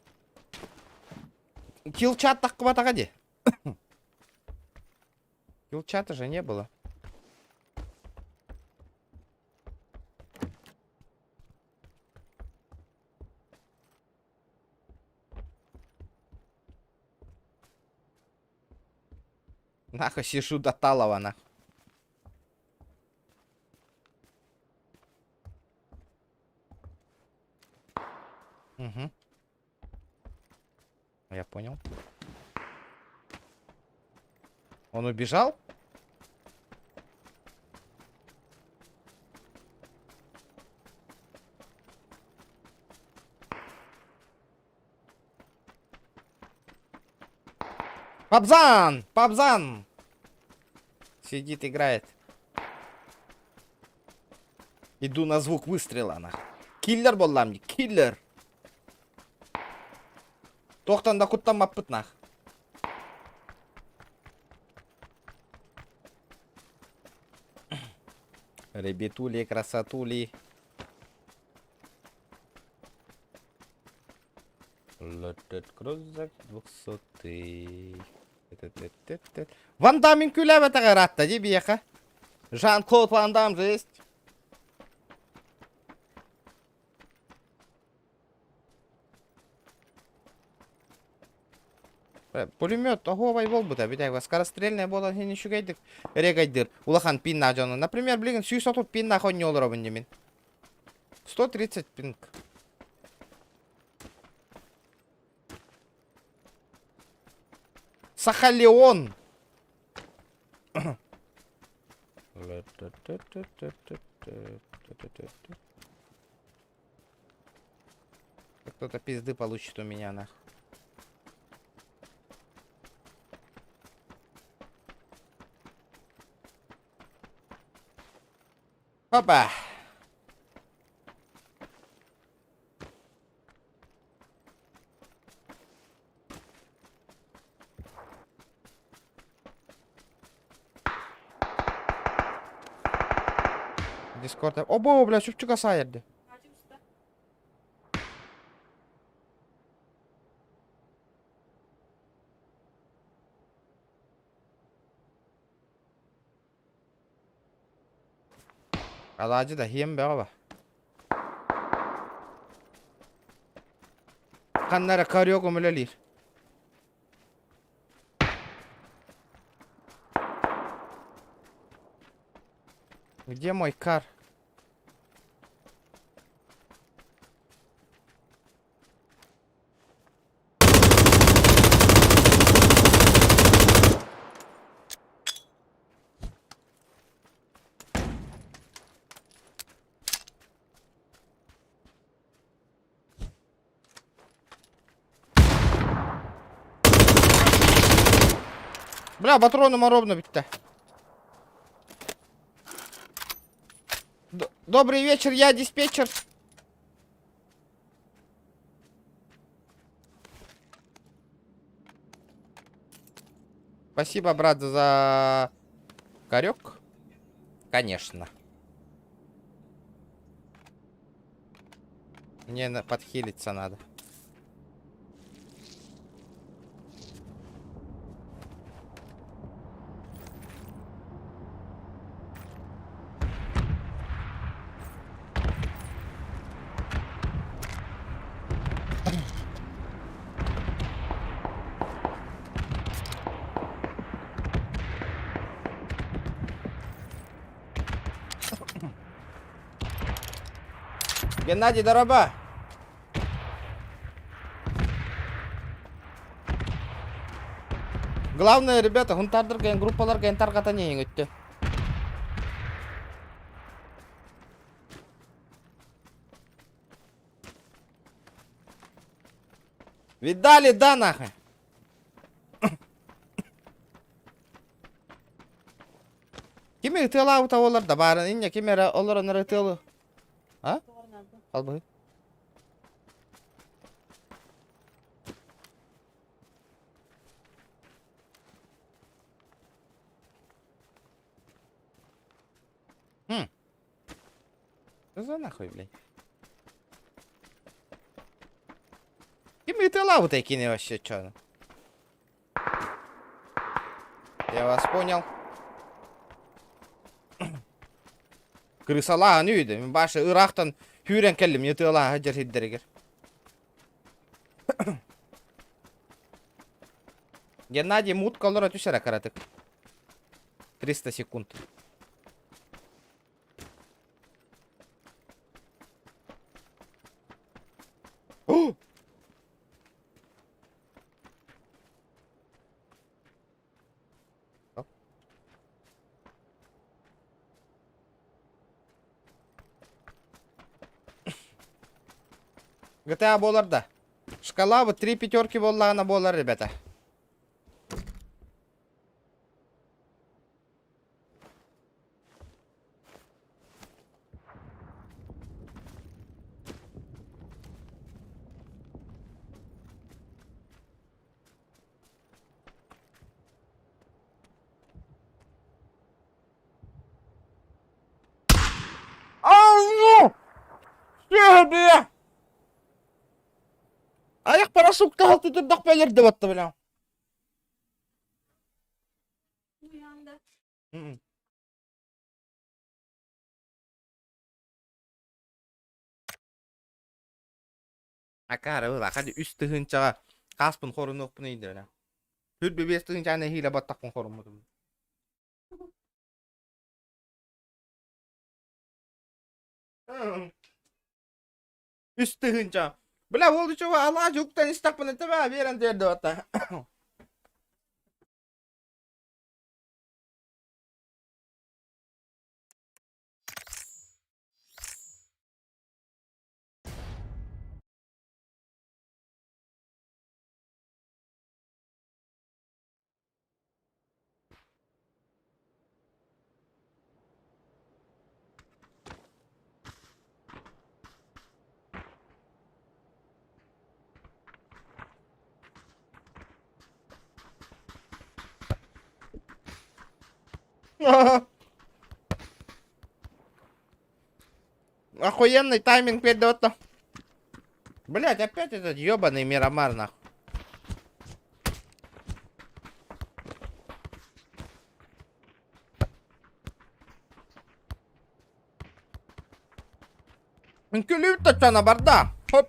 Килчат таххыбатаҕа дии. Килчата же не было. Нахуй сижу до талого, нахуй. Угу. Я понял. Он убежал? Пабзан! Пабзан! Сидит, играет. Иду на звук выстрела, нах. Киллер буоллаҕым дии, киллер. Туохтан да куттаммаппыт нах. Ребятули, красотули. Летит крузак двухсотый. Ван Дамм үҥкүүлээбэтэҕэ ыраатта дии биһиэхэ. Жан-Клод Ван Дамм же есть. Пулемет оһуобай буолбута бүтэйбэ скорострельная буолан иһин үчүгэйдик регайдыр улахан пиннаах дьону. Например, билигин 130 пиннаах оонньуу олоробун дии мин. 130 пинг. Сахалион! Кто-то пизды получит у меня нах. Опа! Дискорд. Обо, бля, чупчуга саайарды. Алаадьы да иһиэм бөҕө ба. Ханна эрэ корёк үлэлиир. Где мой кар? Бля, патроным оруобуна бүттэ. Добрый вечер, я диспетчер. Спасибо, брат, за корек. Конечно. Мне подхилиться надо. Геннадий, дороба! Главное, ребята, хунтардарга группаларга эн тарҕатан иһиҥ өттө. Видали, да, нахуй? Ким ытыалаабыта буолар да баарын инньэ ким эрэ олорон эрэ ытыалы. А? Албыһы. Хм. Что за нахуй, блядь? Ким ытыалаабытай кини вообще чё? Я вас понял. Крысалаан үйді. Мин башы ыраахтан сүүрэн кэллим ытыалаа сылдьар сирдэригэр. Геннадий мутка олоро түс эрэ кыратык. 300 секунд. О! GTA буолар да. Шкала вот три пятерки буоллаҕына буолар, ребята. Айах парашютка турдах бэлэр батта бля. Акаары была, хadi үс тыһыынчаҕа хааспын хорунуохпун ыйдыра. Хүрбү биэс тыһыынчааны нэһиилэ баттахпын хоруммутум. Үс тыһыынча. Бля, ол үчүгэй алаа жуктан истэхпинэ тэбэ биэрэн тиэрдэ батта. Охуенный тайминг передает-то. Блять, опять этот ебаный Мирамар, нахуй. Үҥкүүлүүбүт точчоно барда. Хоп.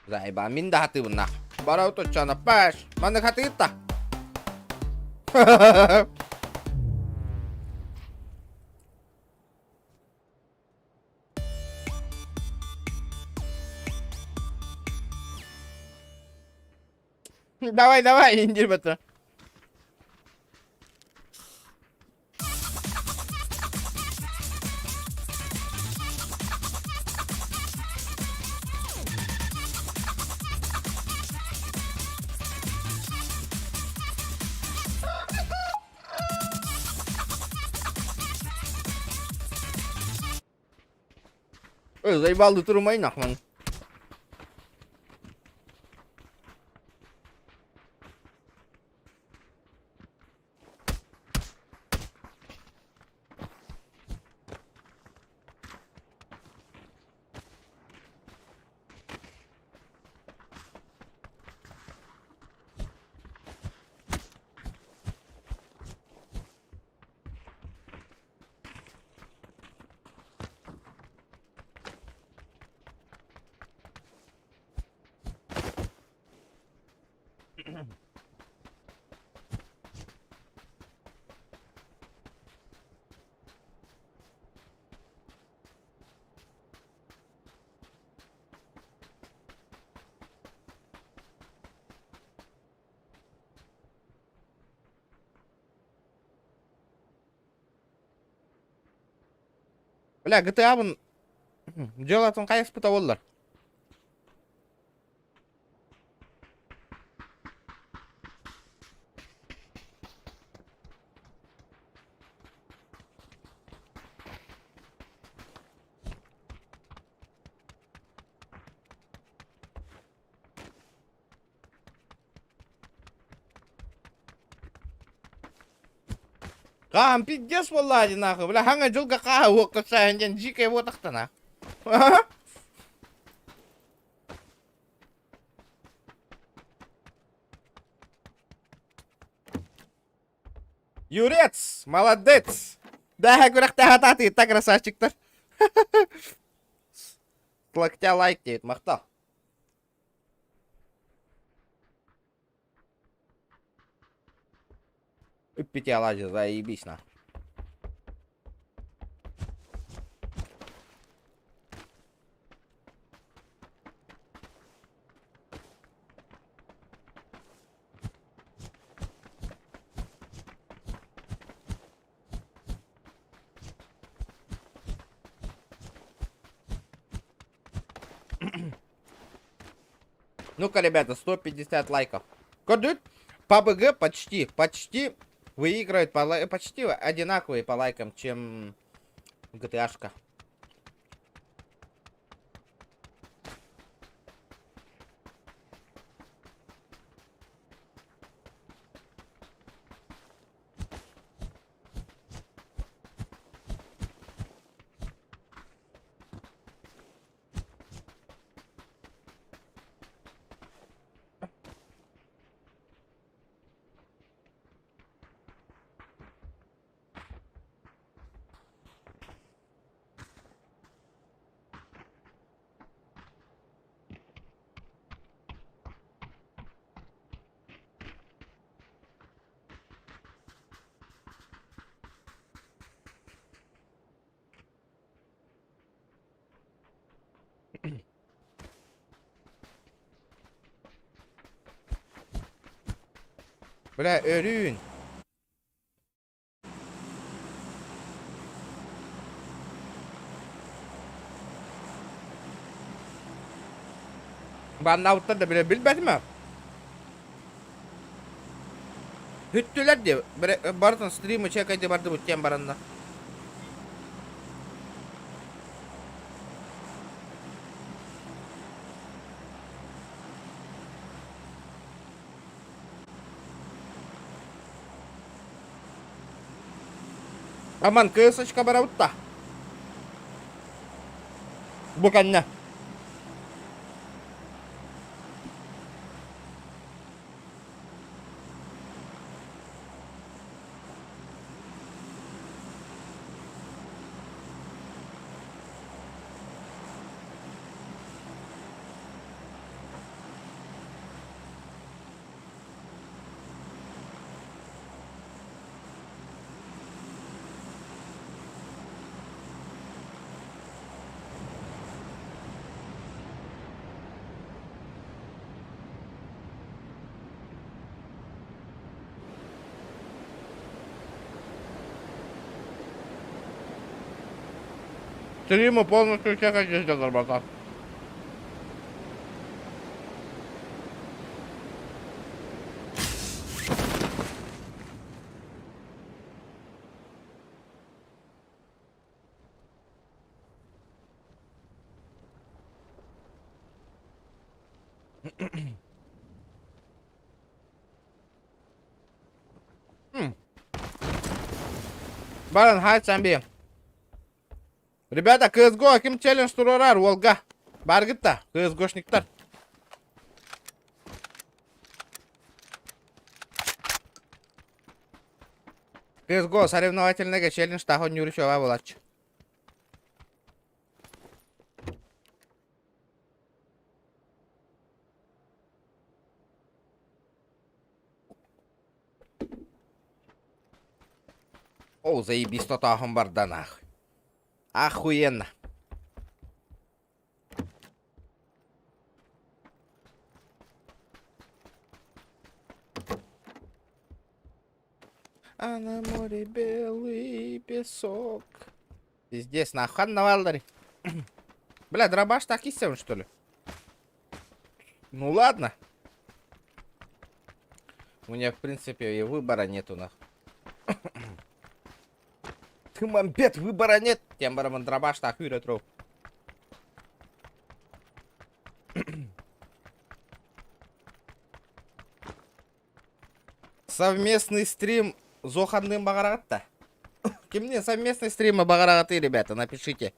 Заебал, мин да хатыыбын нах. Бара оточчоно паш. Маннык хатыытта. Давай, давай, индир бата. Ой, заебал турумай нахман. Бля, GTA-бын дьыалатын хайыспыта буоллар. Хаһан пиздец буоллаа дии нахуй. Бля, хаҥа дьылга хааһы уокка сааһын диэн дьиикэй буотахтана. Юрец, молодец! Да, күрэхтэһэ атаатыытта красавчиктар. Локтя лайк диэбит, махтал. Үппүтэ алаадьы, заебись нахуй. Ну-ка, ребята, 150 лайков. Көрдүт? PUBG почти, почти выигрывает по лай... почти одинаковые по лайкам, чем GTA-шка. Бля, өрүүн. Баннаабыттар да билэ билбэтим ээ. Бүттүлэр дии. Барытын стримы чекайте бардыбыт диэн баранна. Аман кысочка барабытта. Бу кэннэ. Стримы полностью чекать везде братан. Баран, хай самби. Ребята, CSGO ким челлендж туруорар уолга. Бааргыт да, CSGOшниктар. CSGO соревновательныйга челлендж таһон Юричева булач. О, заебись, тотааһын барда нахуй. Охуенно. А на море белый песок. Пиздец, нахуй навалдари. Бля, дробаш так и что ли? Ну ладно. У меня, в принципе, и выбора нету, нахуй. Ты мамбет, выбора нет. Тем бараман дробаш так юря Совместный стрим Зоханным баҕараҕыт Кимниин совместный стримы баҕараҕытый, ребята, напишите.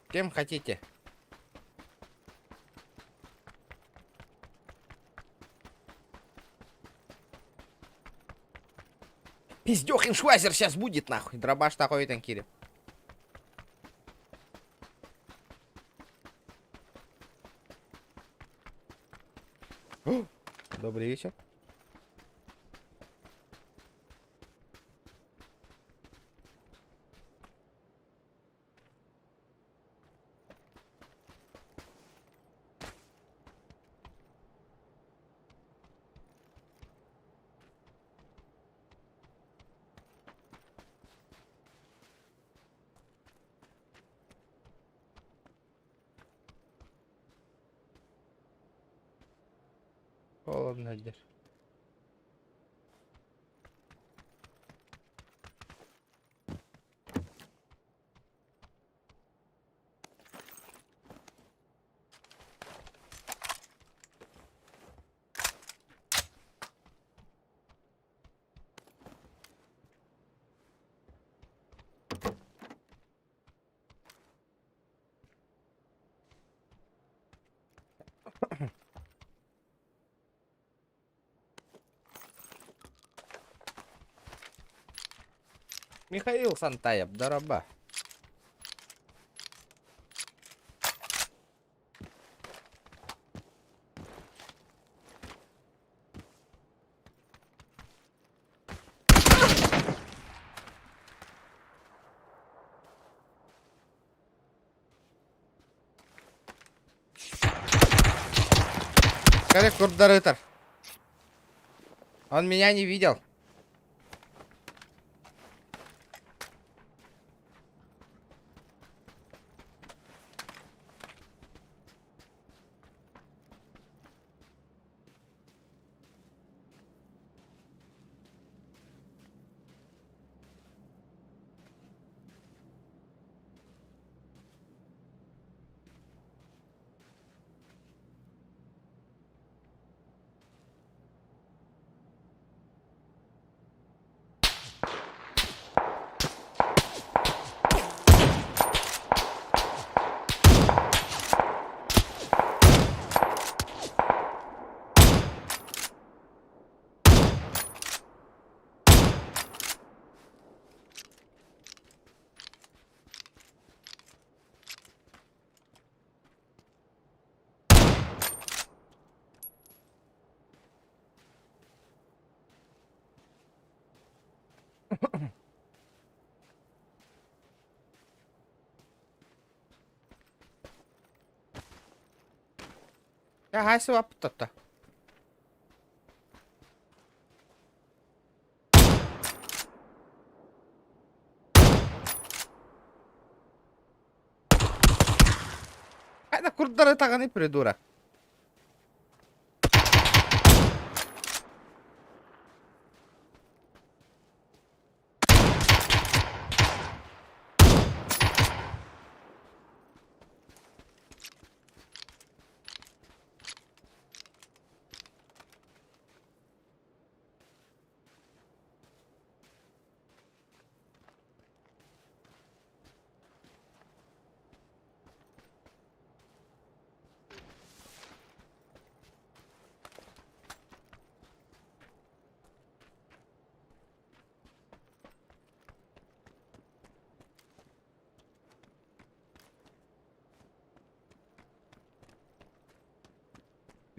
Кем хотите. Пиздёхин швайзер сейчас будет нахуй. Дробаш такой танкире. Добрый вечер. Холодно диир. Михаил Сантаев, дороба. Скорее курдарытор. Он меня не видел. Хаһаайыстыба Хайда курдары таҕаны придурок.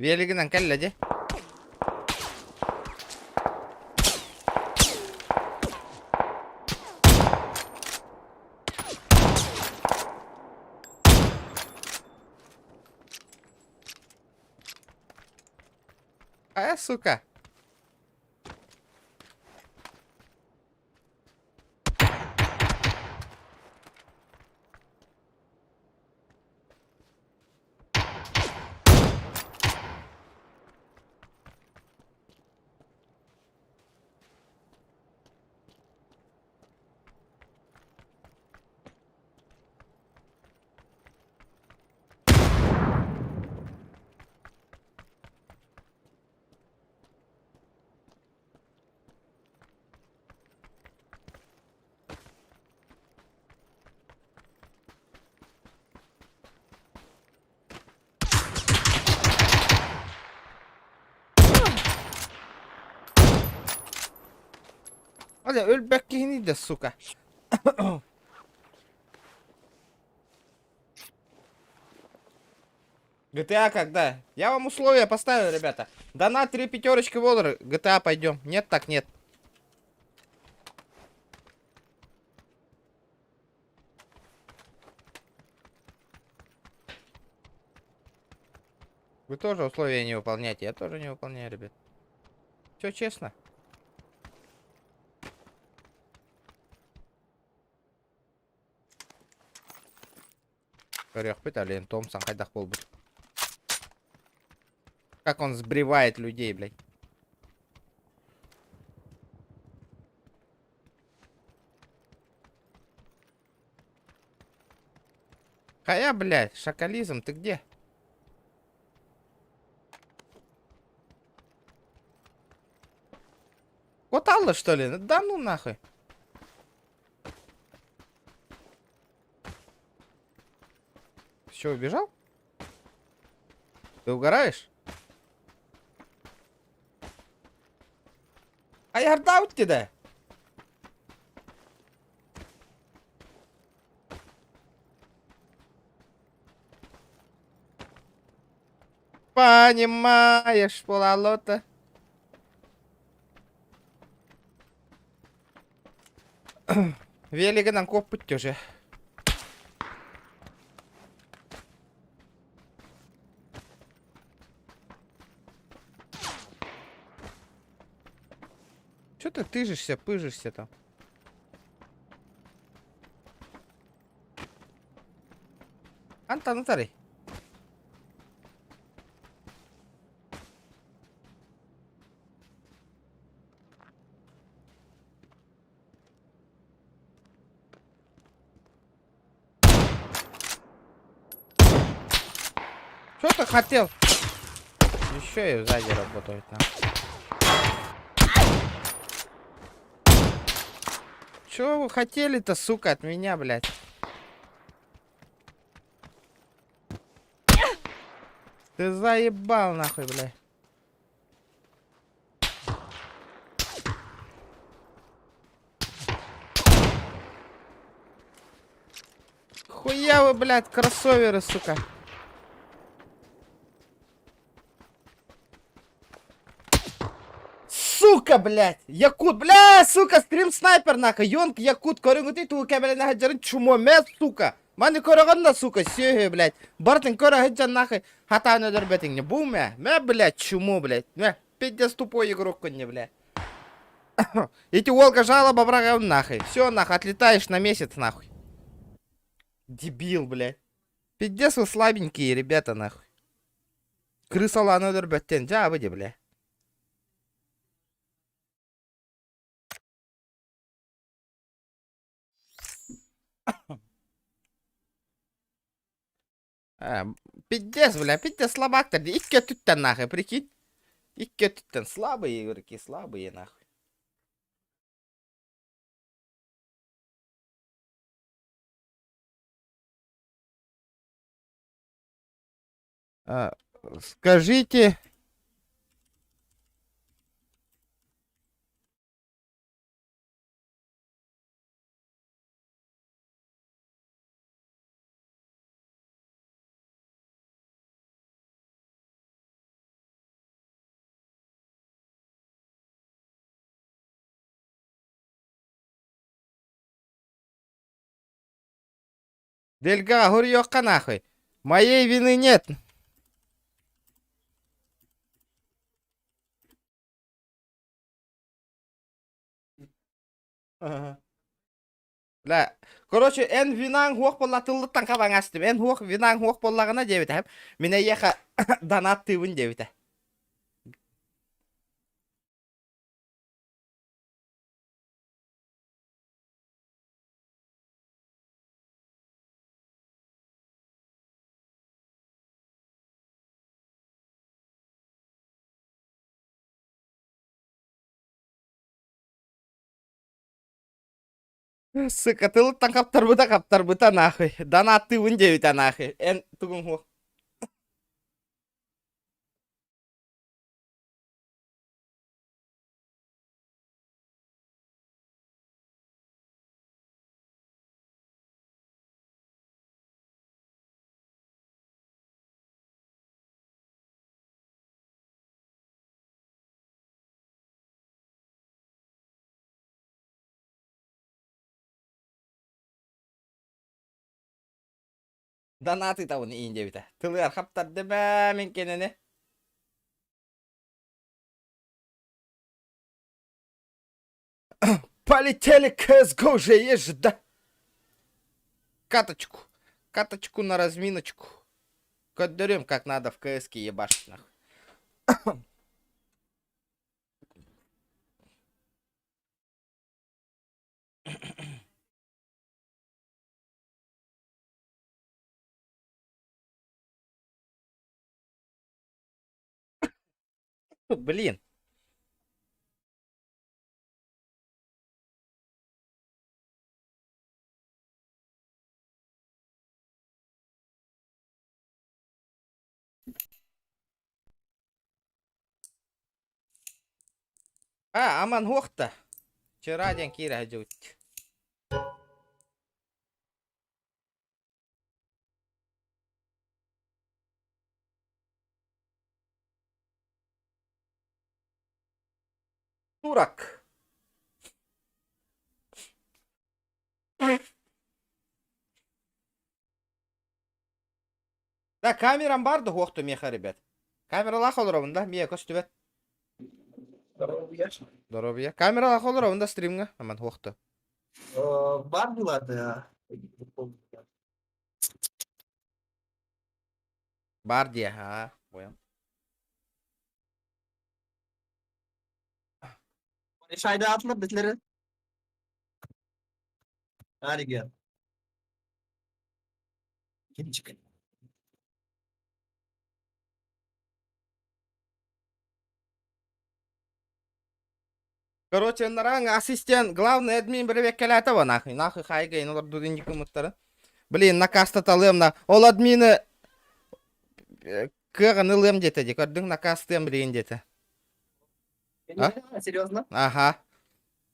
Велигинэн кэллэ дии. А, сука. Оля, өлбөк киһини да, сука. GTA когда? Я вам условия поставил, ребята. Донат три пятерочки воллер, GTA пойдем. Нет, так нет. Вы тоже условия не выполняете, я тоже не выполняю, ребят. Все честно. Көрүөхпүт, Ален Томпсон хайдах буолбут. Как он сбривает людей, блядь. Хая, блядь, шакализм, ты где? Вот Алла, что ли? Да ну нахуй. Ты что, убежал? Ты угораешь? А я тебя. Понимаешь, пололота. Велигынан коппут уже. Че ты тыжишься, пыжишься там? Антон, утарый. Что ты хотел? Еще и сзади работают, на. Чего вы хотели-то, сука, от меня, блядь? Ты заебал, нахуй, блядь. Хуя вы, блядь, кроссоверы, сука. Сука, блядь! Якут, бля, сука, стрим снайпер, нахуй. Йонг, якут, көрүҥүтүй тугу кэбэлэнэ сылдьарын чумомэ, сука. Маны көрөҕүн да, сука, сүөһү, блядь. Барытын көрө сылдьан нахуй хатаан өлөрбөтүҥ не. Бу мэ, мэ, блядь, чуму, блядь. Мэ, пиздец тупой игрок не, блядь. Ити уолга жалоба быраҕыам нахуй. Все, нахуй, отлетаешь на месяц, нахуй. Дебил, блядь. Пиздец вы слабенькие, ребята, нахуй. Крысалаан өлөрбөттөн, дьаабы де, бля. Э, пиздец, бля, пиздец слабактар дии. Икки өттүттэн нахуй, прикинь. Икки өттүттэн слабые игроки, слабые нахуй. А, скажите... Дельга, хоруйуохха нахуй. Моей вины нет. Бля, короче, эн винаҥ суох буолла тыллыттан хабаҥастым. Эн суох винаҥ суох буоллаҕына диэбитэ. Мин эйиэхэ донаттыыбын диэбитэ. Сука, тылыттан хаптарбыта хаптарбыта нахуй. Донаттыыбын диэбитэ нахуй. Эн тугуҥ суох. Донаты табын иин диэбитэ. Тылыгар хаптарды бээ мин кинини. Полетели CSGO уже есть да. Каточку. Каточку на разминочку. Көрдөрүм, как надо в КС-ке ебашить нахуй. Блин. А, Аман хуохта. Вчера диэн киирэ сылдьыбыт. Турок. Да, камерам бар да хуохту миэхэ, ребят. Камералаах олоробун да, миэ көстүбэт. Здоровья. Камералаах олоробун да стримҥа, аман хуохту. Бар была, да. Бар дии, аа, понял. Шайда атылып битлери. Hadi gel. Kim çıkın? Короче, нараҥ ассистент, главный админ бэрэбиэккэлээтэ ба нахуй, нахуй хайга ин олордуу инникымыттары. Блин, накастаталыам на. Ол админы кыаҕын ылыам диэтэ дии, көрдүҥ накастыам билигин диэтэ. А? Серьезно? Ага.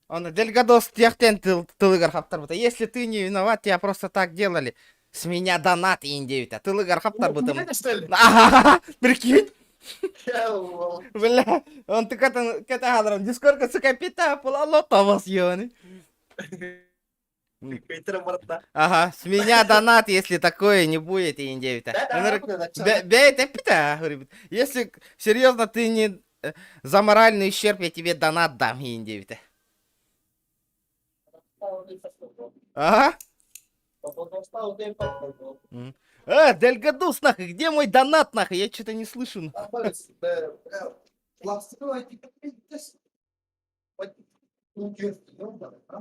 Он Дельгадос тиэхтэн тылыгар хаптарбыта. Если ты не виноват, тебя просто так делали. С меня донат индейбитэ. Тылыгар хаптарбытым. что ли? Ага, прикинь. Бля, он ты ката ката хадрам. Дискорка сука пита пула лотовос ёны. Ага, с меня донат, если такое не будет, и не Бэйт Если серьезно ты не за моральный ущерб, я тебе донат дам, индивита. Ага. А, Дельгадус, нахуй, где мой донат, нахуй? Я что-то не слышу.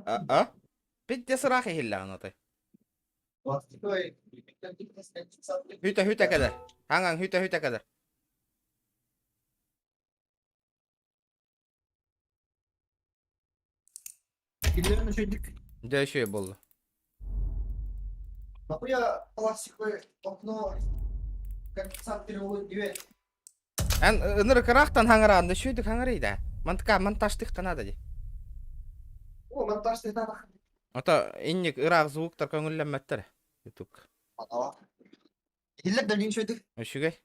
А? а? Пиздец ыраах иһиллэҕин отой. Хүтэ хүтэ кэлэр. Хаҥаҥ хүтэ хүтэ кэлэр. Киллэрин үчүгдүк. Дьэ үчүгэй буолла. Нахуя пластиковое окно, как сам переводит дверь? Эн ынырык ыраахтан хаҥараан да үчүгэйдик хаҥарый да. Мантыка монтажтык надо ди. О, монтаж ты надо. Ото инник ыраах звуктар көҥүллэммэттэр. Ютуб. Иһиллэр да билин үчүгдүк. Үчүгэй.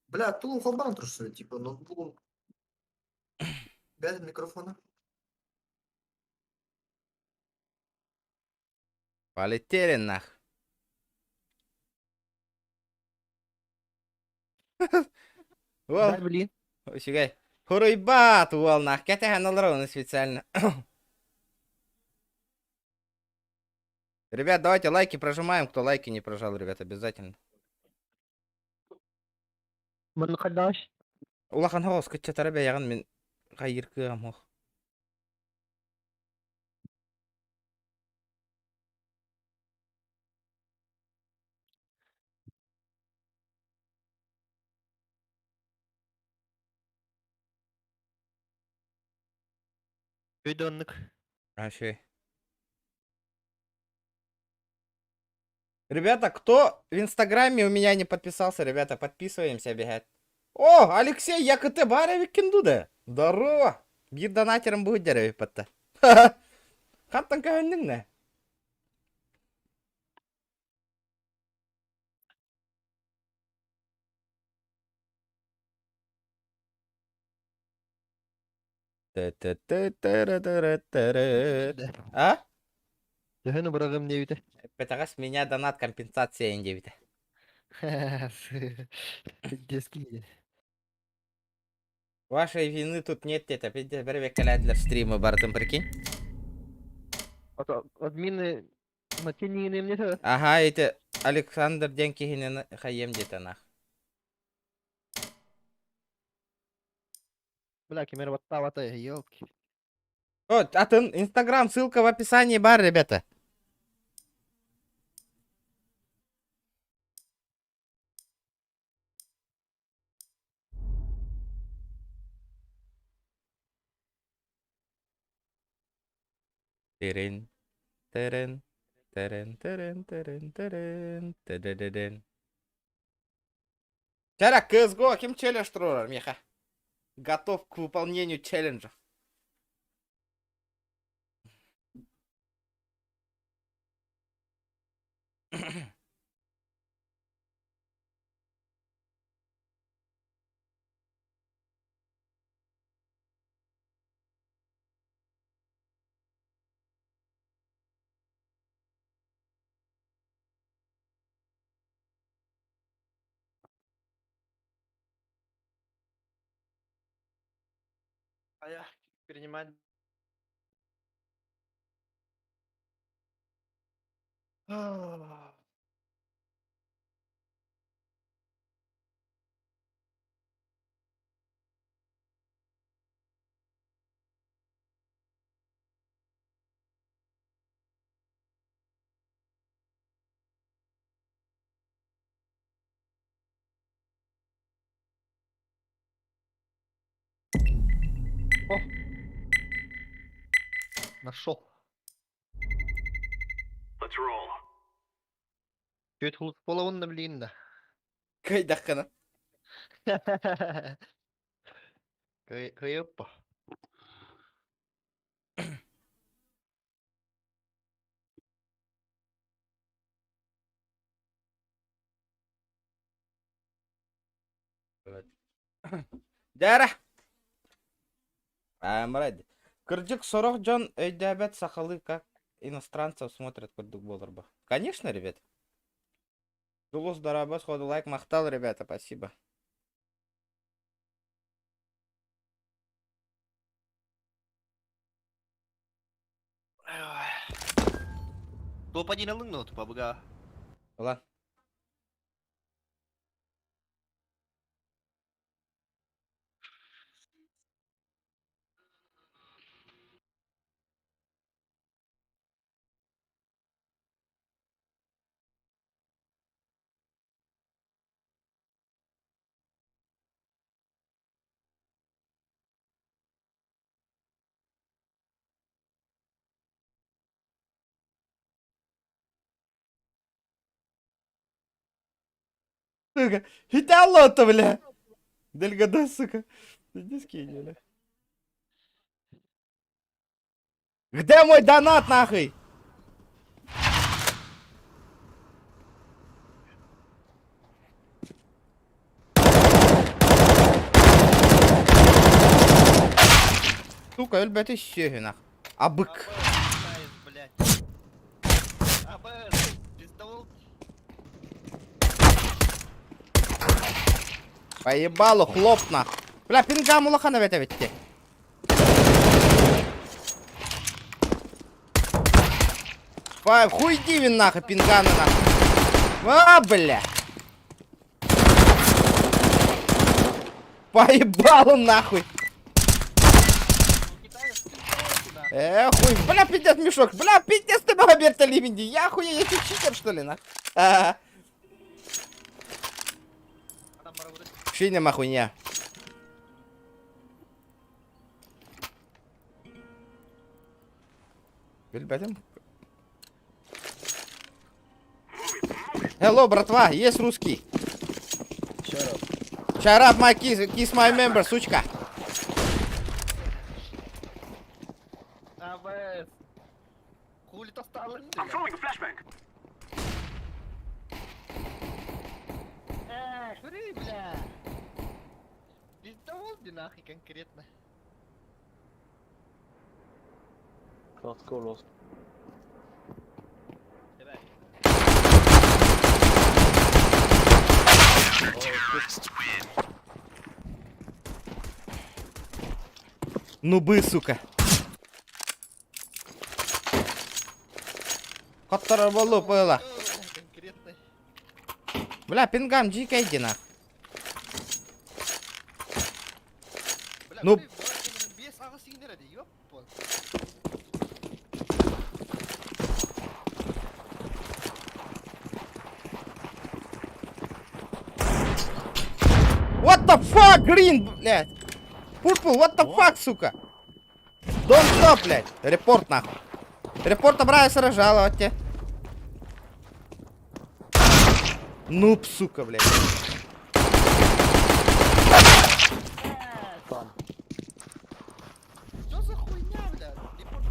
Бля, тулун холбаан турсун, типа, ноутбугум без микрофона. Полетели нах. Уол, Да, блин. үчүгэй. Хуруйбаат уол нах кэтэһэн олоробун специально. Ребят, давайте лайки прожимаем, кто лайки не прожал, ребят, обязательно. Манна хайдаш. Улахан хоҕус кыччатара бэйэҕин мин хайыыр кыаҕым суох. Өйдөннүк. Вообще. Ребята, кто в Инстаграме у меня не подписался, ребята, подписываемся, бегать. О, Алексей, я КТ Баровик Киндуда. Здорово. Биир донатером будет деревья подта. Хантан көһүннүҥ А? Төһөнү быраҕым диэбитэ. Эппэтэҕэс меня донат компенсация диэбитэ. Пиздец киһи. Вашей вины тут нет диэтэ. Пиздец бэрэбиэккэлээтилэр стримы барытын прикинь. Админы матинигин эмне Ага, эти Александр диэн киһини хайыам диэтэ нах. Бля, ким эрэ баттаабата, елки. О, атын Инстаграм, ссылка в описании бар, ребята. Терен, терен, терен, терен, терен, терен, терен. Чара, CSGO, ким челлендж туруорар миэхэ? Готов к выполнению челленджа. А я перенимать. О! Нашел. Чуть половина блин да. Кыайдаххына. Кыайыппа. Дьэ I'm ready. Кырдьык сорох дьон өйдөөбөт сахалыы как. иностранцев смотрят курдук буолар бо. Конечно, ребят. Дулус дорообо, сходу лайк, махтал, ребята, спасибо. Топ-1 ыллыҥ дуо, пабыга? Ылан. Сука, хиталото, бля. Дельгада, сука. Иди скинь, бля. Где мой донат, нахуй? Сука, өлбөтө сүөһү нах. Абык. Блядь. АБС, пиздовол. Поебало, хлоп нах. Бля, пингам улахан эбит эбит Пай, хуй дивин нахуй, пинганы нахуй. А, бля. Поебало нахуй. Хуй, бля, пиздец, мешок, бля, пиздец, ты Роберта Ливенди. Я хуя, я тебе читер, что ли, нахуй? А-а-а. Шиня махуйня. Билбэтим. Hello, братва, есть русский? Shut up, my kiss, kiss my member, сучка. АБС. Хули то стало? I'm throwing a flashbang. Эх, ври, бля. Пиздовол нахуй конкретно. Let's go, Lost. Давай. Нубы, сука. Которого было. Конкретно. Бля, пингам, GK нах. Бля, Ну. Без ағасы ёп. What the fuck, green, блядь? Purple, what the fuck, сука? Don't stop, блядь. Репорт, нахуй. Репорт обрался, жаловать тебе. Нуб, сука, блядь. Там. Что за хуйня, бля? Репорт,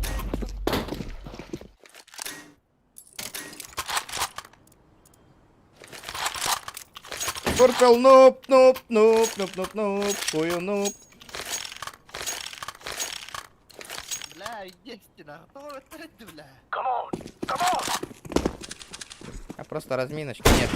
Purple, noob, noob, noob, noob, noob, noob, хую noob. Бля, иди нахуй. Бля. А просто разминочки нет.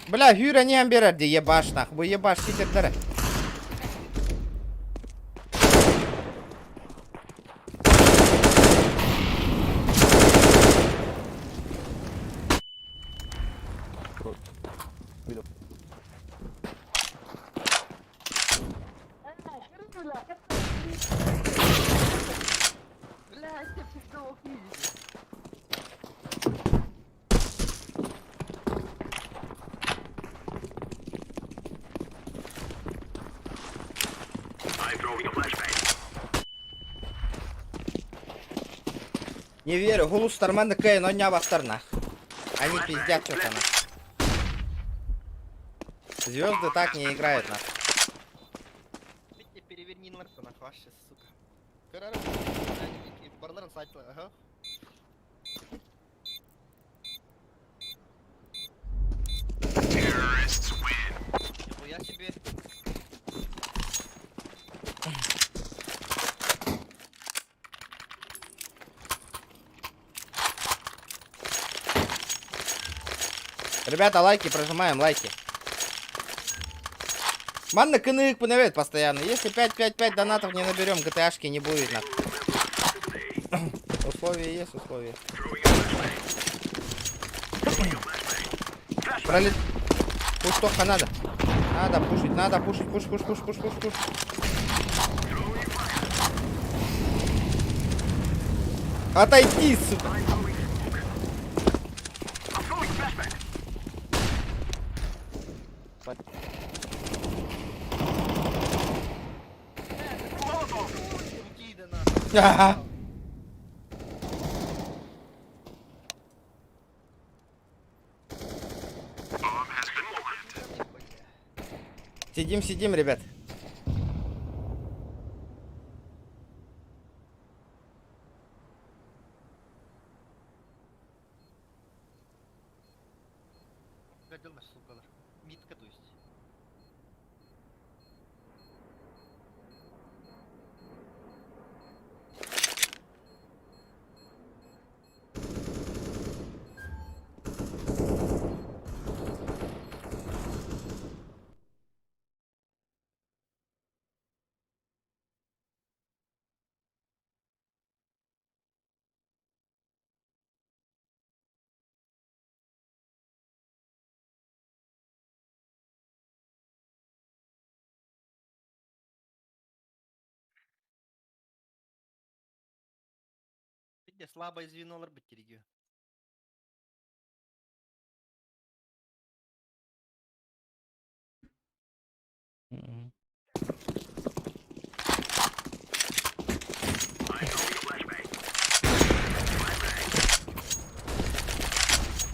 Бля, Юра не амберер, ебаш нах, бу ебаш читердері. Бля, я пиздовол видите. Не верю, Гулустарман кей, но не нах. Они пиздят что-то нах. Звезды так не играют нах. Битте переверни нахуй вообще, сука. Барларын сайтлы, ага. Ребята, лайки прожимаем, лайки. Манна кынык пунавет постоянно. Если 5-5-5 донатов не наберем, ГТАшки не будет нахуй. Условия есть, условия. Пролет. Пуш только надо. Надо пушить, надо пушить, пуш, пуш, пуш, пуш, пуш, пуш. Отойди, сука. Ага. Сидим, сидим, ребят. Митка, то есть. Видите, слабое звено ларбитеригию.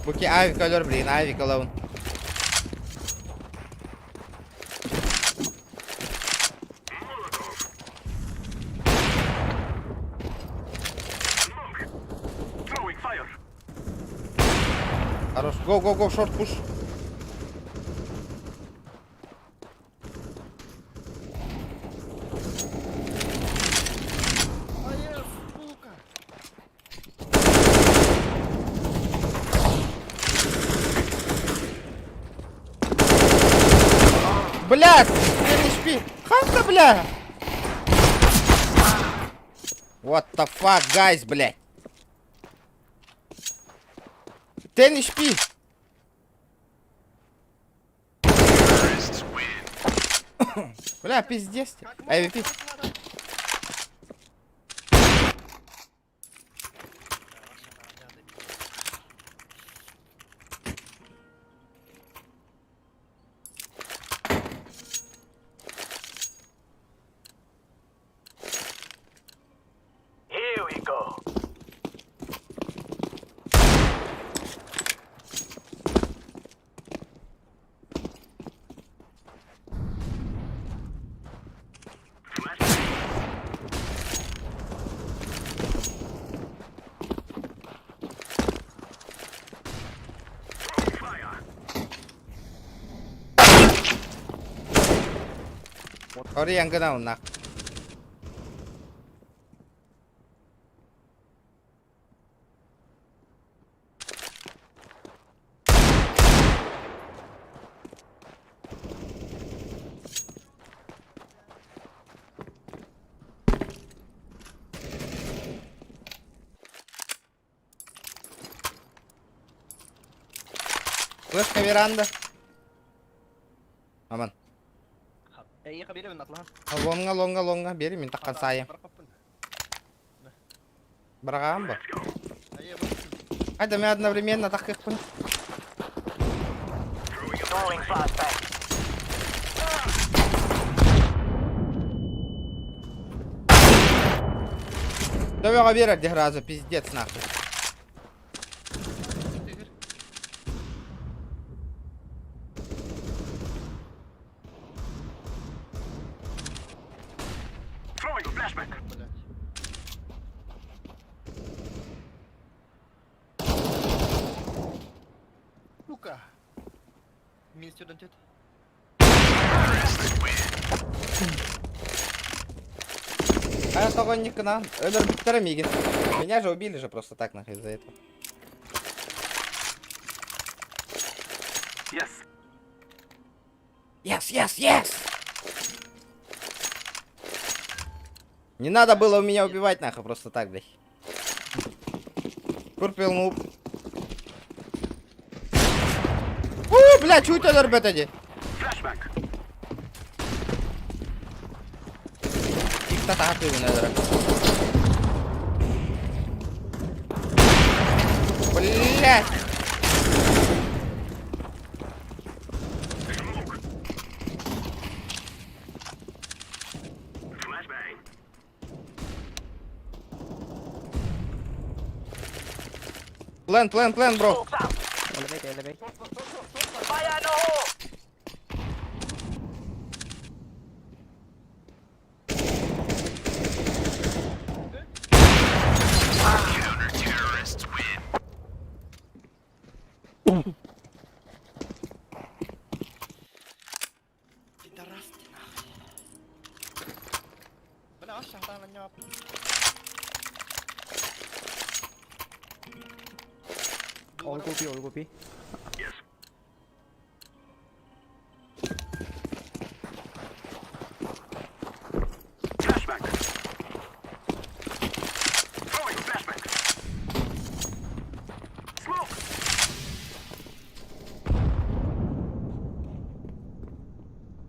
Буки авик алер, блин, авик алаун. Хорош. Го, го, го, шорт, пуш. Бля, 10 HP. Ханта, бля. What the fuck, guys, блядь. 10 HP. Бля, пиздец. AWP. Орыйан гына онна. Флешка веранда. Аман. Эйиэхэ биэрэбин атлаһан. Лонга, лонга, лонга. Бери мин таккан сайым. Быраҕаан бу. Айда мен одновременно таккыхпын. Төбөҕө биэрэр дии сразу, пиздец нахуй. Сука! Минус 4 А я того не кна. Өлөрбүттэрэ миигин. Меня же убили же просто так нахуй из-за этого. Yes, yes, yes! Не надо было у меня убивать нахуй просто так, блядь. Purple noob. Уу, бля, чуть өлөрбөт эди. Икта таһатыыбын өлөрө. Блядь! Плен, плен, плен, бро. 올고비 올고비.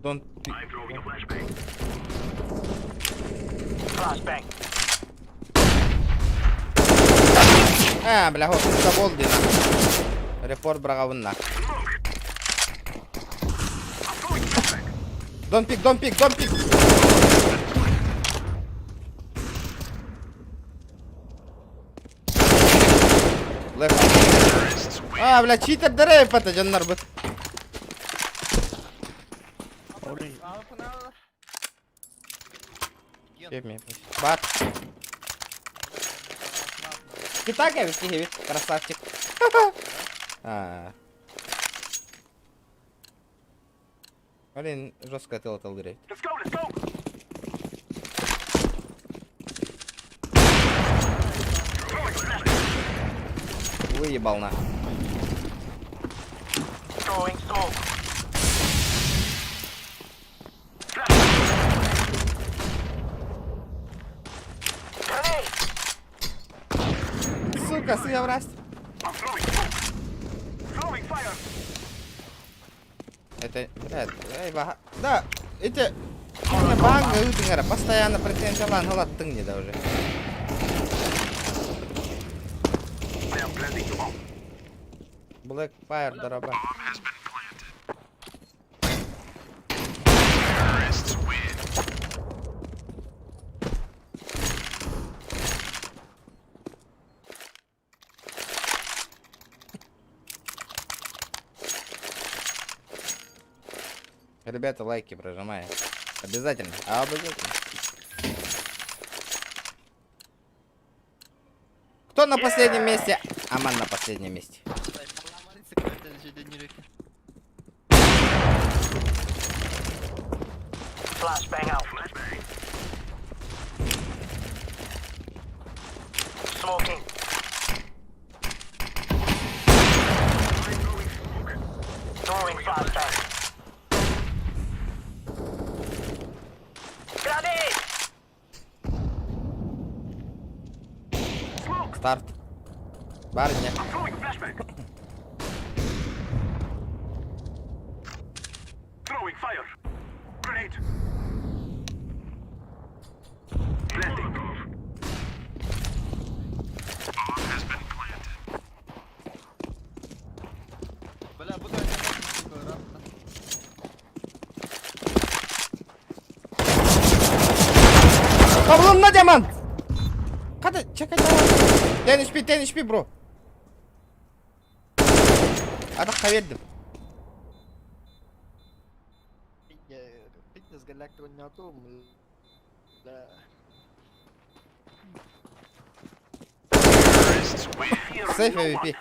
Don't Аа, бля, хоппута буол дии на. Репорт быраҕабын на. Don't pick, don't pick, don't pick! Left. Аа, бля, читердэрэ эппэтэ дьоннорбут. Бат. Китак эбит, красавчик. А. Блин, жестко ты лотал Выебал на. Сука, сыя врасть. Это, блядь, эй, баха. Да, эти... Банга ыытыҥ эрэ, постоянно претензиялаан ылаттыҥ дии да уже. Black Fire дороба. Ребята, лайки прожимаем. Обязательно. Обязательно. Кто на последнем месте? Аман на последнем месте. Старт. Барыня. Павловна Демон! Хата, чекай, давай. 10 HP, 10 HP, bro. Атахха биэрдим. Сейф MVP.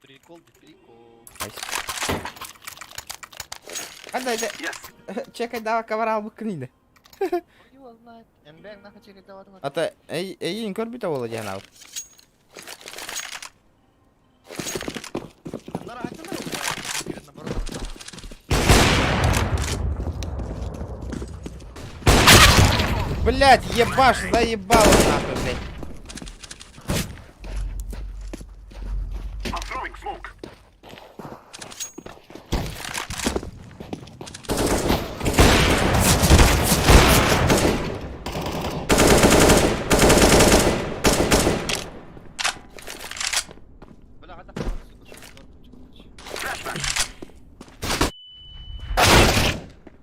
Прикол, прикол. Ханна это... Чекай, давай коварал буккунина. Его знает. МБ нахуй чекай давай. Ата, эйин көрбүтэ буола диэн аут. Блять, ебаш, заебало нахуй, блядь.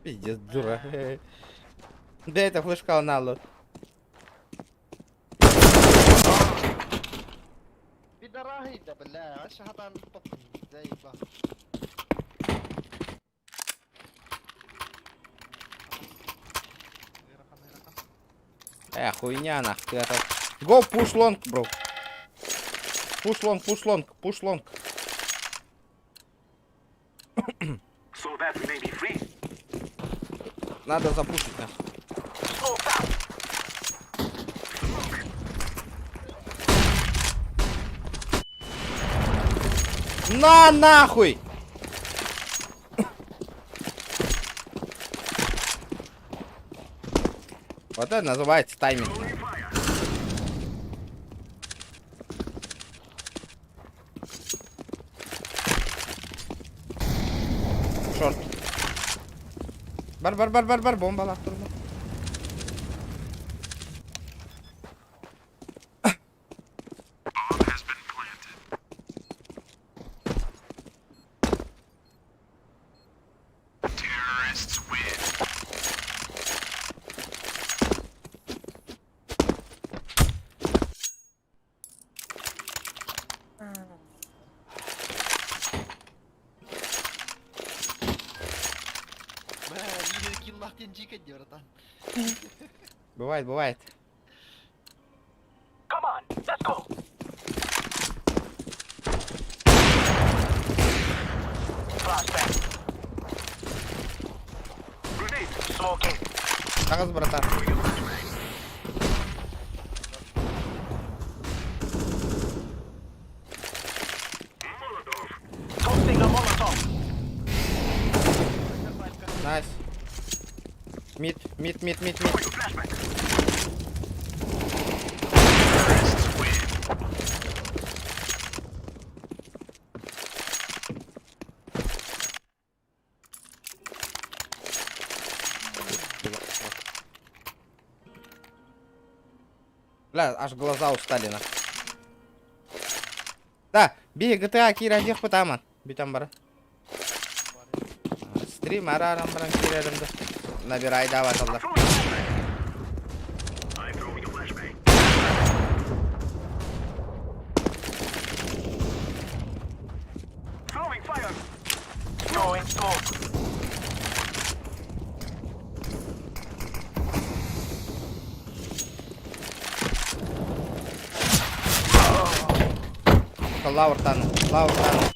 Пиздец, дура. Да это флешка на بدراهيدة بالله علاش حاطها الطفل زايد Хуйня нах, ты это... Go, push long, bro. Push long, push long, push long. Надо запушить нах. На нахуй! Вот это называется тайминг. Short. Бар, бар, бар, бар, бар, бомбалар турду. ما كي الله تنجيك братан. Бывает, бывает. Таҕыс, братан. Nice. Mid, mid, mid, mid, mid. Бля, аж глаза устали на. Да, би GTA киирэн пытаман. Бүтэн баран. Стрим арааран баран киирэрим да. Набирай давай алла. Lower tunnel, lower tunnel.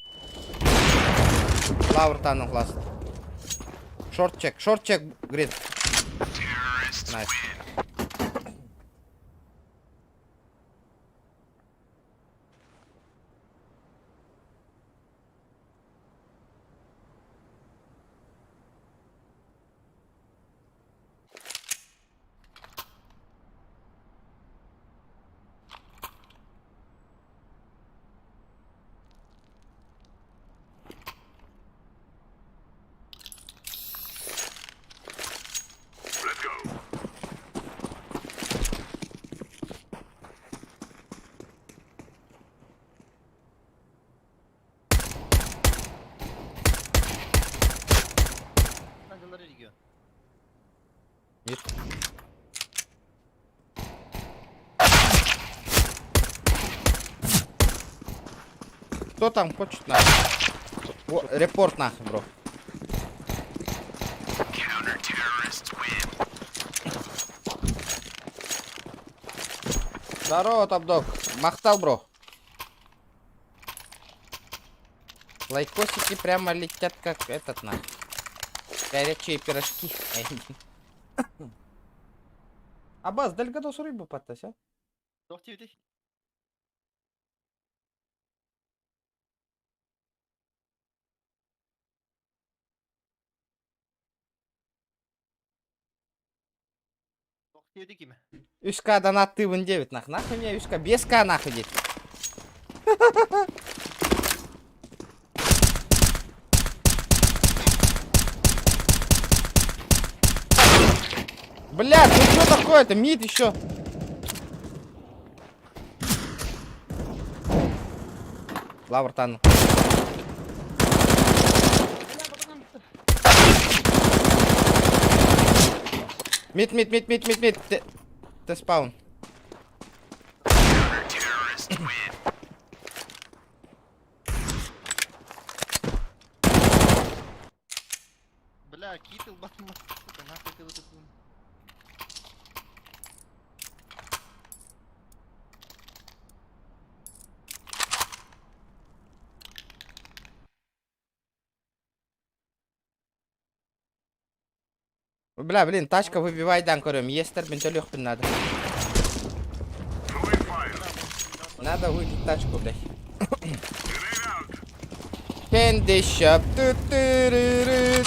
Lower tunnel last. Short check, green. Nice. Mid. Кто там хочет нахуй? О, report нахуй, bro. Здорово, топ-дог. Махтал, bro. Лайкосики прямо летят, как этот, нахуй. Горячие пирожки. Абаз, Дельгадос рыбу подтась, а? Туох диэбитэй? Үс К донаттыыбын диэбит нах. Нахуй мне 3К? 5К нахуй диэт. Блядь, ну что такое-то? Мид еще. Лавр тану. Мид, мид, мид, мид, мид, мид. Ты, ты спаун. Бля, китл батма, сука, нахуй ты вот эту. Бля, блин, тачка выбивай дан көрөм. Естер мен төлүөхпүн надо. Надо выбить тачку, блядь. Candy shop. Ту-ту-ру-ру.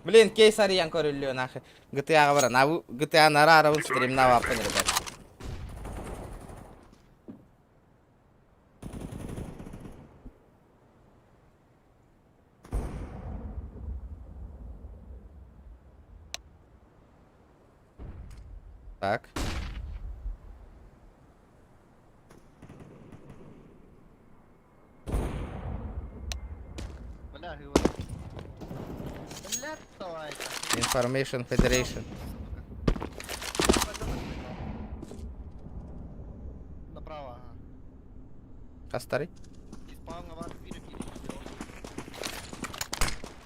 Блин, кейс арыйан көрүллүө нахуй. GTA-га баран. А GTA нара арабын стримнабаппын, ребят. Так. Бля, говорю. Бля, давай. Information Federation. Направо, ага. Хастарый. Исполнил вас пир,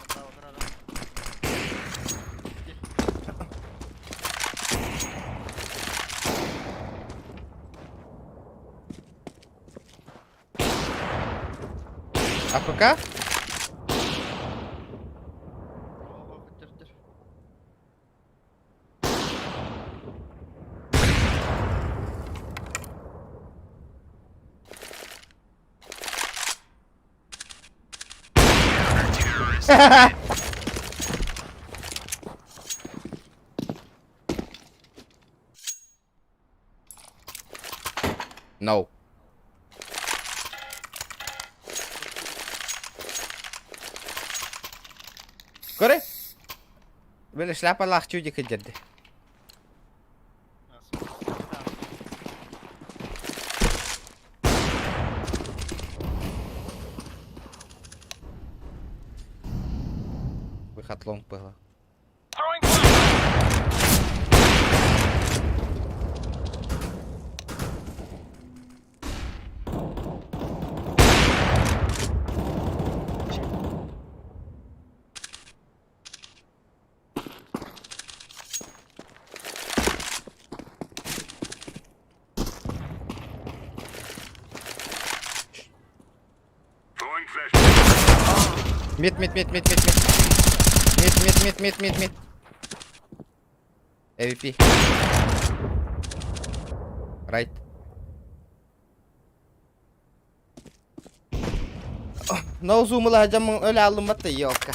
Направо, направо. АФК? No. Көрө. Били шляпалаах чудик дерди. Выход лонг было. Мид, мид, мид, мид, мид, мид. Мид, мид, мид, мид, мид, мид. AWP. Right. No zoom ылаһдьаммын өлө аллыммат да елка.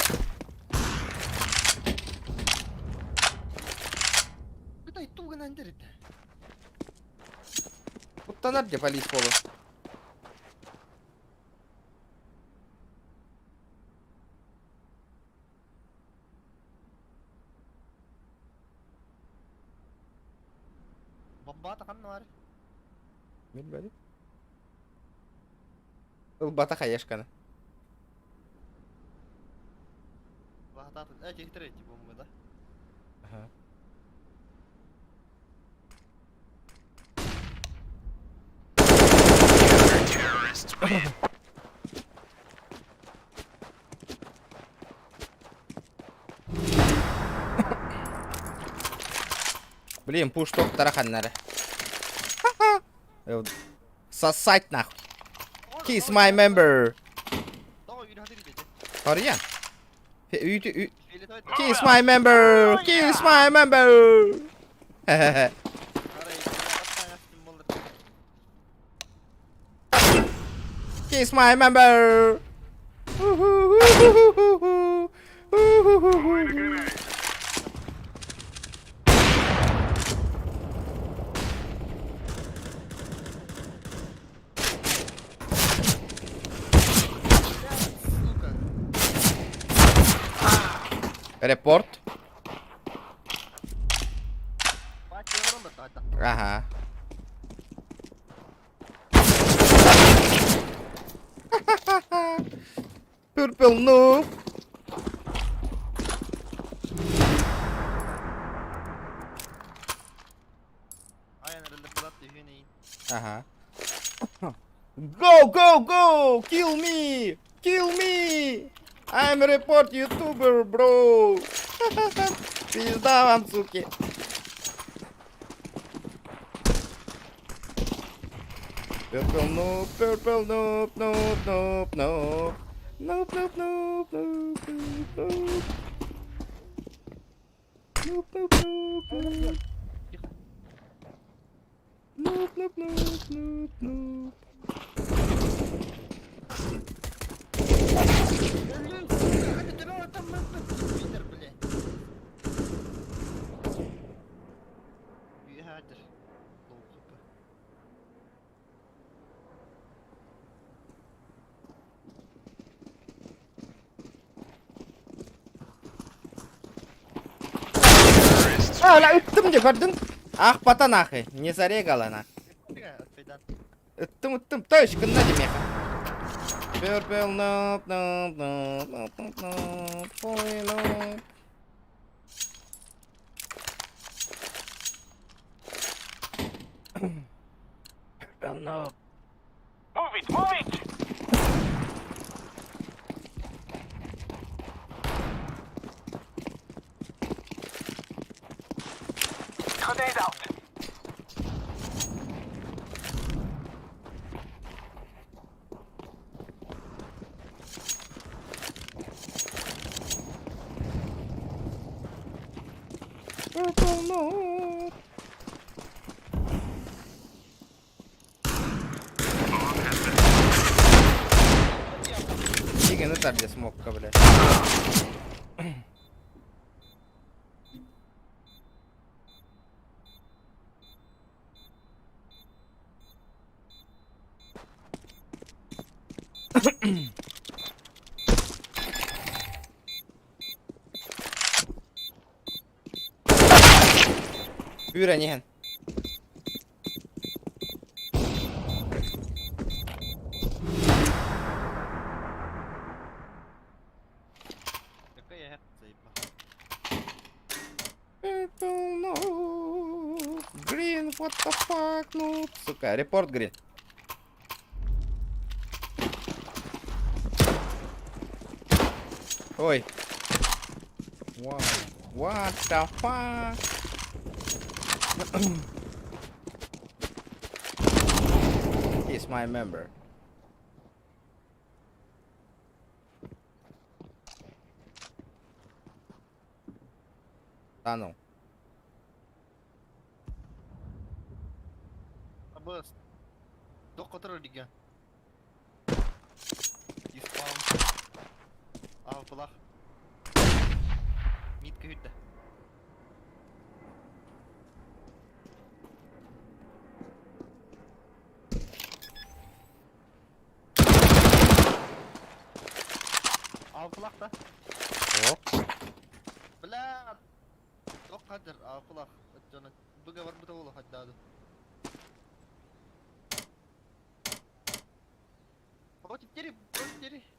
Кытай туган андерит. Куттанар де полис болу. Бомбата ханна бар. Билбэдим. Ылбата хаешканы. Бахатат, эти третий бомбы, да? Ага. Блин, пуш топ тараханнары. Сосать нахуй. Kiss my member. Харьян. Kiss my member. Kiss my member. Kiss my member. Репорт. Ага. Purple noob. Ага. Go, go, go! Kill me! Kill me! I'm report YouTuber, bro! Пизда вам, суки! Purple noob, purple noob, noob, noob, noob. Noob, noob, noob, noob, noob, noob. Noob, noob, noob, noob. Noob, noob, noob, noob, noob. А, ля, ыттым дии көрдүҥ. Аахпата нахуй, не зарегала нахуй. Ыттым, ыттым, то есть гынна димиэхэ. Purple noob, noob, noob, noob, noob, noob, holy noob. Purple noob. Purple noob. Игин ытар дии смокка, бля. Үүрэн иһэн. Green, what the fuck, ну, сука, report green. Ой. What, what the fuck? He's my member. Tunnel. Оп.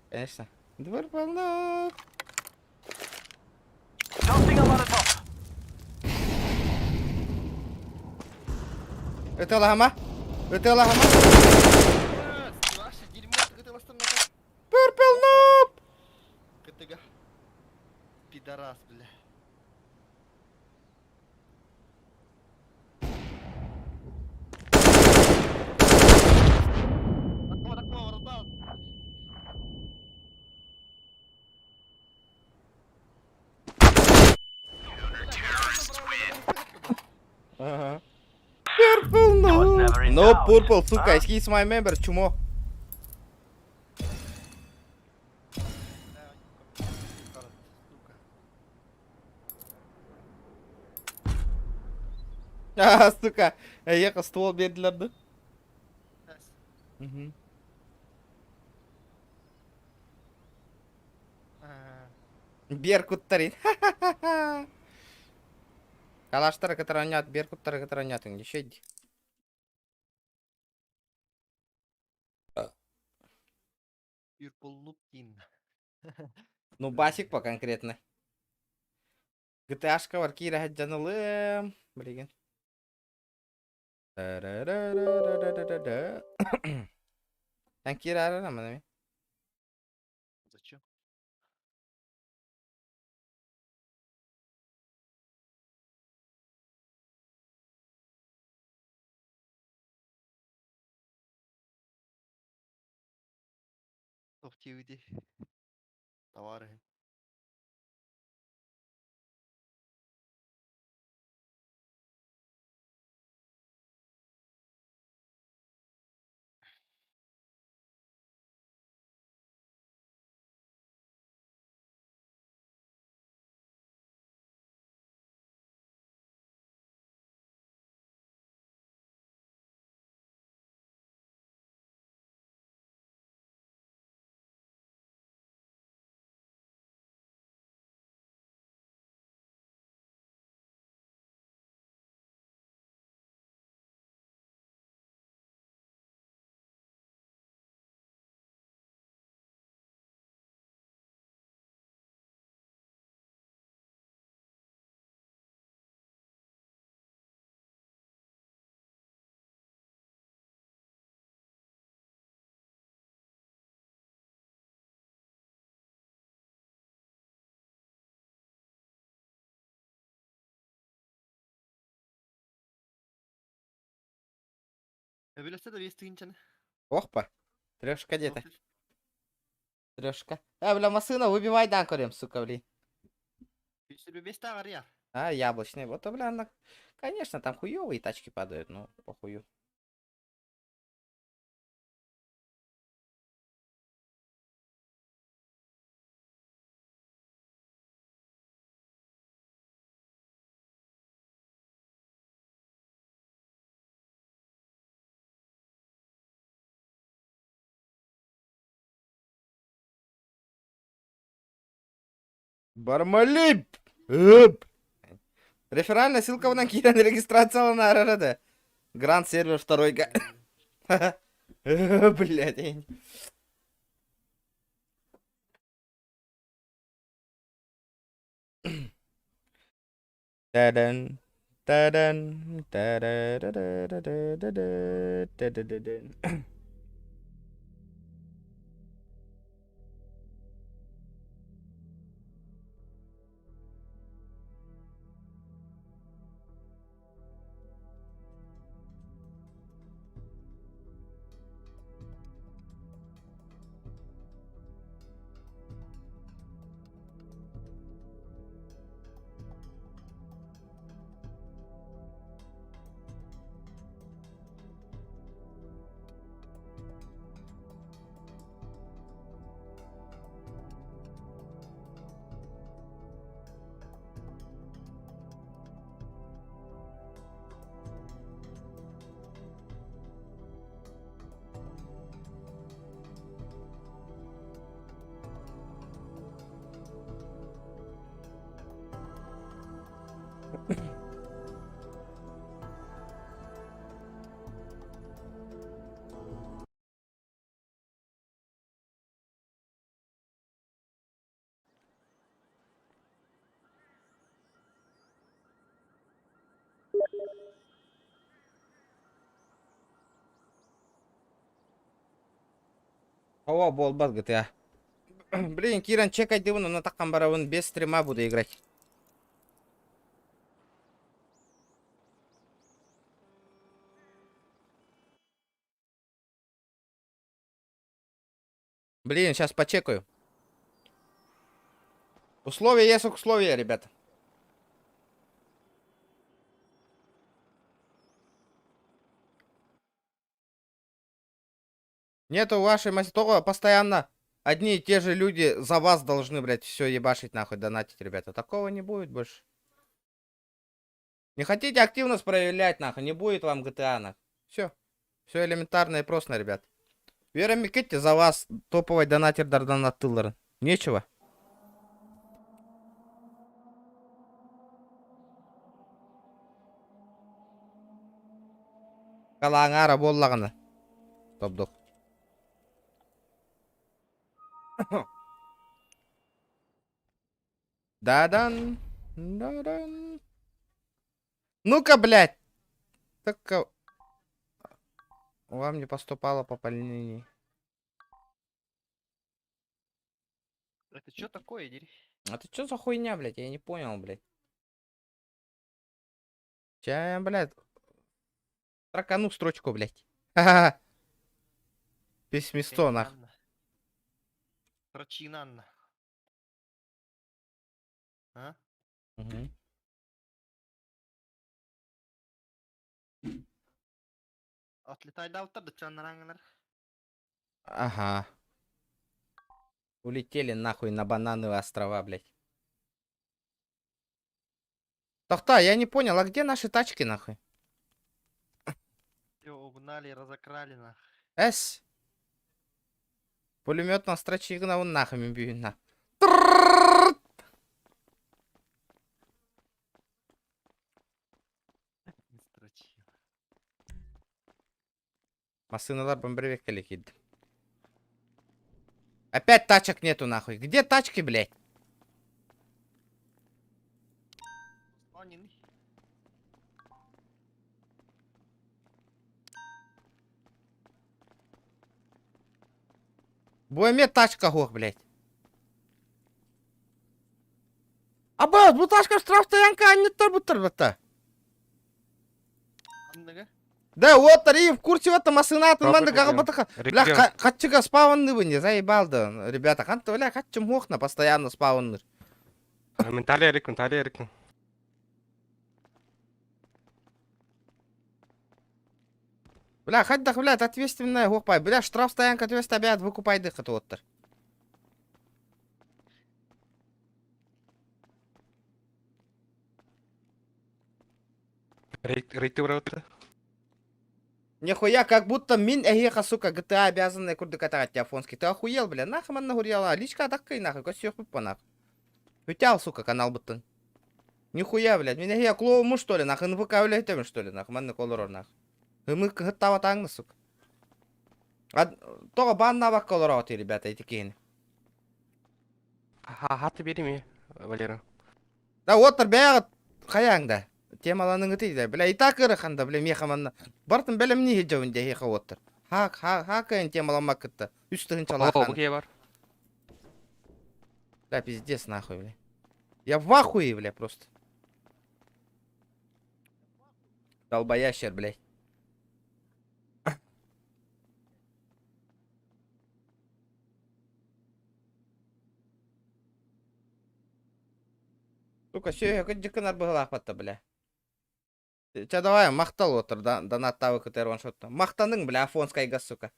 Конечно. Двор полно. Ытыалаһама. Ытыалаһама. Purple noob! Пидорас, бля. Ага. Purple noob! No purple, сука, he's my member, чмо. А, сука, эйиэхэ ствол биэрдилэр да? Мгм. Беркуттар Ха-ха-ха-ха. Калаштары кытары оонньоот, беркуттары кытары оонньоотуҥ еще иди. Юрполлуптин. Ну, басик по конкретно. GTA-шка бар киирэ сылдьан ылыам. Билигин. Эн киирэ ама Зачем? Топ диэбити табаарыһым. Өбүлэстэ да биэс тыһыынчаны. Охпа. Трешка где-то. Трешка. А, бля, массыына выбивай дан көрем, сука, блин. Бэстээх арыйар. А, яблочный. Вот, бля, на... конечно, там хуёвые тачки падают, но похую. Бармалип! Эп! Реферальная ссылка на киирэн регистрациялана РРД. Гранд сервер второй га. Блядь. Та-дан, та-дан, та-да-да-да-да-да-да, та-да-да-дан. О, буолбат GTA. Блин, киирэн чекайдыбын, онно таххан барабын, без стрима буду играть. Блин, сейчас почекаю. Условия есть условия, ребята. Нету вашей масти. Только постоянно одни и те же люди за вас должны, блядь, все ебашить нахуй, донатить, ребята. Такого не будет больше. Не хотите активность проявлять, нахуй, не будет вам GTA, нахуй. Все. Все элементарно и просто, ребят. Вера Микетти за вас топовый донатердар донаттыыллар. Нечего. Калааҥаара буоллаҕына. Тобдук. Да-дан, да-дан. Ну-ка, блядь! Так, вам не поступало пополнение. Это что такое, дерь? А ты что за хуйня, блядь? Я не понял, блядь. Ща, блядь, строкану строчку, блядь. Ха-ха. Письмисто, нах. Прочинанна. А? Мгм. Отлетай да да чанараңнар. Ага. Улетели нахуй на банановые острова, блядь. Тохта, я не понял, а где наши тачки, нахуй? Все, угнали, разокрали нах. С. Пулемет на строчи на он нахуй на. Не строчи. Машиналар бомбревек кид. Опять тачек нету нахуй. Где тачки, блядь? Онин. Буэме тачка хох, блядь. Аба, бу тачка штрафстоянка аннеттар буттар батта. Анныга? Да, вот, и в курсе вот машина Пробуй, манда Регион. батаха. Бля, Регион. хатчыга спаунны бы не заебал да, ребята. Ханта, бля, хатчым хохна постоянно спаунны. Ментали Эрик, ментали Эрик. Бля, хаддах, блядь, ответственная хохпай. Бля, штраф стоянка ответственная обязан выкупай дых это оттар. Рейты брат. Нихуя, как будто мин эхеха, сука, GTA обязанная курдык атагать афонский. Ты охуел, бля, нахуй манна гурьяла. Личка атаккай нахуй, косёх нахуй. Утял, сука, канал буттан. Нихуя, блядь, меня я клоуму, что ли, нахуй, НВК, блядь, тем, что ли, нахуй, манна колорор, нахуй. Мы гыттава таңны, сука. А, того бан на колорор, ты, ребята, эти кейны. Хаты бери Валера. Да вот, бәгат хаяңда. Темаланың ыты бля, и так ырыханда, бля, мехаманна. Бартын бәлем не хеджавынде хеха оттыр. Хак, хак, хак, темаламак кытта. Үс тыгын О, чалахан. буке бар. Бля, пиздец нахуй, бля. Я в ахуе, бля, просто. Долбоящер, блядь. Сука, все, кыджыкынар быгылахпатта, бля. Ча давай, мақтал отыр, донаттавы кытер ваншотта. Мақтаның, бля, афонскайга, сука.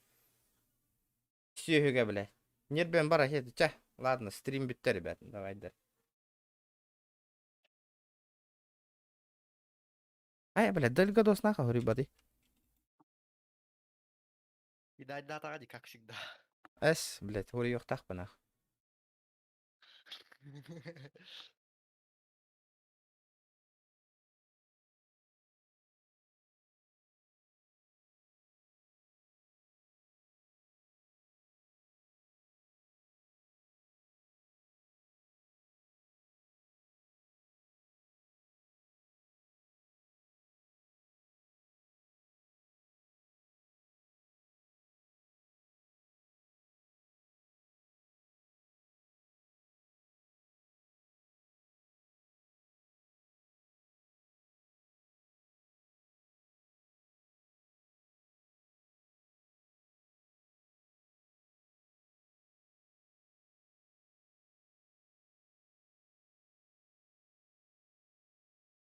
Сүйеге, бля. Нербен бара, хеди, ча. Ладно, стрим бітті, ребят, давай, да. Ай, бля, дальгадос нахуй, ребята. Видать, дата ради, как всегда. Эс, блядь, говорю, ёхтах нах.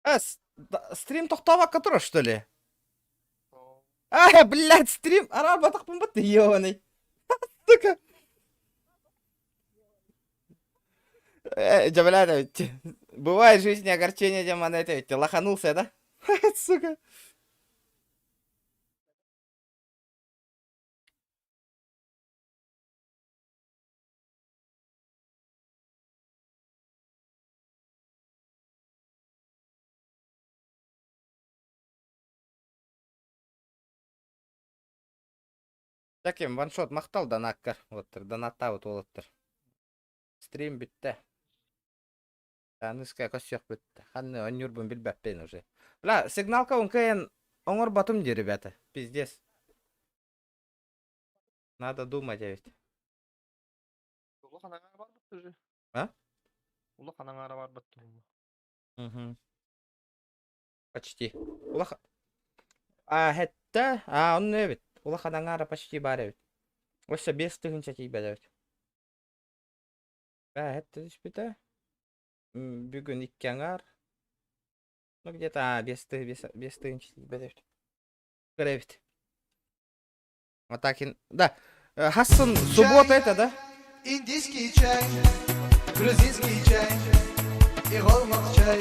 Эс, стрим тохтава который, что ли? А, блядь, стрим, ара батах ты ёбаный. Сука. Бля, бывает в жизни огорчение, демон, это ведь лоханулся, да? Сука. Таким ваншот махтал донаккар. Уолаттар, донаттаабыт уолаттар. Стрим бүттэ. Аныска көссүөх бүттэ. Ханны онньуурбун билбэппин уже. Бля, сигналка он кыайан оҥорботум дии, ребята. Пиздец. Надо думать ведь. Улахан аҥаара барбыт уже. А? Улахан аҥаара барбыт Угу. Почти. Улахан... А, хэттэ? А, онно эбит. Улахан аҥаара почти баар эбит. Өссө 5000 тиийбэт эбит. Бээ, хэттэ түспүтэ. Бүгүн икки аҥаар. Ну, где-то, а, 5000 тиийбэт эбит. Көр эбит. А так, да. Хассын, суббота это, да? Индийский чай, грузинский чай и голмак чай.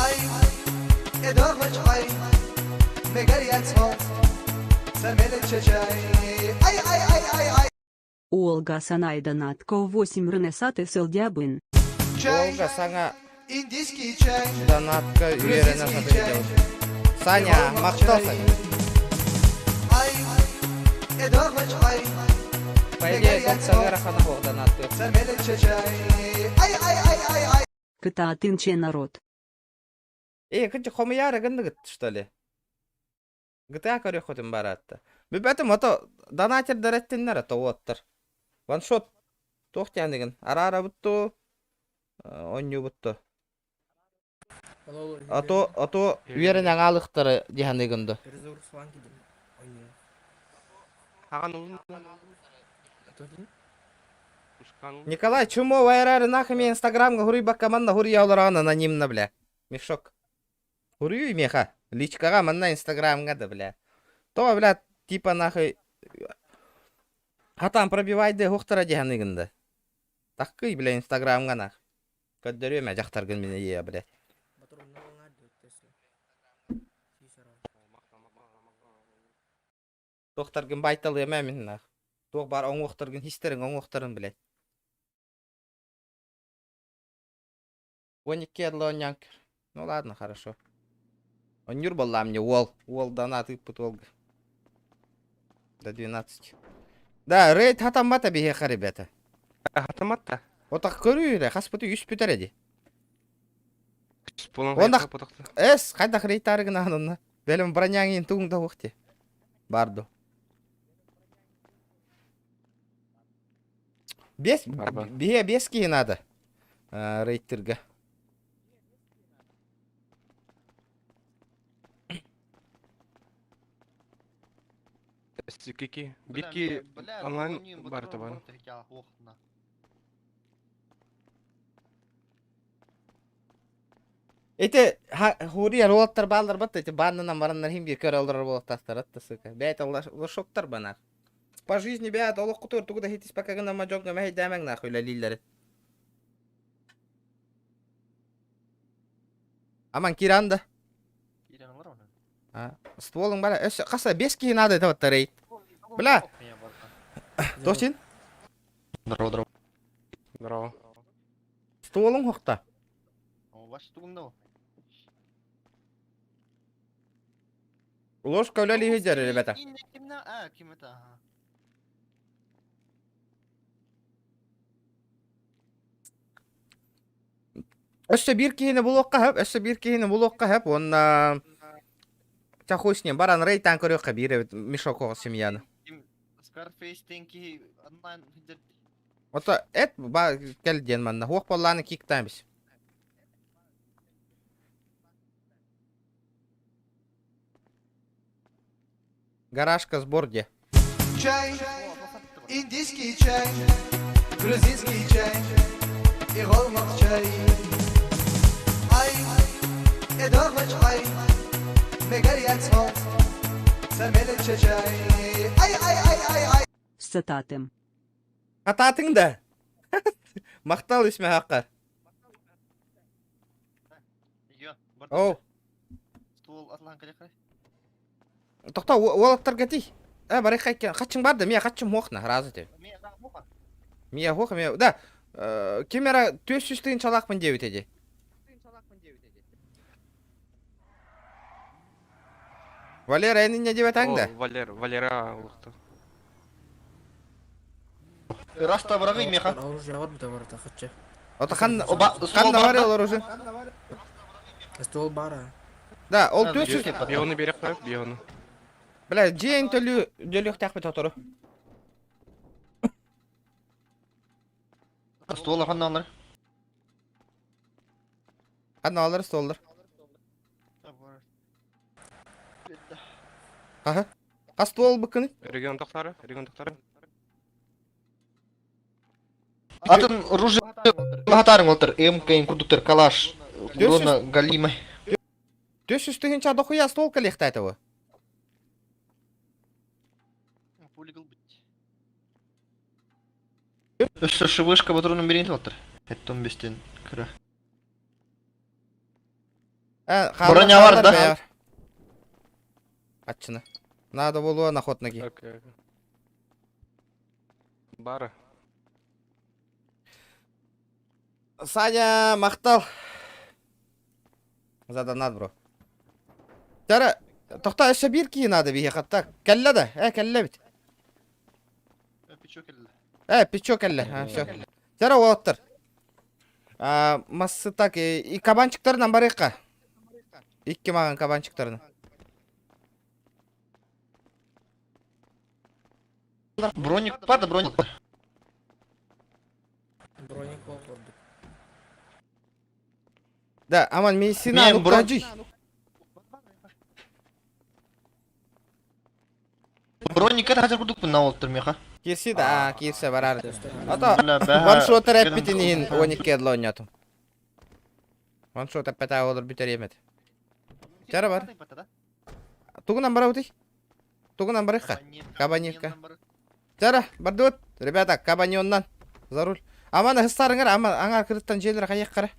Ай, эдорвач ай, мегарьяцво, самелече чай. Ай, ай, ай, ай, ай. Олга Санайда Натко 8 Ренесаты Селдябын. Чай, Олга саҥа индийский чай, донатка үөрэнэ грузинский сатыы чай. Саня, махтал Саня. Ай, эдорвач ай, По идее, ыарахана суох донаттыыр. самелече чай. Ай, ай, ай, ай, ай. Кытаатынче народ. Э, кынчы хомуяра гынныгыт, что ли? GTA көрүөххүтүн бараатта. Бүбэтим ото донатердар эттиннэр ото уоттар. Ваншот туох диэниген араарабыт туу, онньуубут туу. Ото ото үөрэн аҥаалыктары диһаныгын ду. Николай Чумов айрары нахуй мне инстаграмга хуруйбакка манна хуруйа олороҕун анонимно бля. Мешок. Хуруйуй меха. Личкаҕа манна инстаграмҥа да бля. То бля типа нахуй хатан пробивайды хуктара диһаныгын да. Таккый бля инстаграмҥа нах. Көрдөрүөм ээ дьахтаргын мин ийэ бля. Туохтаргын байталыам ээ мин нах. Туох баар оҥуохтаргын истэриҥ оҥуохтарын блядь. 12 оонньоон көр. Ну ладно, хорошо. Онньуур буоллаам мне уол. Уол донат ыыппыт уолга. До 12. Да, рейд хатаммата биһиэхэ, ребята. Хатаммат Отах көрүү эрэ, хаспыты үс бүтэр эди. Буолан Онда потохто. эс, хайдах рейдтары гынаан онно. Бэлэм броняҥ тугуҥ да уох ти. Бар ду. Бес, Барба. биһиэ бес киһи надо. Рейдтерге. Кики. Бирки онлайн бар табан. Эти хури уолаттар бааллар батта эти баннынан бараннар хим бир көр олорор буолуохтаахтар атта сука. Бэйт лошоктар банар. По жизни бэйт олох кутур тугу да хитиспэккэ гына дьоҥҥо мэһэйдээмэҥ нахуй үлэлииллэрин. Аман киирэн да. Киирэн олор оны. А, стволуҥ бара өссө хаса бес киһи наада этэ батта рейд. Бля. Тосин? Здорово, здорово. Здорово. Стволуҥ хохта. Ваш тугунда Ложка үлэлии сылдьар, ребята. А, ким это? Ага. Өссө биир киһини булуохха сөп, өссө биир киһини булуохха сөп уонна ча хуй с ним, баран рейдтаан көрүөххэ биир эбит Мишокоҕа семьяны. Scarface тенки онлайн Ото эт ба кэл диэн манна хуох буоллааны киктаан бис. Гаражка сбор где? Чай, индийский чай, грузинский чай и голмак чай. Ай, эдорвач ай, мегарьяцво, самелече чай. Ай, ай, ай, ай, ай. Сататым. Хатаатыҥ да? Махтал исмэ хакка. Оу. Ствол атлаан кэлэ Тохто уолаттарга тий. Э, бары хайкан. Хачың бар да, мия хачым хуохна, разы те. Мия хуох, мия... Да, ким эрэ 400 тыһыынчалаахпын диэбит эди. Валера, эн инньэ диэбэтэҥ да? О, Валер, Валера улахта. Раста быраҕый меха. Оружие бар быта барыта хачча. Ото хан Оба хан бар олор уже. Ствол бара. Да, ол 400 Бионы берек қойып, бионы. Бля, дьиэҥ төлүү төлүөхтээхпит сотору. Ствол ханна алар? Ханна алар стволлар. Аха. Хас ствол быккыны? Регион тохтары, регион тохтары. Атын оружие хатарың олтыр. МК курдуктар, калаш. Дрона галимай. 400 тыһынча дохуя ствол кэлиэхтээтэ Өссө швышка патронун берейин олтыр. Эттон бестен кыра. Броня бар да? Аччына. Надо было на ход ноги. Окей. Бары. Саня, махтал. За донат, бро. Тара, тохта өссө биир киһи надо биһиэхэ так. Кэллэ да, э, кэллэ бит. Э, пичо кэллэ, а, все. Тара уолаттар. А, массы так, и кабанчиктарынан барыахха. Икки маҕан кабанчиктарынан. Броник бар да броник. Броник ол курдук. Да, аман медицина Мен бро- нуктажи. Броник это хазыр курдук на олтыр меха. Кирси да, кирсе барар. Ото Бля, ваншотер эппитин иһин 12 эдло ойнотум. Ваншот эппэтэ олор бүтэр эмэт. Чара бар. Тугунан барабытый? Тугунан барыхха? Кабаневка. Чара, бардыбыт. Ребята, кабаньоннан. За руль. Аман ыһыстарыҥар, ама аңар кырыттан дьиэлэр хайыаххара.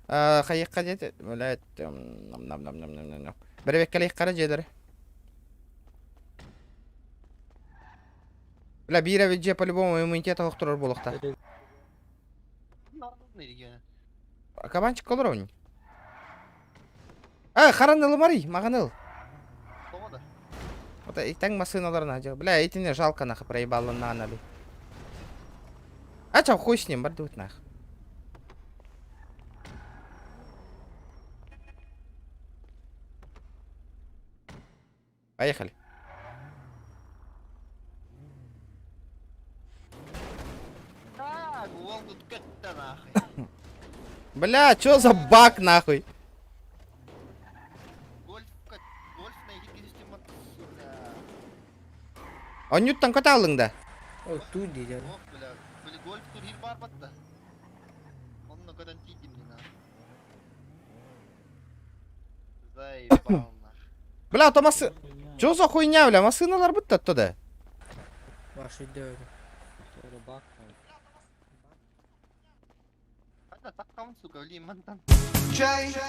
Хайыахха диэти, блядь, нам нам нам нам нам нам. Бэрэбэккэлиэххара дьиэлэри. Бля, биир эбит дьиэ по-любому иммунитет оһохторор буолуохтаах. Кабанчик олоробун. Э, харан ылымарый, маҕан ыл. Вот итаҥ массыыналарын ажа. Бля, итини жалко нахуй проебалланнаҕына би. А чё, хуй с ним, бардыбыт нах. Поехали. Бля, чё за баг нахуй? Онньуттан көтө да? О, тут дии Бля, то массы... Чё за хуйня, бля, массыналар бытта оттуда. Ваш өйдөбүл.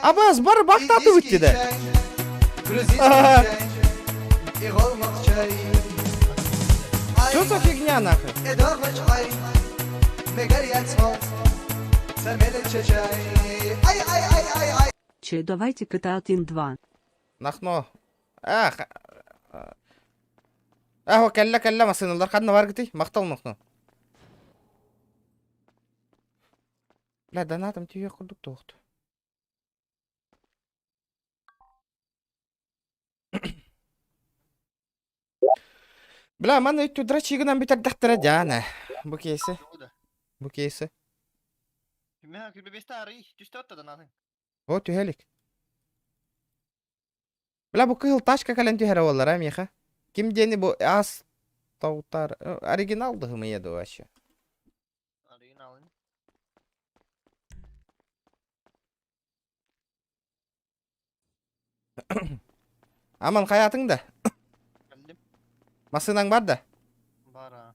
Абаз, бар бактаты бытты да. Чё за фигня нахуй? Че, давайте GTA 1-2. Нахно. Ах. Ахо, кэллэ кэллэ массыналар ханна баргытый? Махтал нохно. Бля, донатом түйе курдук тоохту. Бля, маны өттү драчигынан бүтэрдэхтэрэ дьаана. Бу кейси. Бу кейси. О, түһэлик. Бля, бу кыһыл тачка кэлэн түһэрэ буоллар, а, миэхэ. Ким диэни бу ас таутар. Оригинал дыһымыйа дуо вообще. Аман хайатыҥ да? Массыынаҥ бар да? Бара.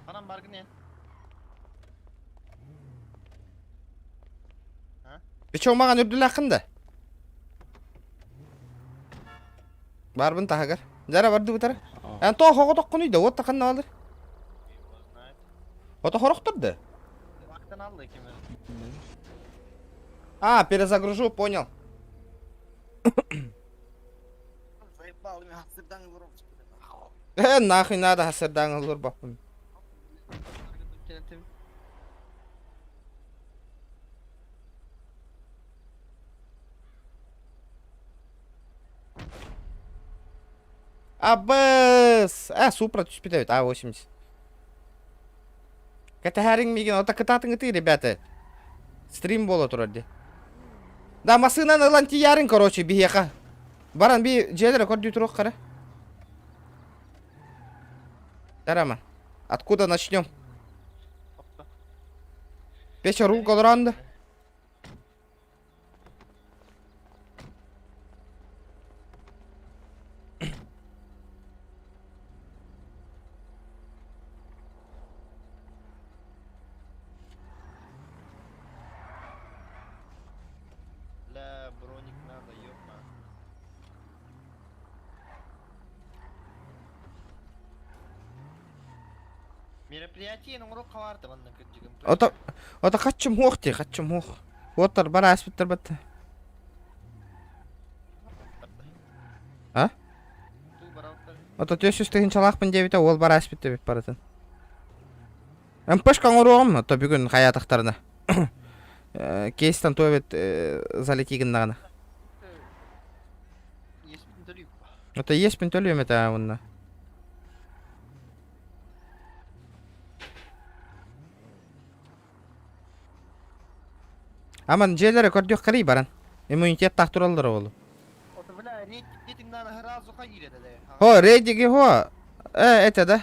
Анам баргын эн. Бичо маҕан үрдүлээххин да? Барбын таһыгар. Дьара бардыбытара. Эн тоох оҕотоххунуй да, уот ханна балыр? Ото хорохтор да? А, перезагружу, понял. Э, нахуй надо хасырдаң ылыр баппын. Абыс! Э, Супра түспүт эбит, А80. Кэтэһэриҥ миигин, ото кытаатыҥытыы, ребята. Стрим буола турар дии. Да, массыынан ылан тиийээриҥ, короче, биһиэхэ. Баран би дьиэлэрэ көрдүү туруоххара. Тарама. Откуда начнем? Печа рулга олорон да. Бля, броник надо, ёпма. Мероприятие оҥоро хабарда манна кырдьыгым. Ото ото хаччым хуох дии, хаччым хуох. Уоттар бар ааспыттар батта. А? Ото 400 тыһыынчалаахпын диэбитэ уол бар ааспыт эбит барытын. МПшка оҥоруоҕум, ото бүгүн хайаатахтарына. Кейстан туо эбит залети гыннаҕына. Ото иэспин төлүөм этэ уонна. Аман дьиэлэрэ көрдүөххэрий баран. Иммунитеттаах тураллар оҕолу. Хо, рейдиги хо. Э, это да.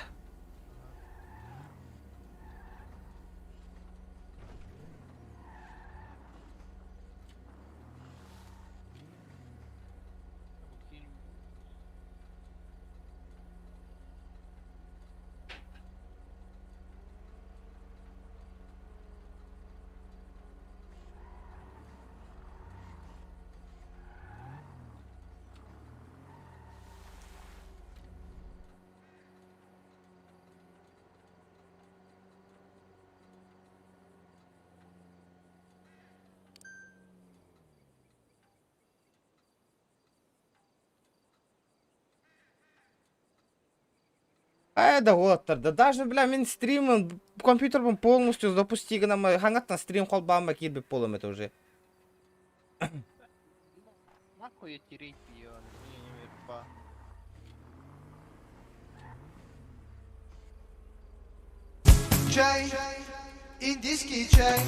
Э, да уолаттар, да даже, бля, мин стримын, компьютербын полностью запусти гынама, хаҥаттан стрим холбаама киирбит буолуом это уже. Нахуй эти рейки, не не Чай, индийский чай,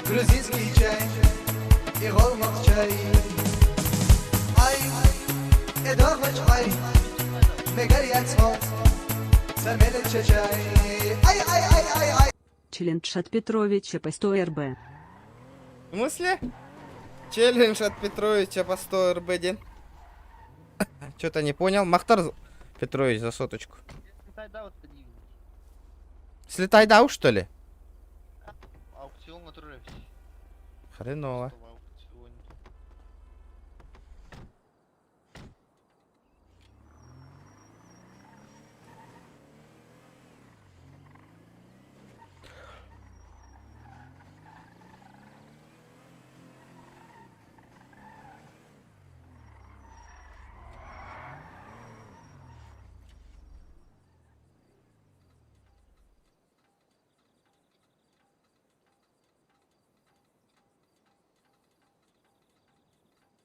грузинский чай и голмак чай. Ай, эдорвач ай, Ай, ай, ай, ай, ай. Челлендж от Петровича по 100 РБ. В смысле? Челлендж от Петровича по 100 РБ день. Что-то не понял. Махтар Петрович за соточку. Слетай дау, что ли? Аукцион Хреново.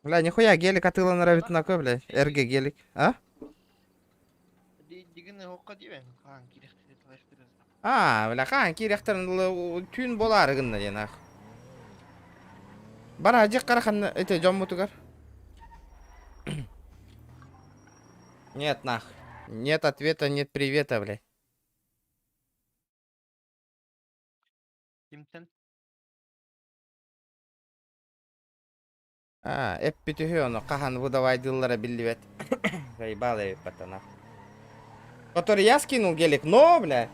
Бля, нихуя, гелик атыла норовит на кой, бля. РГ гелик. А? А, бля, хаан киирэхтэрин түүн буолаары гынна диэн ах. Бара дьик караханна эти дьоммутугар. Нет, нах. Нет ответа, нет привета, бля. Кимтэн? А, эппит үһү ону хаһан выдавайдыыллара биллибэт. Заебал я пацана. Который я скинул гелик, но, бля.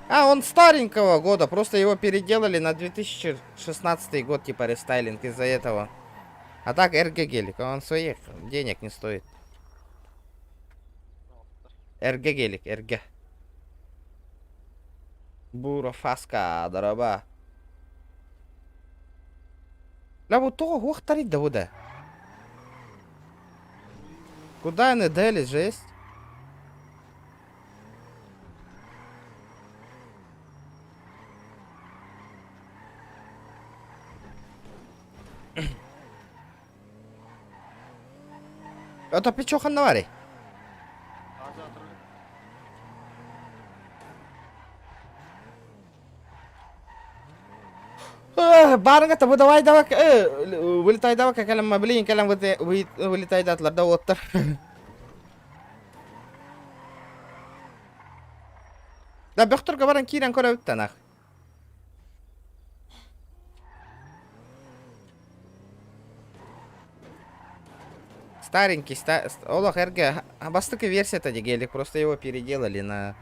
А, он старенького года, просто его переделали на 2016 год, типа рестайлинг из-за этого. А так РГ гелик, он своих денег не стоит. РГ гелик, РГ. Бура фаска, дороба. Бля, бу тоҕо уохтарый да бу да? Куда они дели, жесть? Это печо ханна Баарыҥа табы давай давай вылетай давай кэлэн блин кэлэн вылетай датлар да уоттар. Да бөхтөргө баран киирэн көрөбүт танах. Старенький, ста олох эргэ бастакы версията гелик, просто его переделали на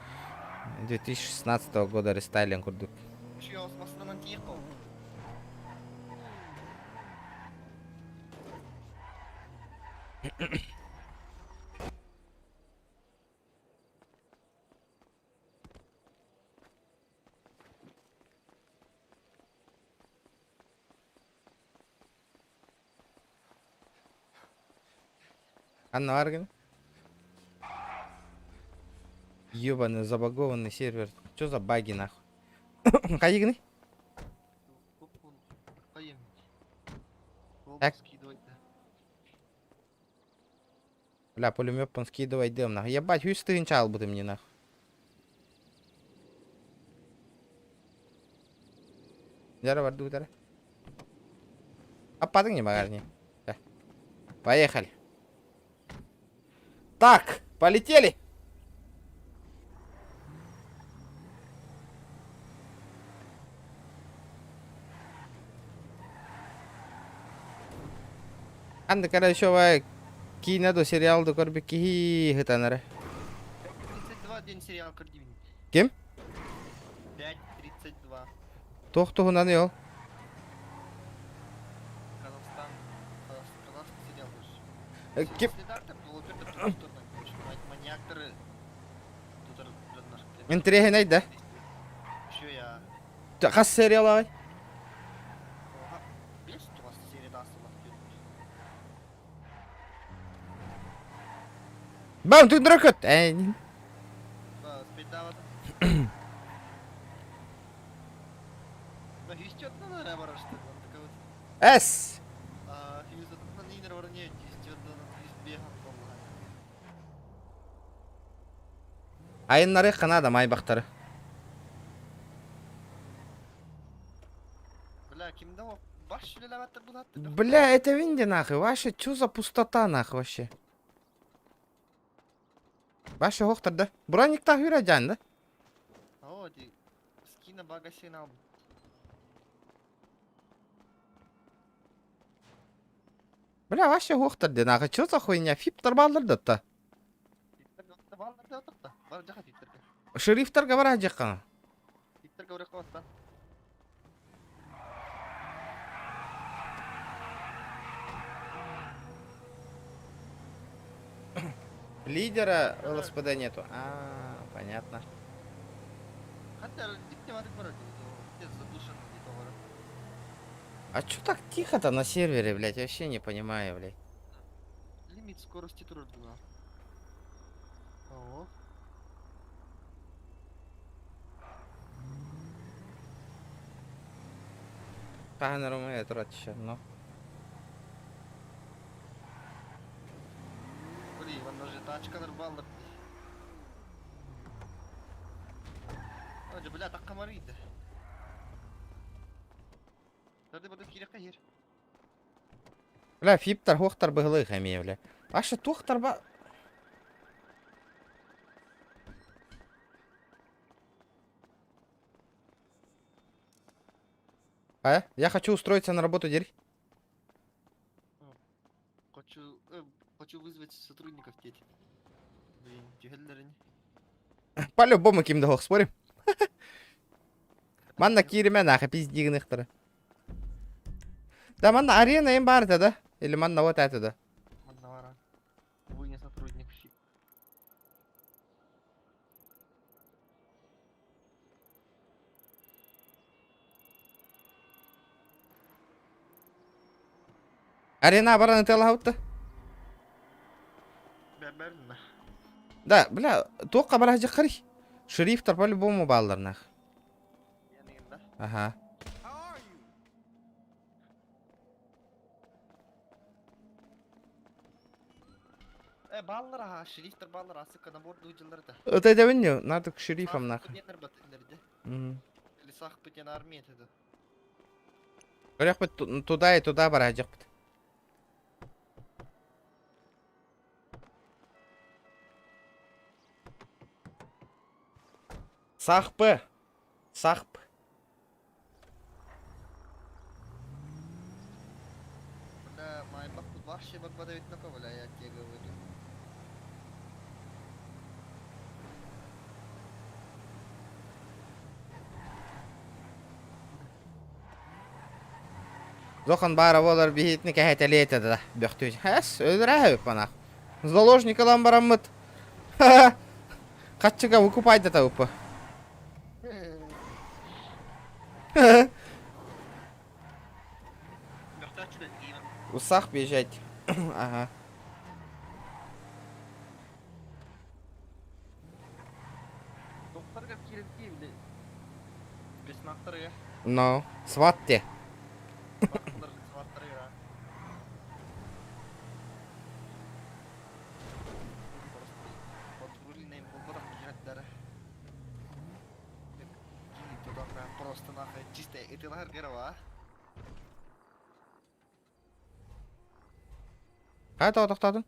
2016 года рестайлинг курдук. Анна Аргин. Ёбаный забагованный сервер. Чё за баги нахуй? Хайыгыный? Так. Бля, пулемет он скидывай дым нахуй. Ебать, хуй стырынчал бы ты мне нахуй. Дьэ бардыбыт Аппатыҥ не багажник. Поехали. Так, полетели. Анды короче, киинэ до сериал до көрбүт киһи ыһытан эрэ. 32 день сериал көрдүбүн. Ким? 5.32. Туох туһунан ол? Казахстан. Казахский сериал больше. Ким? Маньяктары. Интэриэһинэй да? Еще я. Хас сериал Бам, ты дракот! Эс! Айыннары ханада майбахтары. Бля, это Винди нахуй. Вообще, чё за пустота нахуй вообще? Вообще хохтар да? Броник та дьан да? О, ди скина бага сигнал. Бля, вообще хохтар да нахуй. Чё за хуйня? Фип тарбаллар да та. Шерифтарга бар жакка. Лидера ЛСПД нету. А, понятно. А чё так тихо-то на сервере, блядь? Я вообще не понимаю, блядь. Лимит скорости трудно. О. Панорама но. Блин, вон же тачка нормально. Ой, бля, так комарыйды. Бля, фиптар хохтар быһылы хэмиэ, бля. Аша тухтар ба... А? Я хочу устроиться на работу, дерь. Хочу, хочу вызвать сотрудников деть. Блин, түһэллэрин. По-любому ким да спорим. Манна кииримэ нахуй пиздигыныхтара. Да манна арена им бар да? Или манна вот это да? Манна Вы не сотрудник. Арена баран ытыалаһабыт да? Да, бля, туохха бара сылдьаххарый? Шерифтар по-любому бааллар нах. Ага. Э, баллар аха, шерифтер баллар асыка набор дуудьалар да. Это это надо к шерифам нах. Лесах пытен армия это. Көрөхпүт туда и туда бараһыдьахпыт. Сахпы. Сахп. Бля, Майбах тут вообще барбадовит на бля, я тебе говорю. Зохан баара буолар биһитини кэһэтэлиэ этэ да бөхтүү. Хэс, өлөрөө панах. Заложник ылан бараммыт. Хаччыга выкупайдата упа. Усах бежать. Ага. Но. Сватте. Просто нахуй чисто ытылар герова. Хайа тоҕо тохтоотун?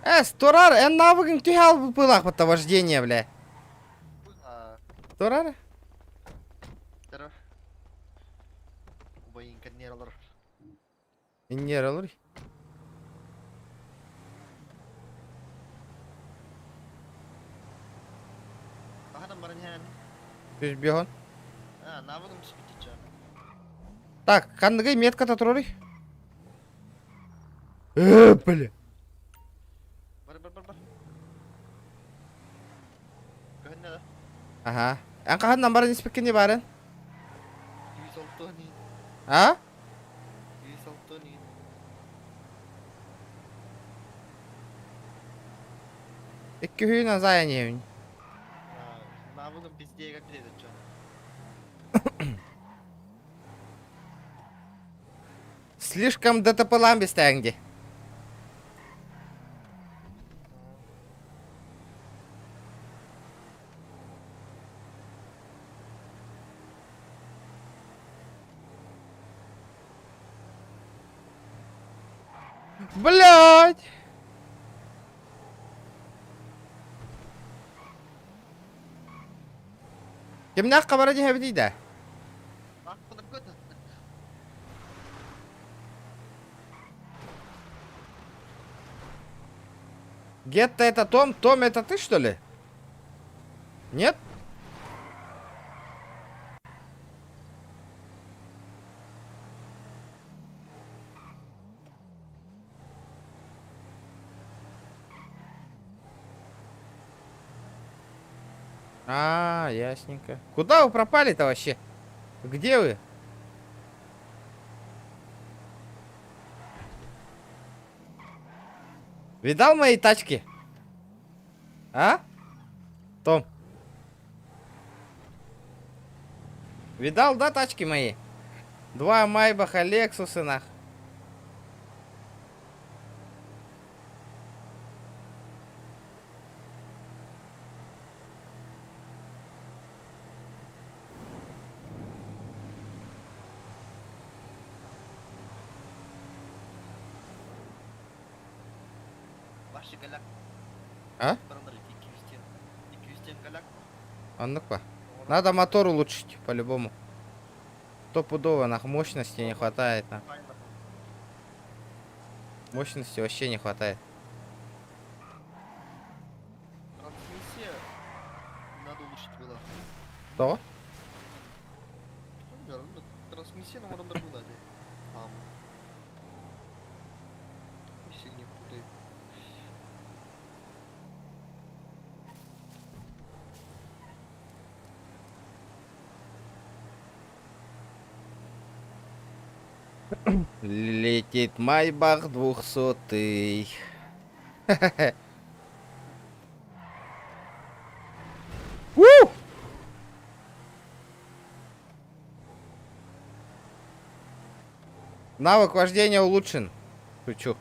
Эс, турар, эн навыгын түһэ албыппылаахпытта вождение, бля. Турар? Иннер олор. Түс бихон. Так, ханныгый метката турарый? Э, бля. Бар бар бар бар. Көһүннэ да. Аха. Эн хаһан баран испиккини барын? 106 А? 106 Икки хүүн азайан иһэбин. Навыгым пиздега передача. Слишком ДТП-лаан бистээҥ дии. Блять! Кимнээх хабара диһэбитий да? Гетто это Том, Том это ты что ли? Нет? А, ясненько. Куда вы пропали-то вообще? Где вы? Видал мои тачки? А? Том. Видал, да, тачки мои? Два Майбаха Лексусы, нах. А? Оннук па. Надо мотор улучшить, по-любому. Стопудово, нах, мощности не хватает, нах. Мощности вообще не хватает. Трансмиссия надо улучшить было. Что? Трансмиссия на было, да. Сильнее путаю. Летит Майбах двухсотый. У! Навык вождения улучшен. Шучу.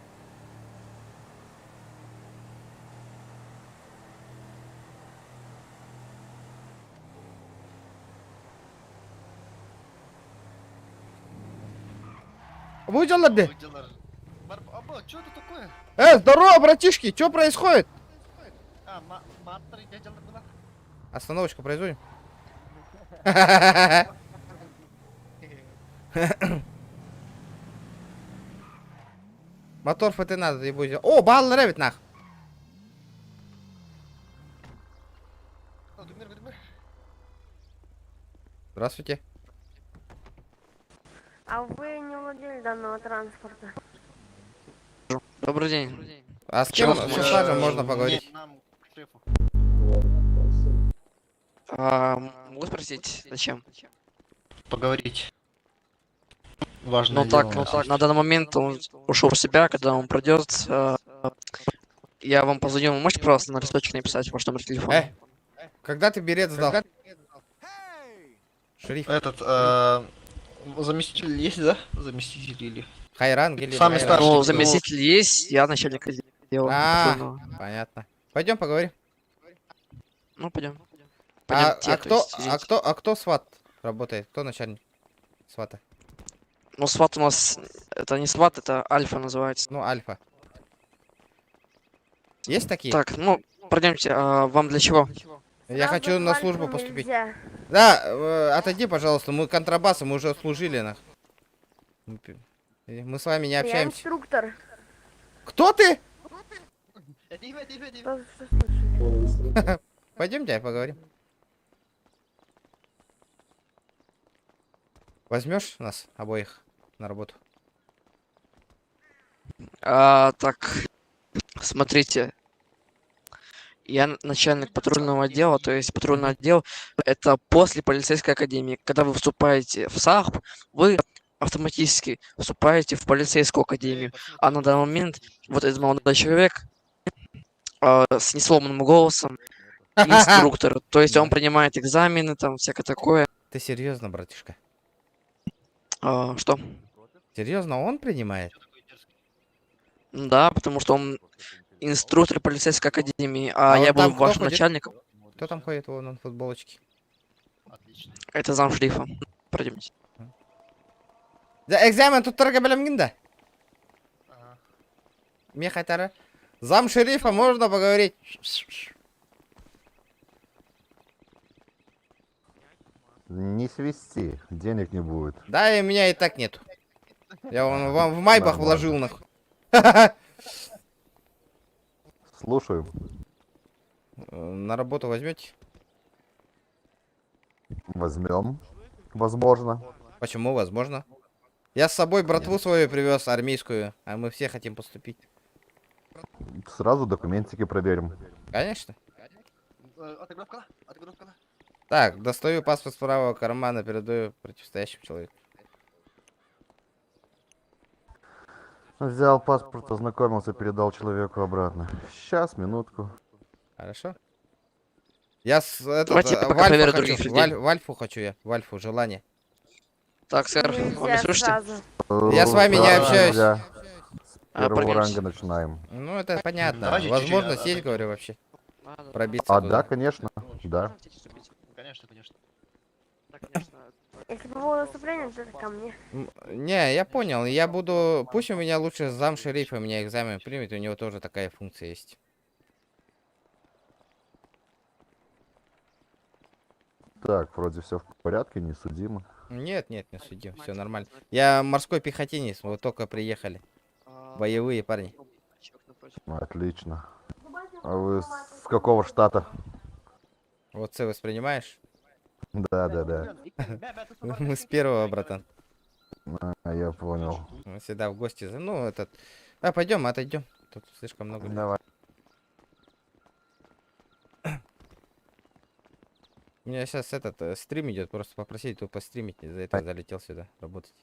Выделали? Что это такое? Здорово, братишки, что происходит? Остановочку производим. Мотор ФТ надо и будет. О, балл рэбит нах. Здравствуйте. А вы не владели данного транспорта? Добрый день. А с кем с Сажем можно поговорить? А, могу спросить, зачем? Поговорить. Важное Ну так, дело у нас есть. на данный момент он ушел в себя, когда он придет, я вам позвоню, вы можете, пожалуйста, на листочек написать ваш номер телефона? Когда ты берет сдал? Шериф. Этот, заместитель есть, да? Заместитель или... Хайран или Самый Хайран? старший. Ну, заместитель есть, я начальник отдела А, патрульного. понятно. Пойдем поговорим. Ну, пойдем. А, Пойдемте, а то кто, есть, а извините. кто, а кто сват работает? Кто начальник свата? Ну, сват у нас, это не сват, это альфа называется. Ну, альфа. Есть такие? Так, ну, пройдемте, а вам для чего? Я Сразу хочу в на Альфу службу поступить. нельзя. Да, отойди, пожалуйста, мы контрабасы, мы уже служили нах. Мы мы с вами не Я общаемся. инструктор. Кто ты? Что, что слышали? Пойдемте, поговорим. Возьмешь нас обоих на работу? А, так, смотрите. Я начальник патрульного отдела, то есть патрульный отдел это после полицейской академии. Когда вы вступаете в САХП, вы автоматически вступаете в полицейскую академию. А на данный момент вот этот молодой человек с несломанным голосом инструктор. То есть он принимает экзамены, там всякое такое. Ты серьезно, братишка? А, что? Серьезно, он принимает? Да, потому что он инструктор полицейской академии, а А я вот там был кто вашим ходит? начальником. Кто там ходит вон он в футболочке? Это зам шерифа. Пройдемте. Да, экзамен туттарга бэлэмҥин да? Мехатара. Зам шерифа можно поговорить? Не свисти, денег не будет. Да, и меня и так нету. Я вон вам в Майбах Нормально. вложил нахуй. Слушаю. На работу возьмете? Возьмем. Возможно. Почему? Возможно. Я с собой братву свою привез, армейскую, а мы все хотим поступить. Сразу документики проверим. Конечно. Так, достаю паспорт с правого кармана, передаю противостоящему человеку. Взял паспорт, ознакомился, передал человеку обратно. Сейчас, минутку. Хорошо. Я с этот, Давайте я в пока Альфу проверю хочу. других В, людей. в Альфу хочу я. В Альфу, желание. Так, сэр, вы меня Нельзя слышите? сразу. Я с вами не Да, общаюсь. нельзя. С А, первого пройдемся. ранга начинаем. Ну, это понятно. Давайте чуть-чуть, Возможность а, есть, говорю, вообще. Пробиться А, туда. да, конечно. Да. Конечно, конечно. Если по поводу выступления, то это ко мне. Не, я понял. Я буду... Пусть у меня лучше зам шерифа меня экзамен примет, у него тоже такая функция есть. Так, вроде все в порядке, не судимо. Нет, нет, не судим, все нормально. Я морской пехотинец, мы вот только приехали. Боевые парни. Отлично. А вы с какого штата? Вот це воспринимаешь? Да, да, да. Мы с первого, братан. А, я понял. Мы всегда в гости. Ну, этот... А, пойдем, отойдем. Тут слишком много. людей. Давай. У меня сейчас этот стрим идет, просто попросить тут постримить, из-за этого залетел сюда работать.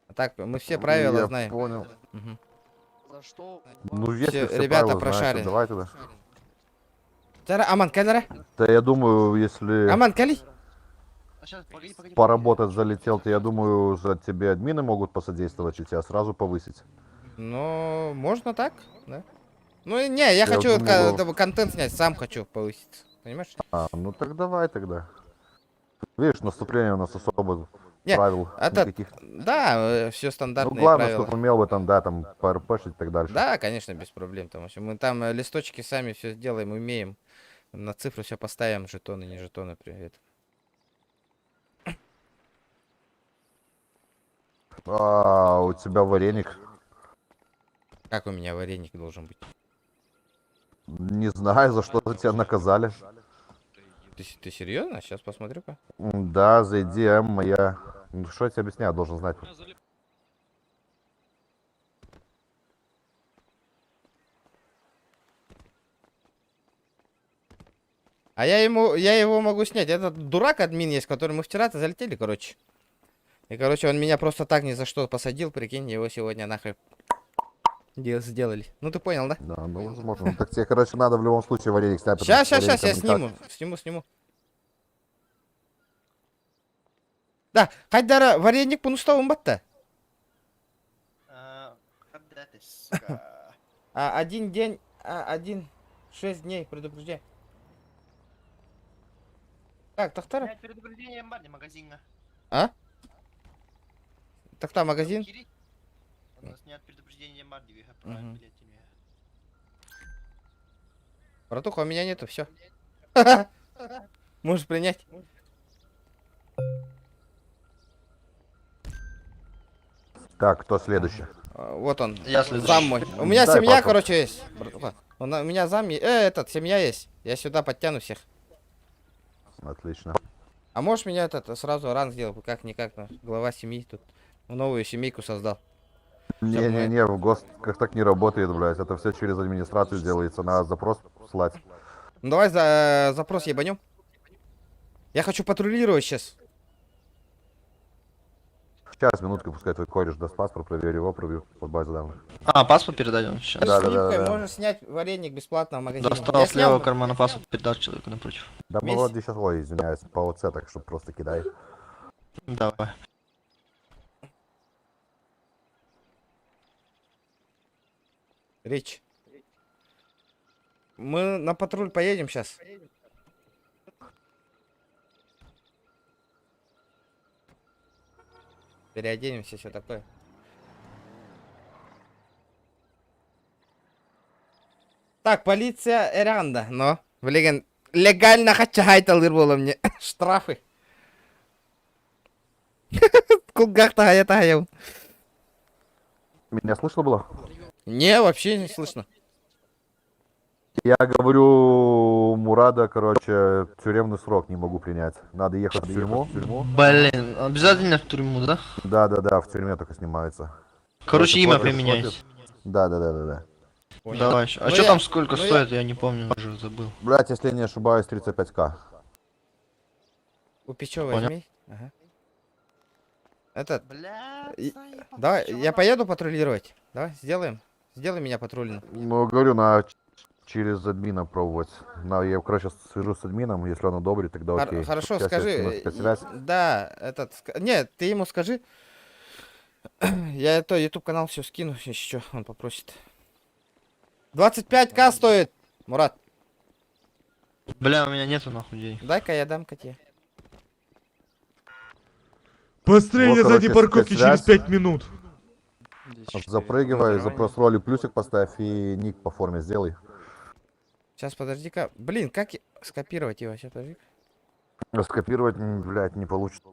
А так, мы все правила Я знаем. понял. Мгм. Ну, если Все, все ребята правила знаете, прошарены. давай тогда. Тара, Аман, кэлэрэ. Да я думаю, если Аман, кэли. поработать залетел, то я думаю, за тебе админы могут посодействовать и тебя сразу повысить. Ну, можно так, да. Ну, и не, я Я хочу думаю- этого контент снять, сам хочу повыситься. Понимаешь? А, ну так давай тогда. Видишь, наступление у нас особо Не, правил это, никаких. да, все Ну, стандартные главное, правила. чтобы умел бы там, да, там ПРПшить и так дальше. Да, конечно, без проблем. Там, в общем, мы там листочки сами все сделаем, умеем. На цифру все поставим, жетоны, не жетоны, привет. А, у тебя вареник. Как у меня вареник должен быть? Не знаю, за что тебя наказали. Ты, серьезно? Сейчас посмотрю-ка. Да, зайди, М, моя. Ну, что я тебе объясняю, должен знать. А я ему, я его могу снять. Этот дурак админ есть, который мы вчера-то залетели, короче. И, короче, он меня просто так ни за что посадил, прикинь, его сегодня нахрен сделали. Ну ты понял, да? Да, ну возможно. Ну, так тебе, короче, надо в любом случае вареник снять. потому Сейчас, что сейчас, сейчас, я вареником никак. сниму. Сниму, сниму. Да, Хайдара, вареник пунустовым батта. А, один день, один, 6 дней предупреждение. Так, Тахтара. Предупреждение магазина. А? Тахта, магазин? У нас нет предупреждения Мгм. Братуха, у меня нету, все. Можешь принять. Так, кто следующий? А, Вот он. Я следующий. Зам мой. У меня Дай семья, паспорт. короче, есть. Братуха. У меня зам, этот, семья есть. Я сюда подтяну всех. Отлично. А можешь меня этот сразу ранг сделать, как-никак, ну, глава семьи тут новую семейку создал. Не-не-не, в ГОСТ как так не работает, блядь. Это все через администрацию делается. Надо запрос слать. Ну давай за запрос ебанем. Я хочу патрулировать сейчас. Сейчас, минутку, пускай твой кореш даст паспорт, проверю его, пробью под базу данных. А, паспорт передать он сейчас? Да, С да, да, сливкой да. можешь снять вареник бесплатно в магазине. Достал Я с левого снял. кармана паспорт, передал человеку напротив. Да мы Весь? вроде сейчас, ой, извиняюсь, по ОЦ, так что просто кидай. Давай. Речь. Мы на патруль поедем сейчас. Переоденемся, все такое. Так, полиция Эранда, но, блин, легально хачахайталыр было мне. Штрафы. Кулгах тахая тахая. Меня слышно было? Не, вообще не слышно. Я говорю, Мурада, короче, тюремный срок не могу принять. Надо ехать в тюрьму. Блин, обязательно в тюрьму, да? Да, да, да, в тюрьме только снимается. Короче, имя платишь, применяйся. платишь. Да, да, да, да, да. Понял. Давай еще. А Ну что я- там сколько ну я- стоит, я не помню, уже забыл. Блять, если я не ошибаюсь, 35к. У Печё Понял. возьми. Ага. Этот. Давай, я поеду патрулировать. Давай, сделаем. Сделай меня патрульным. Ну, говорю, на через админа пробовать. На, я, короче, свяжусь с админом, если он одобрит, тогда окей. Хорошо, Сейчас я скажи. скину тебе связь. Да, этот. Не, ты ему скажи. Я это YouTube канал все скину, еще он попросит. 25к стоит, Мурат. Бля, у меня нету нахуй денег. Дай-ка я дам тебе. Построение Вот, задней короче, парковки через связь. 5 минут. Запрыгивай, запрос роли плюсик поставь и ник по форме сделай. Сейчас, подожди-ка. Блин, как скопировать его? Сейчас, подожди. Скопировать, блядь, не получится.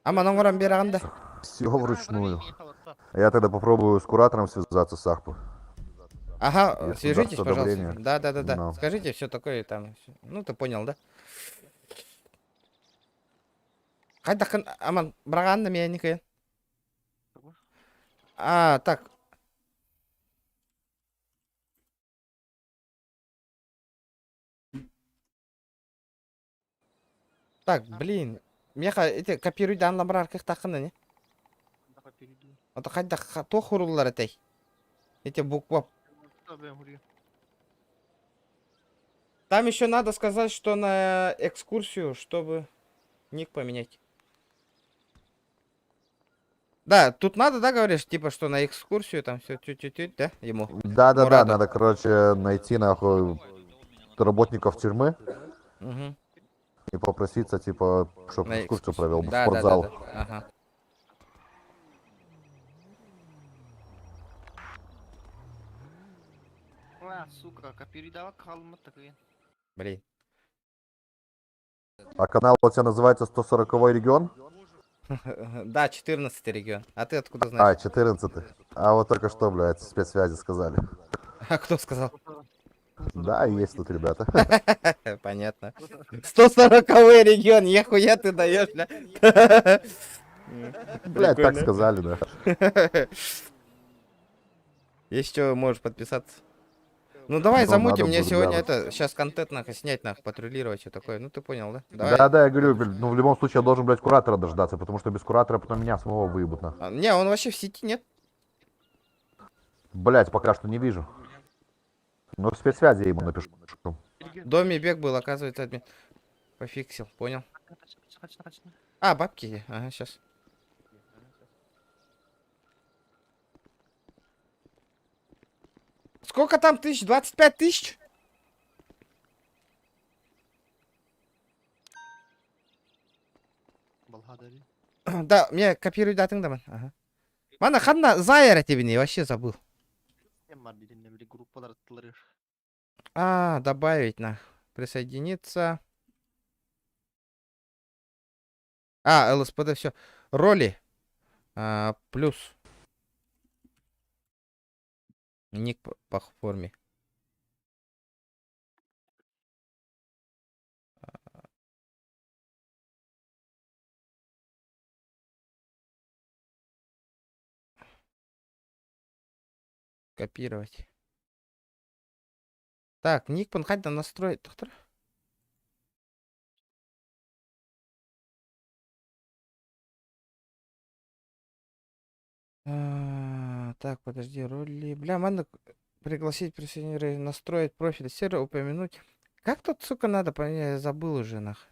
Ама номером беранда. Все вручную. Я тогда попробую с куратором связаться с Ахпу. Ага, Если свяжитесь, даст пожалуйста. одобрение. Да. Но. Скажите все такое там. Ну, ты понял, да? Хайдахын, аман, браганна меня не А, так. Так, блин. Меха, эти копируй дан лабрар как тахына, не? Ото хайдах туох уруллар этэй? Эти буква. Там еще надо сказать, что на экскурсию, чтобы ник поменять. Да, тут надо, да, говоришь, типа, что на экскурсию там все тю-тю-тю, да, ему? Да-да-да, Мураду. надо, короче, найти, нахуй, работников тюрьмы Мгм. и попроситься, типа, чтобы На экскурсию провел в Да, да, да, спортзал. да. Ага. А, сука, передавал такой. Блин. А канал у тебя называется 140 регион? Да, 14 регион. А ты откуда А, знаешь? 14 А вот только что, блядь, спецсвязи сказали. А кто сказал? Да, есть тут ребята. Понятно. 140 регион, нихуя ты даешь, бля. Блядь, так Прикольно. сказали, да. Если что, можешь подписаться. Ну давай Ну, замутим, надо мне будет сегодня глянуть. это, сейчас контент нахуй снять, нахуй, патрулировать, что такое. Ну ты понял, да? Давай. Да-да, я говорю, блин, ну в любом случае я должен, блядь, куратора дождаться, потому что без куратора потом меня самого выебут, нахуй. А, не, он вообще в сети нет. Блядь, пока что не вижу. Ну, в спецсвязи я ему напишу. В доме бег был, оказывается, админ. Пофиксил, понял. А, бабки, ага, сейчас. Сколько там тысяч? 25 тысяч? Да, мне копируй датың да Ага. Мана ханна зайра тебе вообще забыл. А, добавить на. Присоединиться. А, ЛСПД, все. Роли. А, плюс. Ник по форме. Копировать. Так, ник панхайда настроить. Доктор. А, так, подожди, роли. Бля, надо пригласить, присоединить, настроить профиль сервера, упомянуть. Как тут, сука, надо поменять? Я забыл уже, нах.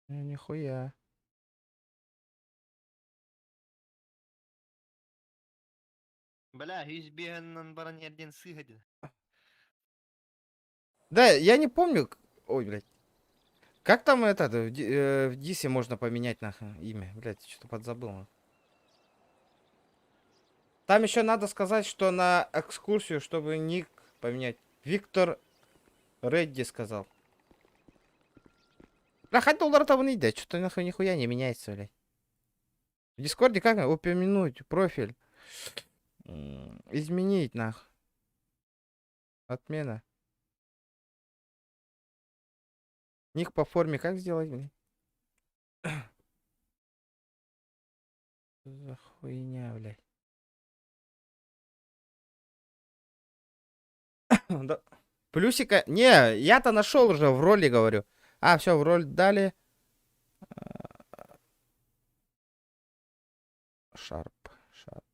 Ну, нихуя. Бля, баран сыгадин. Да, я не помню. Ой, блядь. Как там это, в Дисе можно поменять нахуй имя? Блядь, что-то подзабыл. нахуй. Там еще надо сказать, что на экскурсию, чтобы ник поменять. Виктор Редди сказал. Бля, хоть доллар того не идет, что-то нахуй нихуя не меняется, блядь. В Дискорде как упомянуть профиль? Изменить нах. Отмена. Ник по форме как сделать, блин? Что за хуйня, блядь? Да. Плюсика... Не, я-то нашел уже в роли, говорю. А, все, в роль дали. Шарп, шарп.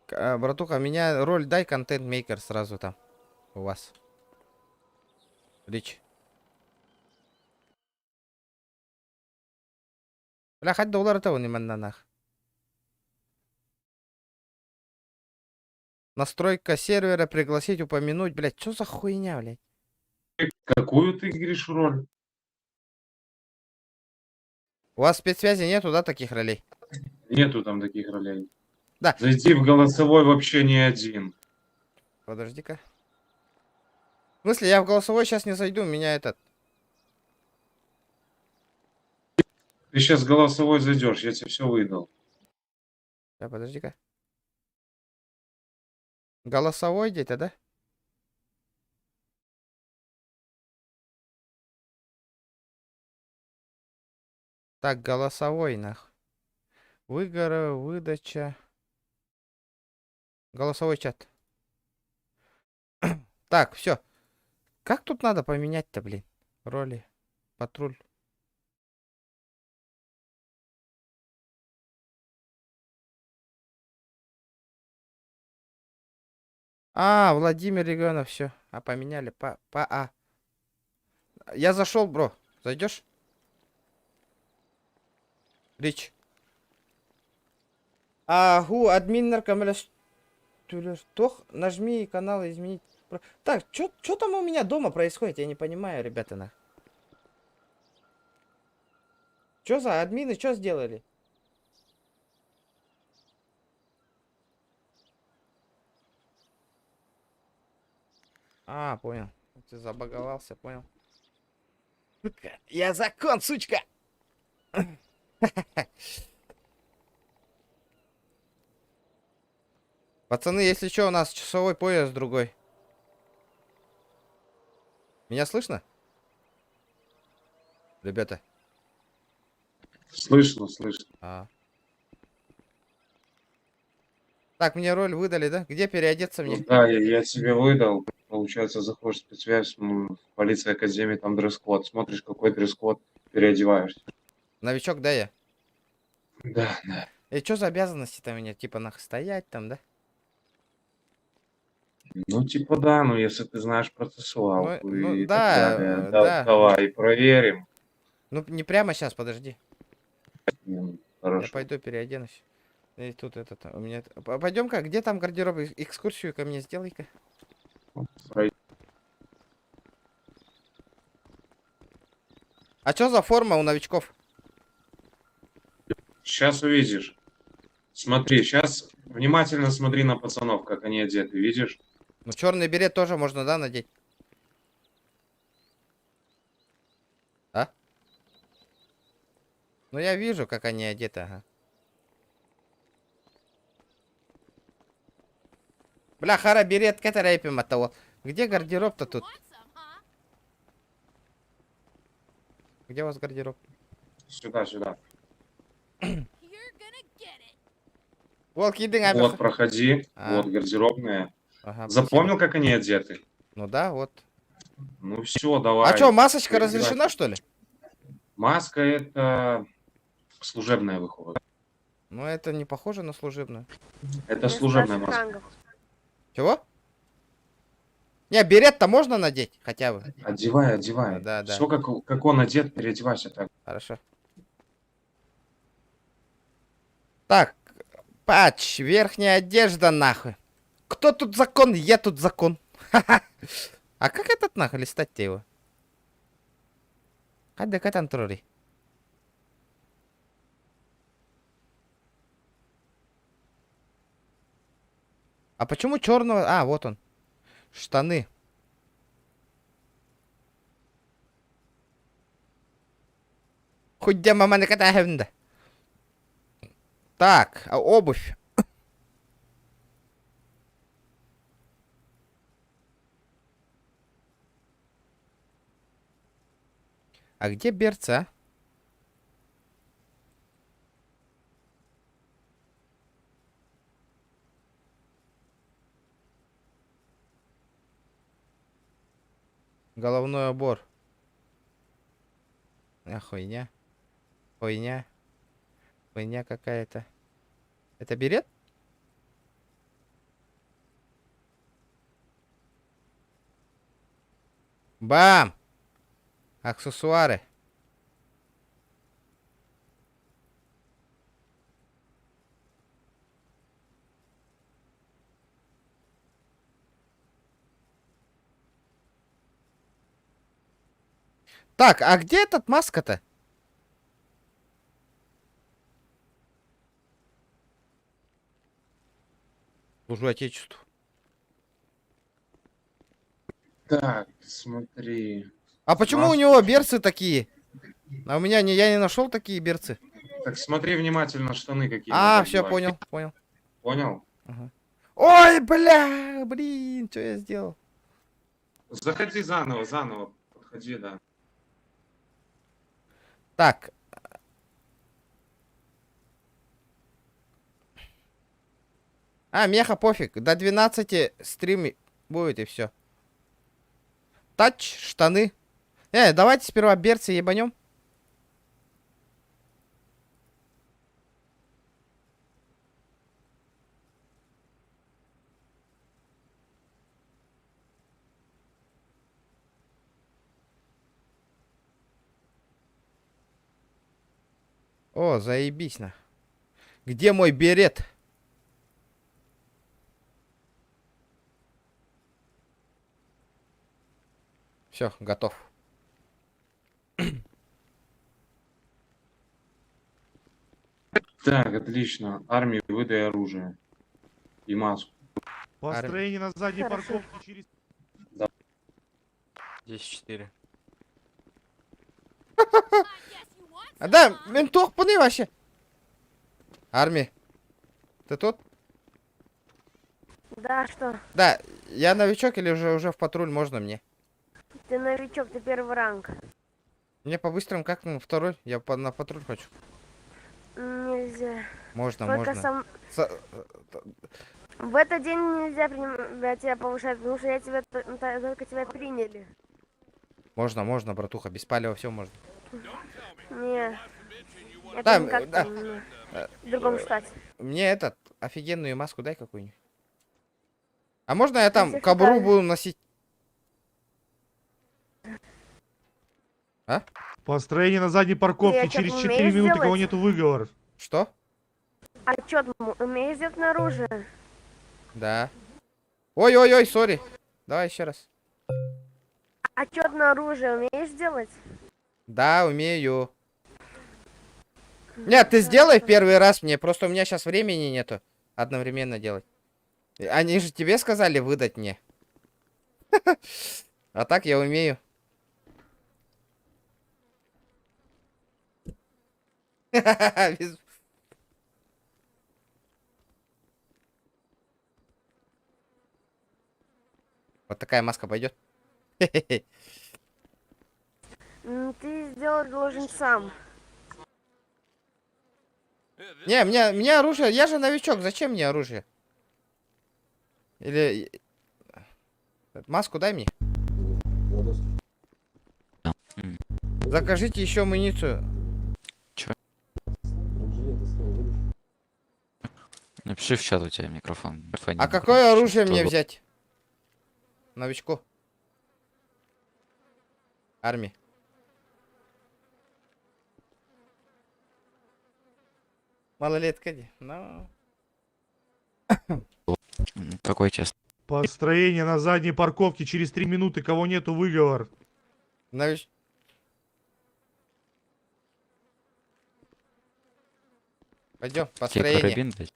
Братуха, меня роль дай контент-мейкер сразу там. У вас. Рич. Бля, хоть доллар того не нах. Настройка сервера, пригласить, упомянуть. Блядь, что за хуйня, блядь? Какую ты говоришь роль? У вас спецсвязи нету, да, таких ролей? Нету там таких ролей. Да. Зайди в голосовой вообще не один. Подожди-ка. В смысле, я в голосовой сейчас не зайду, у меня этот... Ты сейчас в голосовой зайдешь, я тебе все выдал. Да, подожди-ка. Голосовой где-то, да? Так, голосовой, нах. Выгора, выдача. Голосовой чат. Так, все. Как тут надо поменять-то, блин? Роли. Патруль. А, Владимир Регионов, все. А, поменяли. По А. Я зашел, бро. Зайдешь? Рич. Агу, админ Тох, нажми канал изменить. Так, что там у меня дома происходит? Я не понимаю, ребята, на. Что за админы, что сделали? А, понял. Ты забаговался, понял. Сука, я закон, сучка! Пацаны, если что, у нас часовой пояс другой. Меня слышно? Ребята. Слышно, слышно. А. Так, мне роль выдали, да? Где переодеться мне? Ну да, я тебе выдал. Получается, заходишь в спецсвязь, в полиции академии, там дресс-код. Смотришь, какой дресс-код, переодеваешься. Новичок, да, я? Да. И что за обязанности там у меня? Типа нах стоять там, да? Ну, типа да, ну если ты знаешь процессуалку Ну, и так да, далее. да. Давай, проверим. Ну, не прямо сейчас, подожди. Ну, Я хорошо. пойду переоденусь. И тут этот, у меня... Пойдем-ка, где там гардероб? Экскурсию ко мне сделай-ка. А что за форма у новичков? Сейчас увидишь. Смотри, сейчас внимательно смотри на пацанов, как они одеты, видишь? Ну, черный берет тоже можно, да, надеть? А? Ну, я вижу, как они одеты, ага. Бля, хара берет, катарайпим от того. Где гардероб-то тут? Где у вас гардероб? Сюда, сюда. Волки, иди, Вот, проходи. А. Вот, гардеробная. Ага, Запомнил, как они одеты? Ну да, вот. Ну все, давай. А чё, масочка Переодевайся. разрешена, что ли? Маска это служебная выходит. Ну, это не похоже на служебную. Это служебная маска. Чего? Не, берет-то можно надеть хотя бы? Одевай, одевай. Да, да. Все, как он одет, переодевайся так. Хорошо. Так, патч, верхняя одежда, нахуй. Кто тут закон? Я тут закон. А как этот нахуй листать-то его? Када катантроли. А почему черного? А, вот он. Штаны. Хоть где мама на катахевнда. Так, а обувь. А где берцы, а? Головной убор. А, хуйня. Хуйня. Хуйня какая-то. Это берет? Бам! Аксессуары. Так, а где этот маска-то? Служу отечеству. Так, смотри. А почему у него берцы такие? А у меня не, я не нашел такие берцы. Так смотри внимательно, штаны какие. А, надо все, одевать. понял, понял. Понял? Ага. Ой, бля, блин, что я сделал? Заходи заново, заново. Подходи, да. Так. А, меха пофиг. До 12 стрим будет и все. Тач, штаны. Давайте сперва берцы ебанем. О, заебись на. Где мой берет? Все, готов. Так, отлично. Армии выдай оружие. И маску. Построение на задней Хорошо. парковке через... 10-4. А, да, мин туохпунуй вообще. Арми, ты тут? Да, что? Да, я новичок или уже в патруль можно мне? Ты новичок, ты первый ранг. Мне по-быстрому как ну, второй? Я на патруль хочу. Нельзя. Можно, Только можно. сам... Со- В этот день нельзя тебя повышать, потому что я тебя только тебя приняли. Можно, можно, братуха, без палева все можно. Не. Это Да, никак да. там не. В другом штате. Мне этот, офигенную маску дай какую-нибудь. А можно я там всех кобуру дали. буду носить? А? Построение на задней парковке Ты через отчет 4 умеешь минуты, кого делать? нету выговор. Что? Отчет умеешь делать на оружие? Да. Ой-ой-ой, сори. Давай еще раз. Отчет на оружие умеешь делать? Да, умею. Нет, ты сделай первый раз мне, просто у меня сейчас времени нету одновременно делать. Они же тебе сказали выдать мне. А так я умею. Вот такая маска пойдет. Ты сделать должен сам. Не, мне оружие, я же новичок, зачем мне оружие? Или... Маску дай мне. Закажите еще амуницию. Чё? Напиши в чат, у тебя микрофон. А какое оружие мне взять? Новичку. Армии. Малолетка, де? Ну. Какой честно? Построение на задней парковке через 3 минуты, кого нету выговор. Нович... Пойдем, Тебе построение. карабин дать?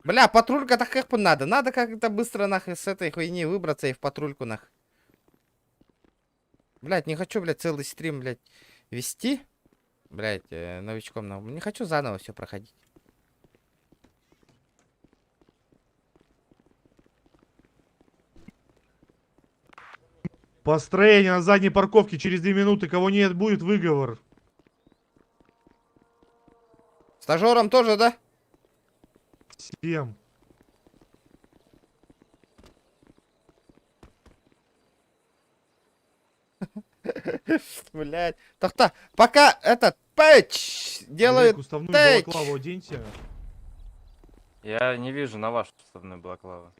Бля, патрулька так как бы надо. Надо как-то быстро нахуй с этой хуйни выбраться и в патрульку нах. Блять, не хочу, блядь, целый стрим, блядь, вести. Блядь, новичком. Не хочу заново все проходить. Построение на задней парковке через 2 минуты, кого нет, будет выговор. Стажером тоже, да? Всем. Блять. Так-то, пока этот пэтч делают Олег, уставную тэч. балаклаву оденьте. Я не вижу на вашу уставную балаклаву.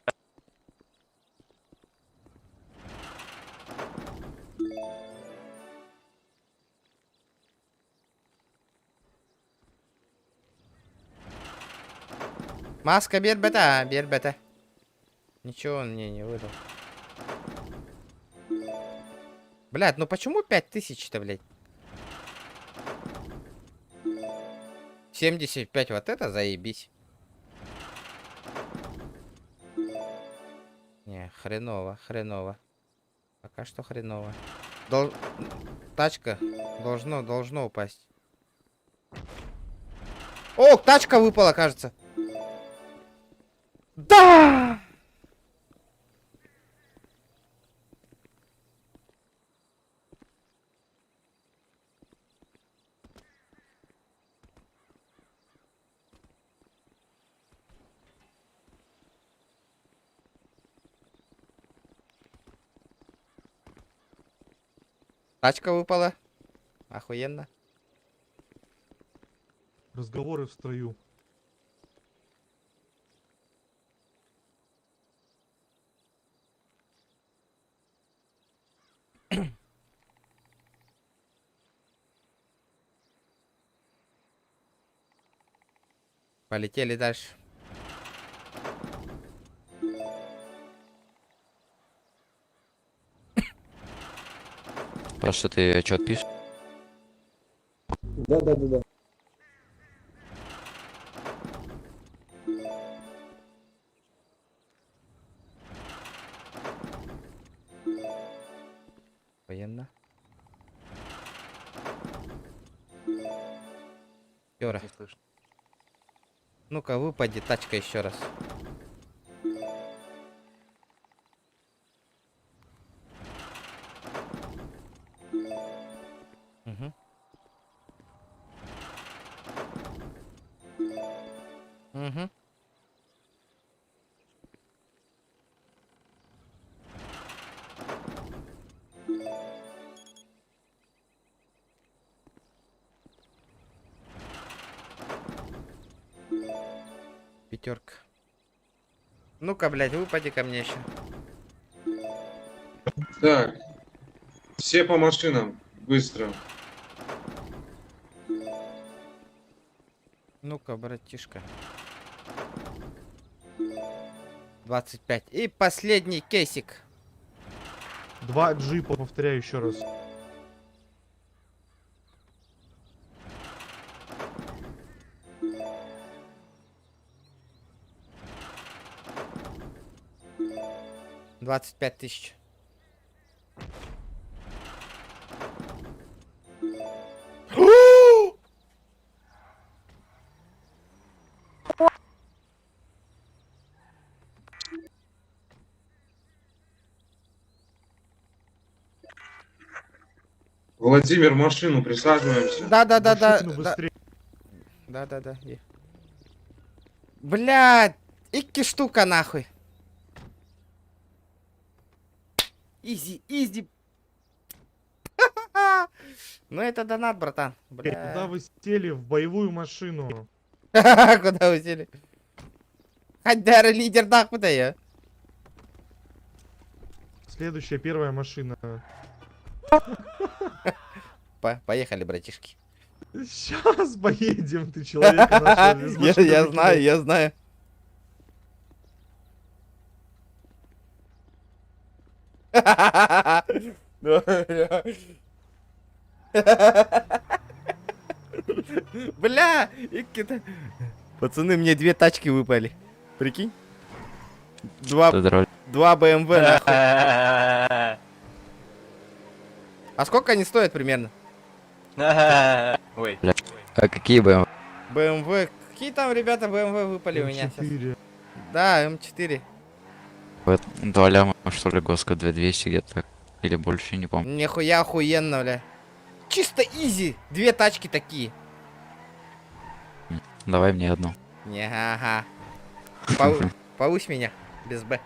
Маска бербета, бербета. Ничего он мне не выдал. Блядь, ну почему 5000-то, блядь? 75, вот это заебись. Не, хреново, хреново. Пока что хреново. Тачка должно упасть. О, тачка выпала, кажется. Да! Тачка выпала. Охуенно. Разговоры в строю. Полетели дальше. Паша, ты отчет пишешь? Да-да-да-да. Военно. Юра. Ну-ка, выпади тачка еще раз. Угу. Угу. Пятерка. Ну-ка, блядь, выпади ко мне еще. Так, все по машинам, быстро. Ну-ка, братишка. 25. И последний кейсик. Два джипа, повторяю еще раз. 25 тысяч. Владимир, машину присаживаемся. Да, да, да, да. Машину Да, быстрее. да, да, да. Блядь, икки штука нахуй. Easy, easy. Ну это донат, братан. Куда Бля. вы сели в боевую машину? Куда вы сели? Хаддара лидер нахуй да я. Следующая первая машина. Поехали, братишки. Сейчас поедем, ты человека нашего из Я, машины я выкинул. знаю, я знаю. Бля, икки-то. Пацаны, мне две тачки выпали. Прикинь? Два, Ты дроль. два БМВ, нахуй. А сколько они стоят примерно? Ой. Бля. А какие БМВ? БМВ. Какие там, ребята, БМВ выпали у меня сейчас? М4. Да, М4. 2 ляма, что ли, Госка 2200 где-то. Или больше, не помню. Нихуя охуенно, бля. Чисто easy. Две тачки такие. Давай мне одну. Не, ага. Повысь меня. Без Б.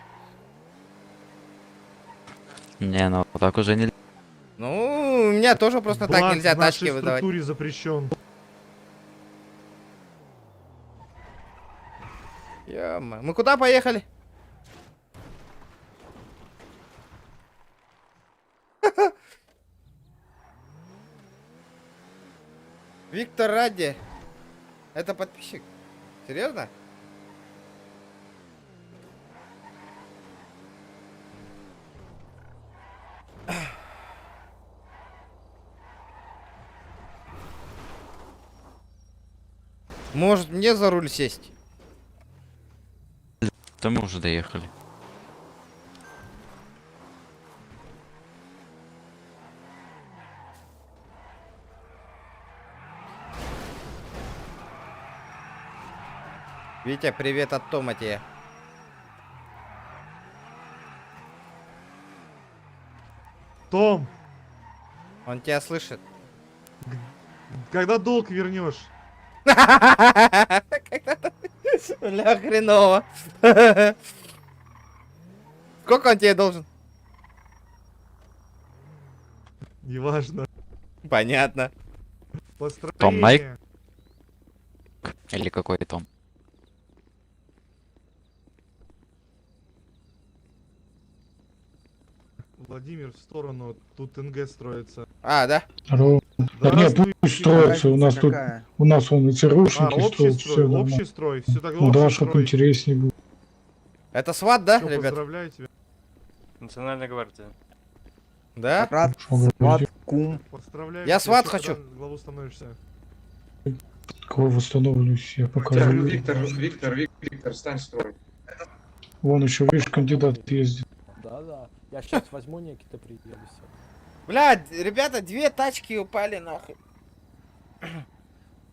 Не, ну так уже не... Ну, у меня тоже просто так Блат нельзя в нашей тачки выдавать. структуре запрещен. Ё-моё. Мы куда поехали? Виктор Ради. Это подписчик. Серьезно? Может мне за руль сесть? Да мы уже доехали. Витя, привет от Тома тебе. Том, Он тебя слышит. когда долг вернешь? Бля, хреново. Сколько он тебе должен? Неважно. Понятно. Том Найк? Построение. Или какой Том? Владимир, в сторону. Тут НГ строится. А, да? Здорово. Да нет, Здравствуй, пусть строится, у нас Разница тут, какая? у нас вон и А, ЦРУшники общий строят, строй, все нормально. общий строй. Все тогда Ну да, общий чтоб строй. интереснее было. Это сват, да, Всё, ребят? поздравляю тебя. Национальная гвардия. Да? Брат, Что говорить, сват, кум. Поздравляю Я тебя, сват всё, хочу. когда в главу становишься. Кого восстановлюсь, я пока Так, живу. Виктор, Виктор, Виктор, встань в строй. Вон еще, видишь, кандидат ездит. Да-да. Я сейчас возьму Никита приеду. Бля, ребята, две тачки упали нахуй.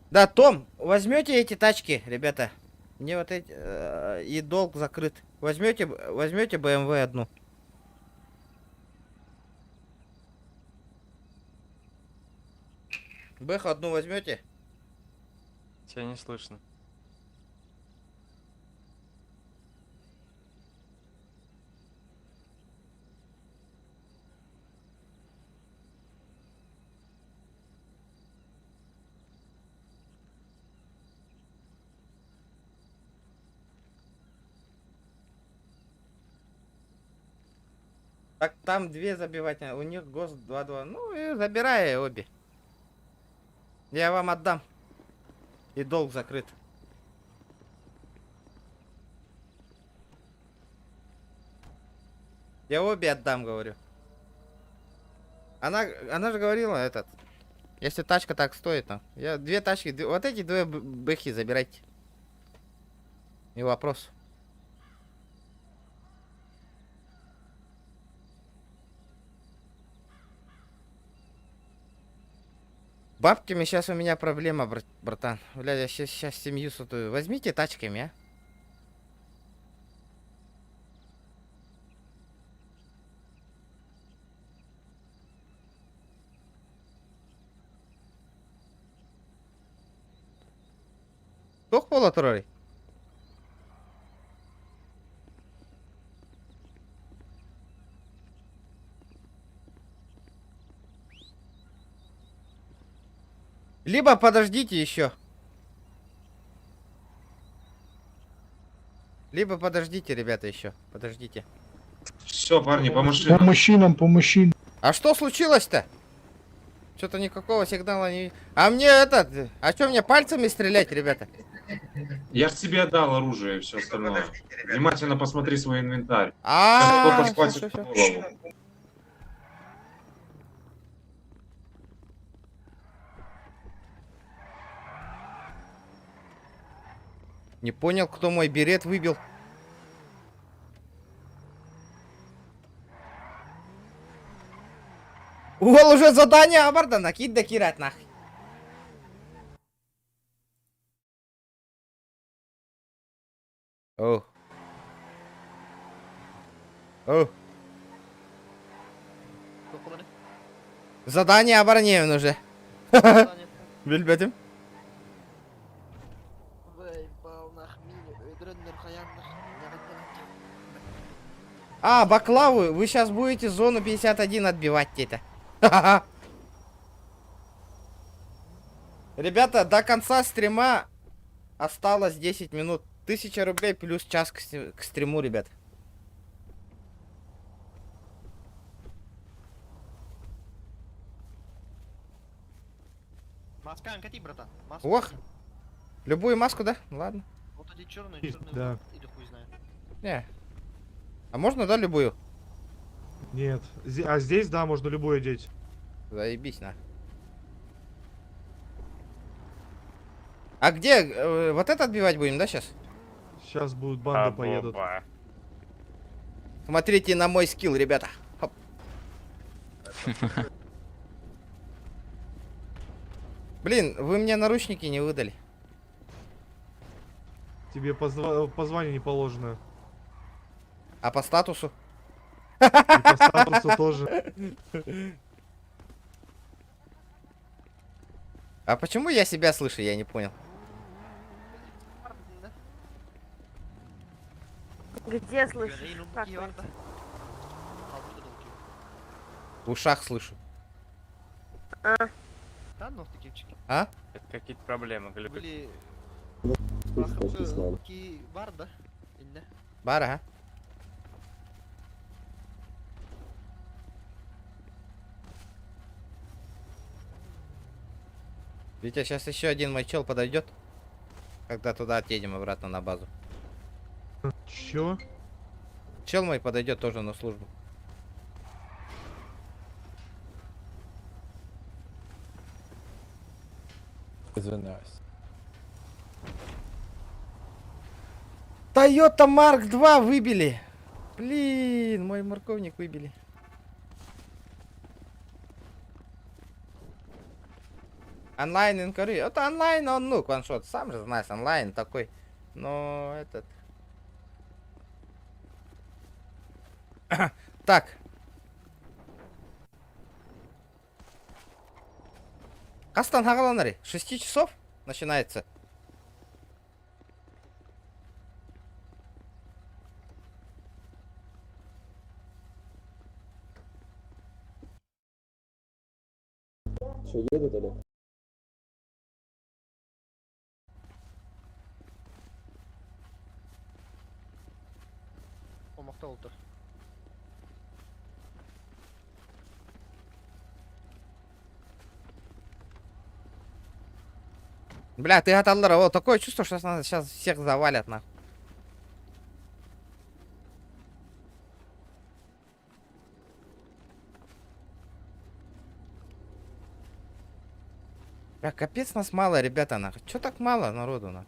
Да, Том, возьмете эти тачки, ребята? Мне вот эти и долг закрыт. Возьмете, возьмете BMW одну. Бэху одну возьмете? Тебя не слышно. Так там две забивать надо. У них ГОСТ 2.2. Ну и забирай обе. Я вам отдам. И долг закрыт. Я обе отдам, говорю. Она же говорила этот. Если тачка так стоит, там. Я две тачки, вот эти две бэхи забирайте. Не вопрос. Бабками сейчас у меня проблема, братан. Бля, я сейчас семью сутую. Возьмите тачками, а? Туох буола турарый? Либо подождите еще. Либо подождите, ребята, еще. Подождите. Все, парни, по По машинам. мужчинам, по мужчинам. А что случилось-то? Что-то никакого сигнала не... А мне этот... А что мне пальцами стрелять, ребята? Я ж тебе отдал оружие и все остальное. Внимательно посмотри свой инвентарь. А, Сейчас кто-то всё, схватит всё, всё. голову. Не понял, кто мой берет выбил. Уол уже задание абарда накид да кират нахуй. Оу. Оу. Задание обороняем уже. Билбетим. А, баклавы, вы сейчас будете зону 51 отбивать где-то. Ребята, до конца стрима осталось 10 минут. 1000 рублей плюс час к стриму, ребят. Маска, анкати, братан. Маску. Ох. Любую маску, да? Ладно. Вот эти черные, черные. Да. Или хуй знает. Не. А можно, да, любую? Нет. А здесь, да, можно любую одеть. Заебись, на. А где? Вот это отбивать будем, да, сейчас? Сейчас будут банды поедут. Смотрите на мой скилл, ребята. Хоп. Блин, вы мне наручники не выдали. Тебе по, по званию не положено. А по статусу? И по статусу тоже. А почему я себя слышу, я не понял. Где слышишь? Как это? В ушах слышу. А. А? Это какие-то проблемы, Глюк. Баар а? Витя, сейчас еще один мой чел подойдет, когда туда отъедем обратно на базу. Чё? Чел мой подойдет тоже на службу. Извиняюсь. Toyota Mark 2 выбили. Блин, мой морковник выбили. Онлайн инкори. Это онлайн, он, ну, ваншот. Сам же знаешь, онлайн такой. Но этот... Так. Хастан саҕаланарый. 6 часов начинается. Что, едут или? Омохто олтор. Бля, ты аталлар, вот такое чувство, что нас сейчас всех завалят, нахуй. Бля, капец нас мало, ребята, нахуй. Чё так мало народу, нахуй?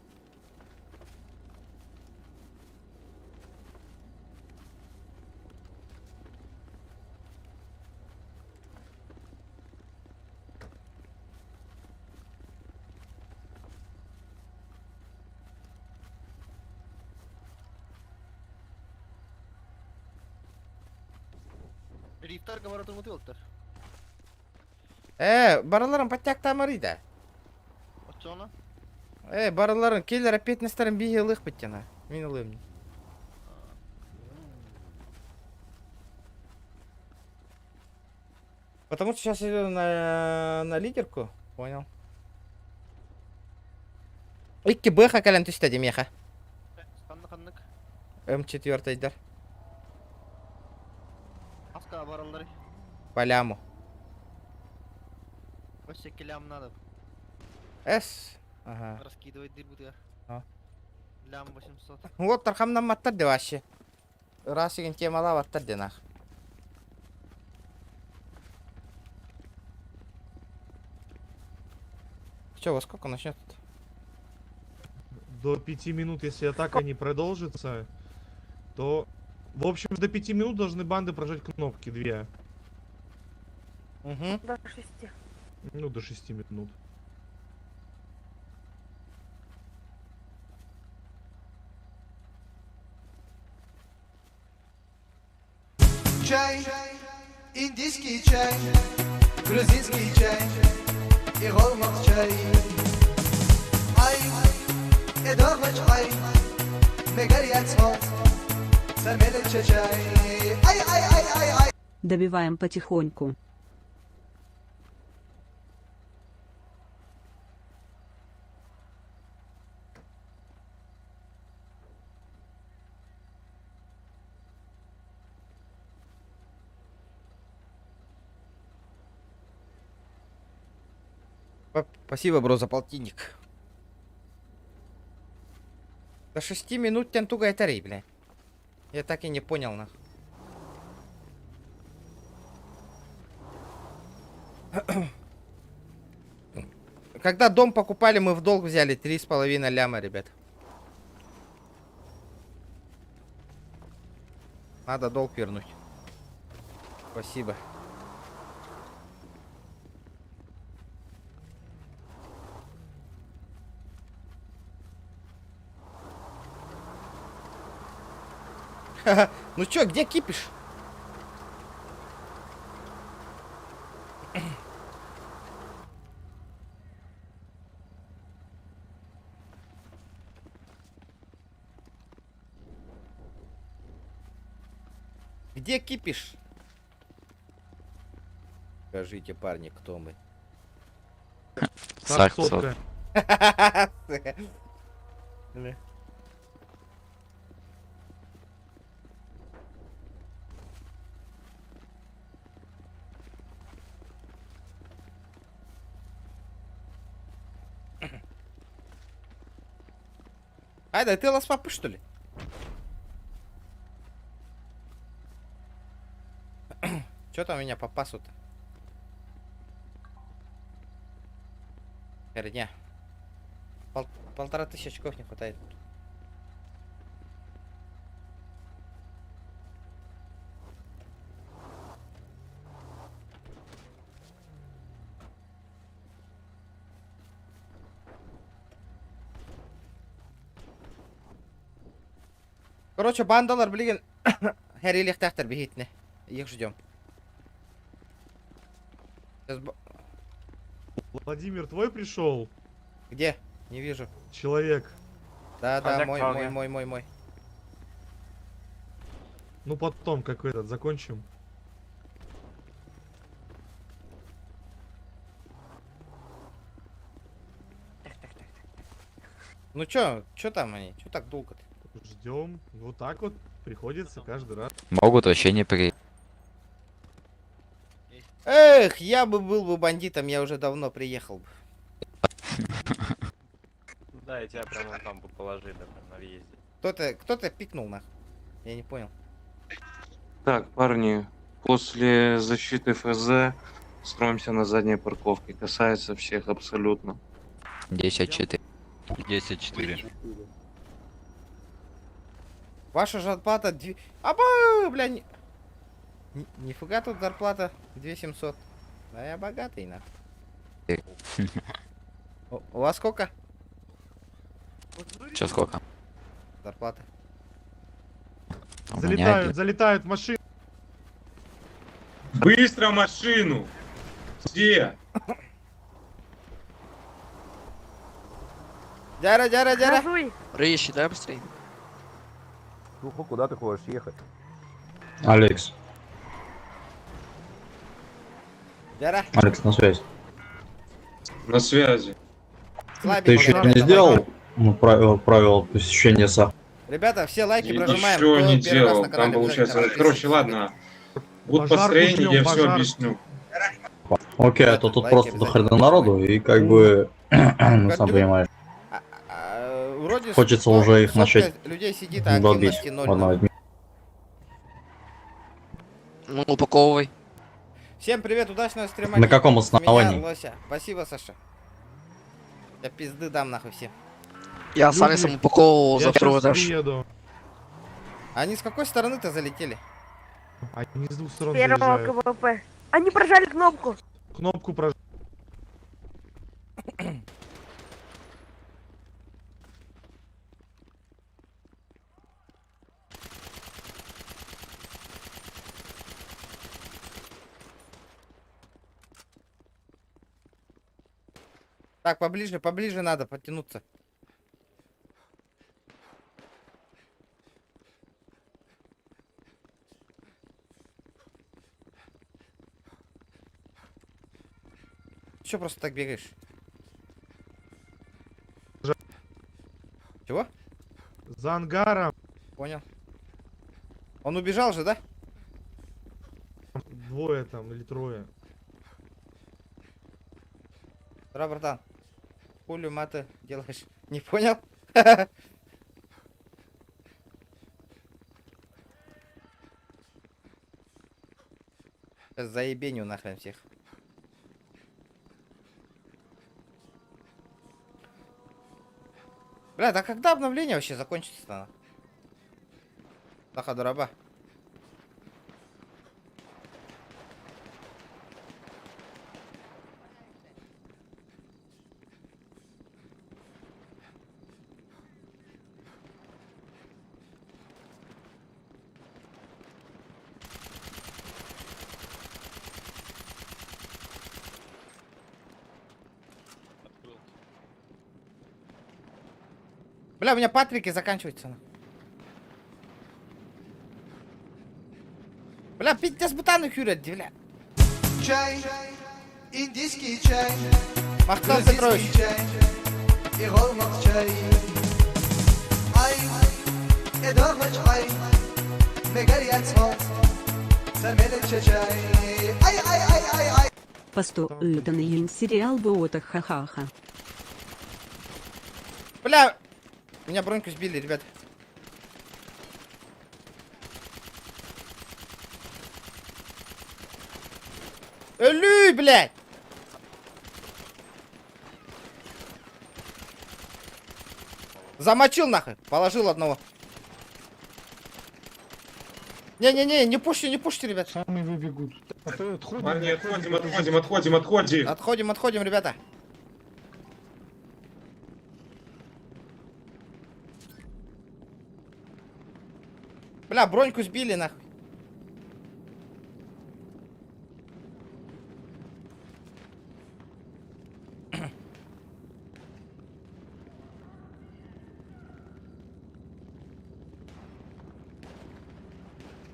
Рифтарга бара турмут олтор. Барыларын подтяктамары да. Очоно. Барыларын келлер петнестерин бии ылых биттена. Мин ылым. Потому что сейчас иду на лидерку. Понял. Икки бэха кэлэн түстэ дии миэхэ. Ханнык ханнык. М4 дэр. Хаска бараллары. По ляму. Вообще лям надо. С. Ага. Раскидывать дырбутыгар. А. Лям 800. Вот тархамнамматтар дии вообще. Раз игин темалаабаттар дии нах. Че, во сколько начнет? До 5 минут, если атака не продолжится, то... В общем, до 5 минут должны банды прожать кнопки две. Угу. До 6. Ну, до 6 минут. Чай, индийский чай, грузинский чай и чай. Ай, чай, чай. Ай, ай, ай, ай, ай. Добиваем потихоньку. Спасибо, бро, за полтинник. До 6 минут тянтуга это бля. Я так и не понял, нах. Когда дом покупали, мы в долг взяли 3,5 ляма, ребят. Надо долг вернуть. Спасибо. Ну чё, где кипиш? Где кипиш? Скажите, парни, кто мы? Сах Сах сотка. сотка. Бля. Ай, да ты лас папы, что ли? Чё там у меня по пасу-то? Херня. 1500 очков не хватает. Короче, бандалар, блин, Хэрилихтахтар биһитне. Их ждем. Сейчас Владимир, твой пришел? Где? Не вижу. Человек. Да, да, мой, мой, мой, мой, мой. Ну потом, как этот, закончим. Ну чё, чё там они? Чё так долго-то? Ждем. Вот так вот приходится каждый раз. Могут вообще не при... Эх, я бы был бы бандитом, я уже давно приехал бы. Да, и тебя прямо вон там бы положили, прям на въезде. Кто-то, кто-то пикнул нах. Я не понял. Так, парни, после защиты ФЗ строимся на задней парковке. Касается всех абсолютно. 10-4. 10-4. Ваша зарплата... Две... Аба, бля, не... Нифига тут зарплата 2700. Да я богатый, нах. У вас сколько Чё сколько? зарплата? У меня Залетают, залетают машины. Быстро машину! Все! Дяра, дяра, дяра. Газуй. Рыщи, дай быстрее. Ну, куда ты хочешь ехать? Алекс. Дяра. Алекс, на связь. На связи. Слабенький, Ты еще ребята, не давай. сделал ну, правило посещения САП? Ребята, все лайки прожимаем. Ничего Кто не первый раз делал. на канале, Там получается... обязательно Короче, подписывайтесь. ладно. Будут Пожарку построения, жмем, я все пожар. объясню. Окей, а то тут Лайки просто до обязательно хрена народу, и как бы, ну сам понимаешь, А, вроде хочется уже их сотка начать людей сидит, а долбить активности ноль. в одной Ну, упаковывай. Всем привет, удачного стрима. На каком Меня основании? Лося. Спасибо, Саша. Я пизды дам нахуй всем. Я с Люди, Алисом упаковывал Я за второй щас этаж. приеду. Они с какой стороны-то залетели? Они с двух сторон Первого заезжают. КВП. Они прожали кнопку. Кнопку прожали. Так, поближе, поближе надо подтянуться. Че просто так бегаешь? Чего? За ангаром. Понял. Он убежал же, да? Двое там или трое. Здорово, братан. Хулю маты делаешь? Не понял? Сейчас заебеню нахрен всех. Бля, да когда обновление вообще закончится-то? Таха дураба. Бля, у меня патрики заканчиваются. на. Бля, пиздец бутаны хюрят, бля. Чай. Индийский чай, Махтал Петрович. грузинский чай и голмак чай. Ай, эдормач ай, мегарьяцмо, самелече чай. Ай, ай, ай, ай, ай. По 100 ыытан сериал буотах ха-ха-ха. Бля! Меня броньку сбили, ребят. Өлүү, блядь! Замочил нахуй. Положил одного. Не-не-не, не пушьте, не пушьте, ребят. Сами выбегут. А то отходим. Парни, отходим, отходим, отходим, отходим. Отходим, отходим, ребята. Бля, броньку сбили нахуй.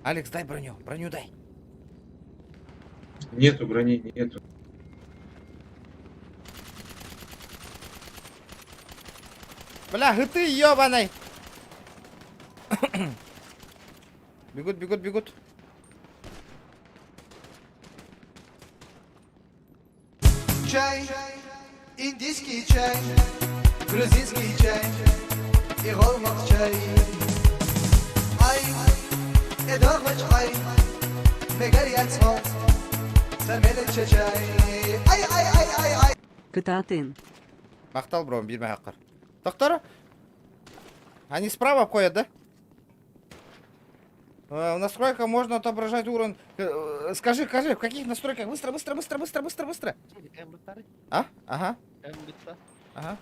Алекс, дай броню, броню дай. Нету брони, нету. Бля, ты ёбаный! Бегут, бегут, бегут. Чай, индийский чай, грузинский чай и голмак чай. Ай, эдормач ай, мегарьяцмо, самелече чай. Ай, ай, ай, ай, ай. Кытаатын. Махтал бро, бирме хаккар. Доктор? Они справа обходят, да? В настройках можно отображать уровень. Скажи, скажи, в каких настройках? Быстро, быстро, быстро, быстро, быстро, быстро. А? Ага. Ага.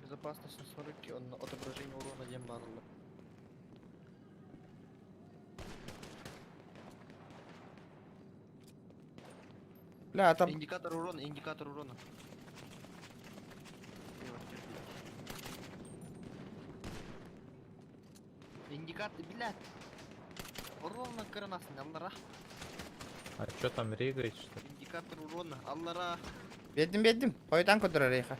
Безопасность настройки, он отображение урона дембарла. Бля, там... Индикатор урона, индикатор урона. Индикатор, блядь. Ровно коронасный, аллара. А чё там регает, что ли? Индикатор урона, аллара. Бедим, бедим. Қойдан көтөрөр рейха.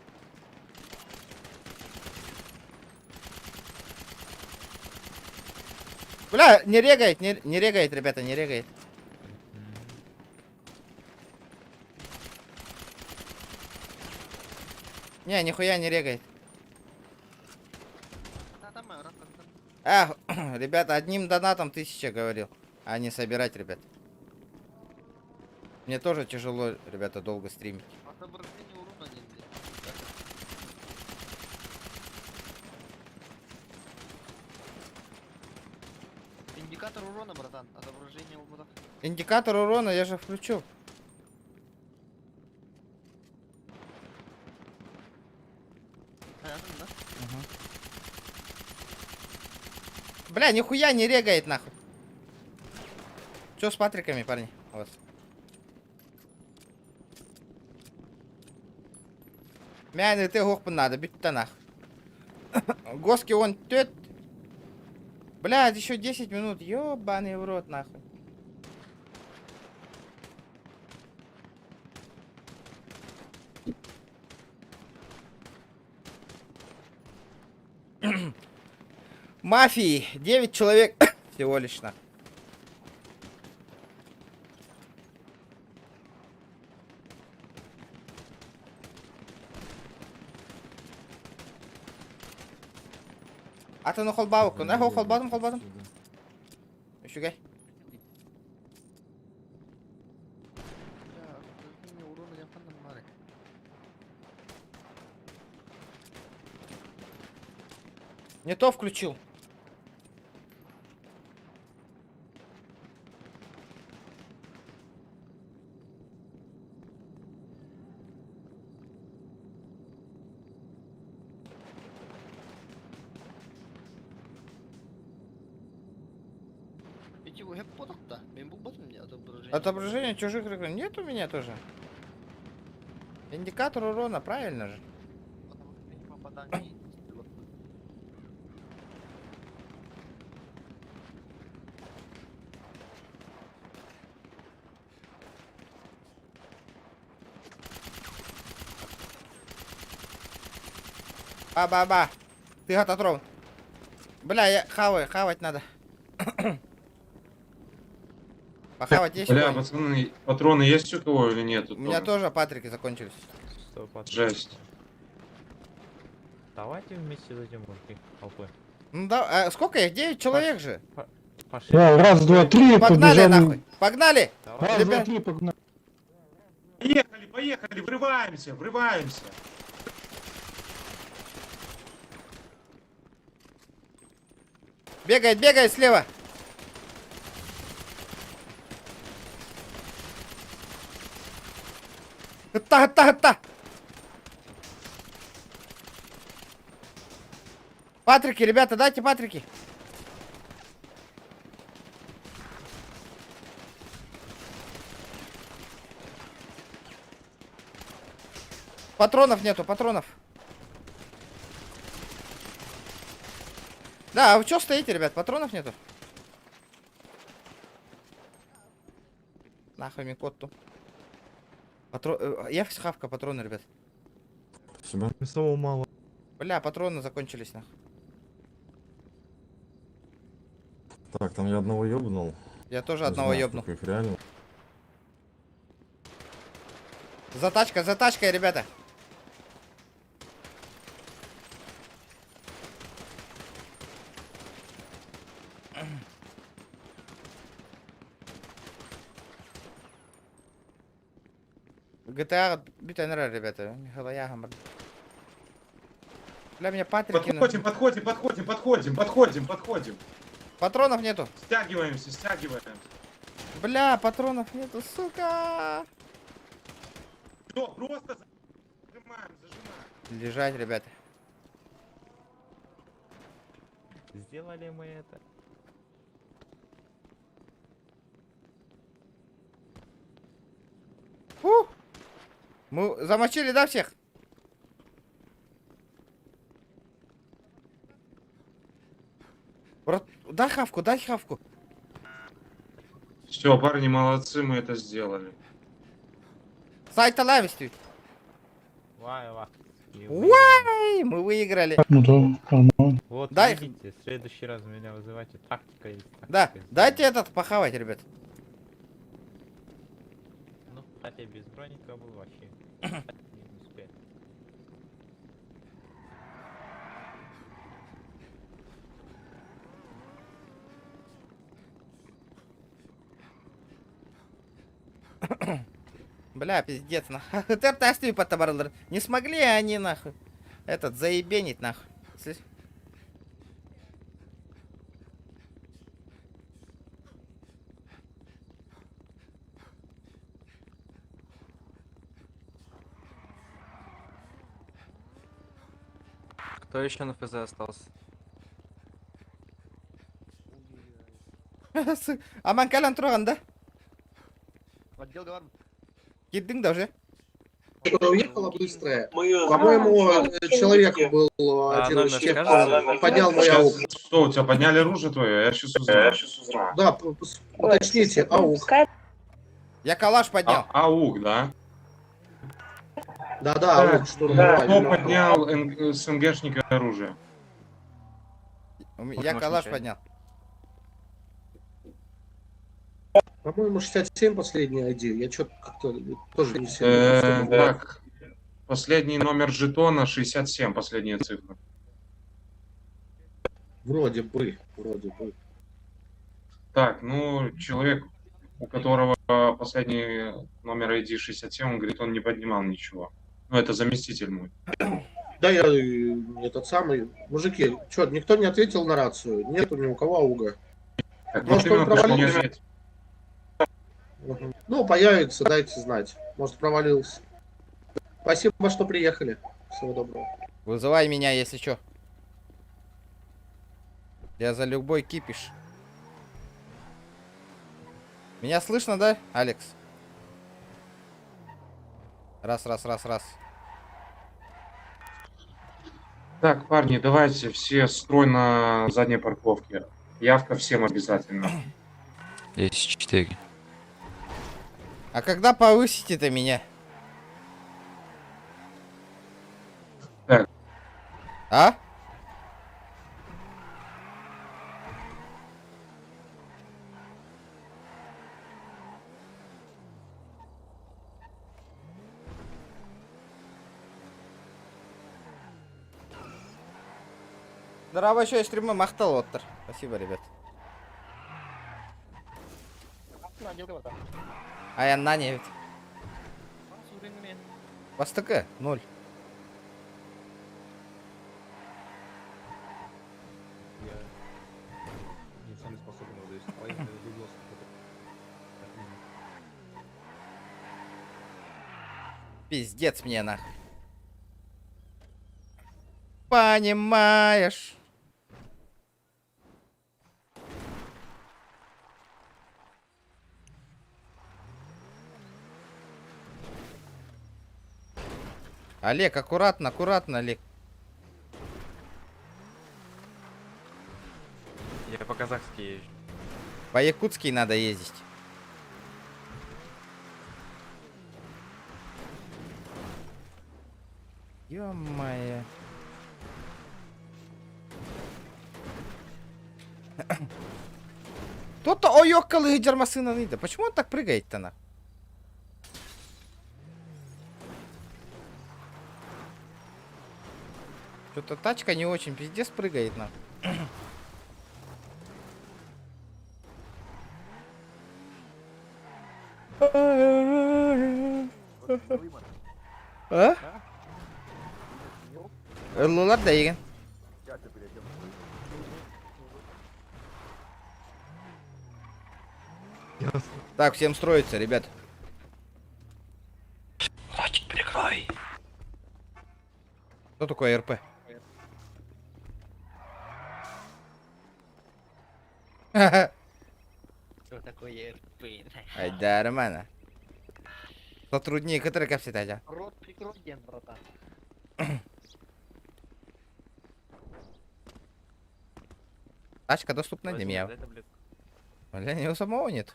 Бля, не регает, не регает, ребята, не регает. Не, нихуя не регает. Ах, ребята, одним донатом 1000 говорил, а не собирать, ребят. Мне тоже тяжело, ребята, долго стримить. Отображение урона нельзя. Индикатор урона, братан. Отображение урона. Индикатор урона я же включил. Понятно, да? Бля, нихуя не регает нахуй. Чё с патриками, парни? Вот. Мяне ты гохпы надо, бить нах. Госки он тет. Блядь, еще 10 минут. Ёбаный в рот, нахуй. Мафии 9 человек всего лишь на. Атын холбаук, на холбадым, холбадым. Үчүгэй. Бля, отображение урона я фандом мары. Не то включил. Эти вы поток-то? Отображение. Отображение чужих игроков нет у меня тоже. Индикатор урона, правильно же? Попадание. Ба-ба-ба. Ты гататрон. Бля, я хаваю, хавать надо. Похавать есть? Бля, пацаны, патроны есть у кого или нет? У меня тоже патрики закончились. Что, патрики? Жесть. Давайте вместе зайдем, мужики, толпой. Ну да, а сколько их? 9 человек же. Пошли. Да, раз, два, три, Погнали побежали. нахуй. Погнали! Раз, два, Ребят, три, погнали. Поехали, поехали, врываемся, врываемся. бегает, бегает слева. Та, та, та. Патрики, ребята, дайте патрики. Патронов нету, патронов. Да, а вы чё стоите, ребят? Патронов нету? Нахуй мне кот ту. Я хавка патроны, ребят. Самого мало. Бля, патроны закончились, нахуй. Так, там я одного ёбнул. Я тоже одного ёбнул. их реально. За тачкой, за тачкой, ребята. GTA бүтәнрә, ребята. Михаил Бля, меня Патрики... Подходим, подходим, подходим, подходим, подходим, подходим. Патронов нету. Стягиваемся, стягиваемся. Бля, патронов нету, сука. Все, просто зажимаем, зажимаем. Лежать, ребята. Сделали мы это. Фу. Мы замочили, да, всех? Брат, дай хавку, дай хавку. Все, парни, молодцы, мы это сделали. Сайта лавистью. Вай, вай. Уай, мы выиграли. Ну да, нормально. Вот, Дай- видите, в следующий раз меня вызывайте. Тактика есть. Да, тактика. дайте этот похавать, ребят. Ну, хотя без броника был вообще. Не успел. Бля, пиздец, нахуй. ТРТ потабарлар. Не смогли они, нахуй. Этот, заебенить, нахуй. Слышь? Кто еще на ФЗ остался? Аман калан турган, да? Отдел говорит. Кирдиң да уже? Уехала быстрая. По-моему, человек был А, один номер из тех, скажешь? кто поднял мой Щас- аук. Что, у тебя подняли оружие твое? Я сейчас узнаю. Да, уточните, аук. Я калаш поднял. А, АУК, да? Да-да, аук Кто штурмовали. поднял с НГшника оружие? Я калаш поднял. По-моему, 67 последний ID. Я что-то как-то тоже не сильно. Так, последний номер жетона 67, последняя цифра. Вроде бы, вроде бы. Так, ну, человек, у которого последний номер ID 67, он говорит, он не поднимал ничего. Ну, это заместитель мой. Да, я этот самый. Мужики, что, никто не ответил на рацию? Нету ни у кого ауга. Так, Может, вот он именно, то, что не провалился? ответил. Мгм. Ну, появится, дайте знать. Может, провалился. Спасибо, что приехали. Всего доброго. Вызывай меня, если что. Я за любой кипиш. Меня слышно, да, Алекс? Раз, раз, раз, раз. Так, парни, давайте все строй на задней парковке. Явка всем обязательно. 10-4. А когда повысите-то меня? Так. А? Здорово, еще стрима махтал оттар. Спасибо, ребят. Айанна не ведь. Бастакы, ноль. Я не сам способен его довести. Поехали, Дуглас. Пиздец мне нахуй. Понимаешь. Олег, аккуратно, аккуратно, Олег. Я по-казахски езжу. По-якутски надо ездить. Ё-моё. Кто-то ойоккал и жармасына ныйда. Почему он так прыгает-то на? Что-то тачка не очень пиздец прыгает на. А? Ыллылар да еген. Так, всем строиться, ребят. Ротик прикрой. Что такое РП? Что такое РП? Ай да, Романа. Сотрудник, который как всегда. Рот прикрой, Ген, братан. Тачка доступна для меня. Дай таблетку. Бля, у него самого нет.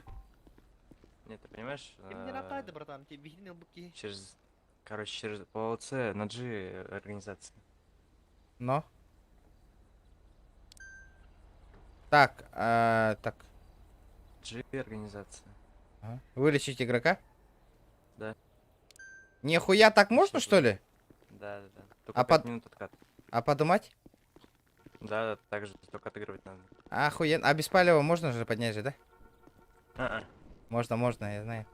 Нет, ты понимаешь? Ты мне нападай, братан, тебе видно буки. Через... Короче, через по ОЦ на G организация. Но. Так, так. G организация. Ага. Вылечить игрока? Да. Нихуя так можно, что ли? Да. Только А 5 под- минут откат. А подумать? Да, так же, только отыгрывать надо. Охуенно. А без палева можно же поднять же, да? А-а. Можно, можно, я знаю.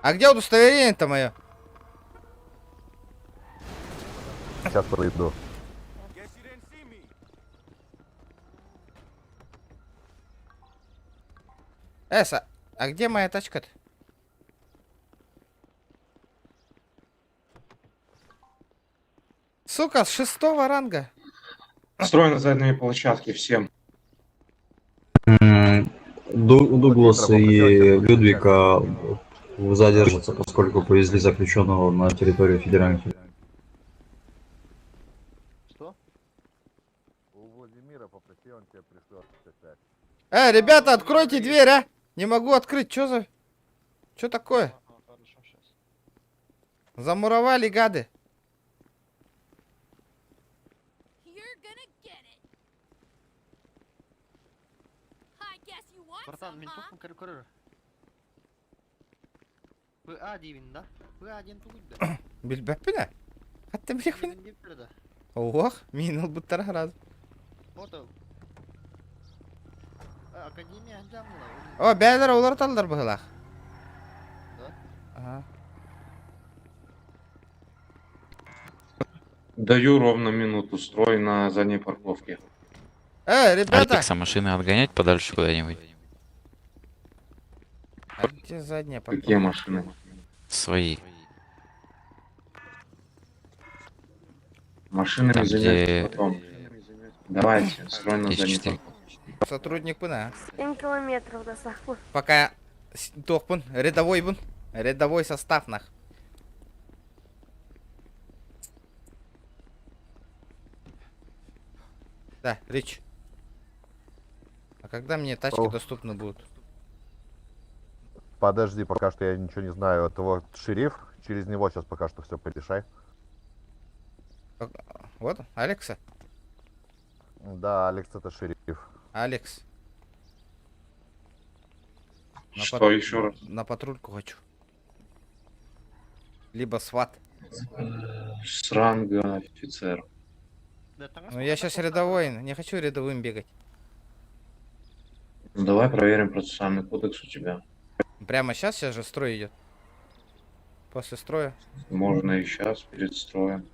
А где удостоверение-то мое? Сейчас подойду. Эса, а где моя тачка-то? Сука, с шестого ранга. Строй на задние площадки всем. Дуглас и Людвига задержатся, поскольку повезли заключенного на территорию федеральной. Что? У Владимира попроси, он тебе пришлет опять. Ребята, откройте дверь, а! Не могу открыть, чё за... Чё такое? Хорошо, сейчас. Замуровали, гады. Братан, ментовку корю ПА дивин, да? ПА-1 тугуй, да? Билбэппин, Хатта билехпин. Дивин деп да. Ох, мин ылбыттара раз. Вот. Академия анжамла. О, бәлер олар талдар быһылах. Да? Ага. Даю ровно минуту строй на задней парковке. Ребята! Алекса, машины отгонять подальше куда-нибудь? А где задняя парковка? Какие машины? Свои. Машинами Там, займетесь где- потом. Давайте, строй на задней 10-4. парковке. Сотрудник пына. 7 километров до Сахмы. Пока тохпун, рядовой бун. Рядовой состав нах. Да, Рич. А когда мне тачки О. доступны будут? Подожди, пока что я ничего не знаю. Это вот шериф, через него сейчас пока что все порешай. Вот, Алекса. Да, Алекс это шериф. Алекс. На Что пат- еще раз? На патрульку хочу. Либо сват. С ранга офицер. Ну я сейчас рядовой, не хочу рядовым бегать. Ну, давай проверим процессуальный кодекс у тебя. Прямо сейчас, сейчас же строй идет. После строя. Можно и сейчас, перед строем.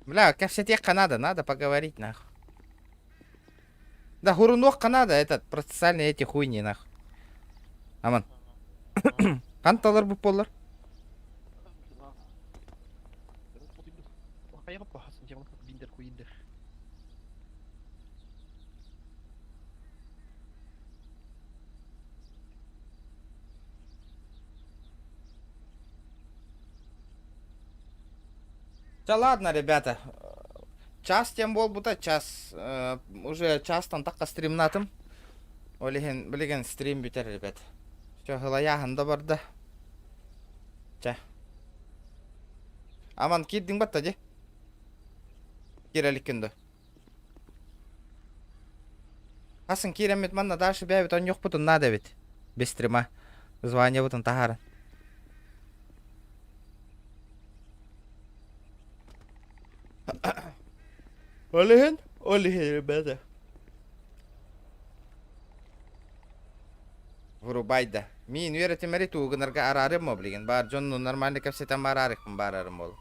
Бля, ко все тех надо, надо поговорить, нахуй. Да, Гурунох надо, этот, процессуальные эти хуйни, нахуй. Аман. Канталар бу полар. Да ладно, ребята. Час тем буолбута, час. Уже частан такка стримнатым. Ол иһин билигин стрим бүтэр, ребят. Все, һылайааһын да барда. Чэ. Аман киирдиҥ батта дии. Киирэ иликкин дуо? Хасын киирэммит манна дальше бэйэбит оонньуохпутун наада эбит. Без стрима. Званиебытын таһааран. Ол иһин, ол иһин, ребята. Вырубай да. Мин үөрэтимэри тугу гынарга араарым билигин. Баар дьонну нормально кэпсэтэн бараарыкпын баарарым ол.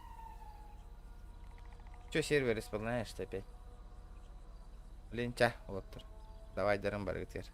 Че сервер исполняешь опять? Блин, ча, вот. Давай дарым баргытыр.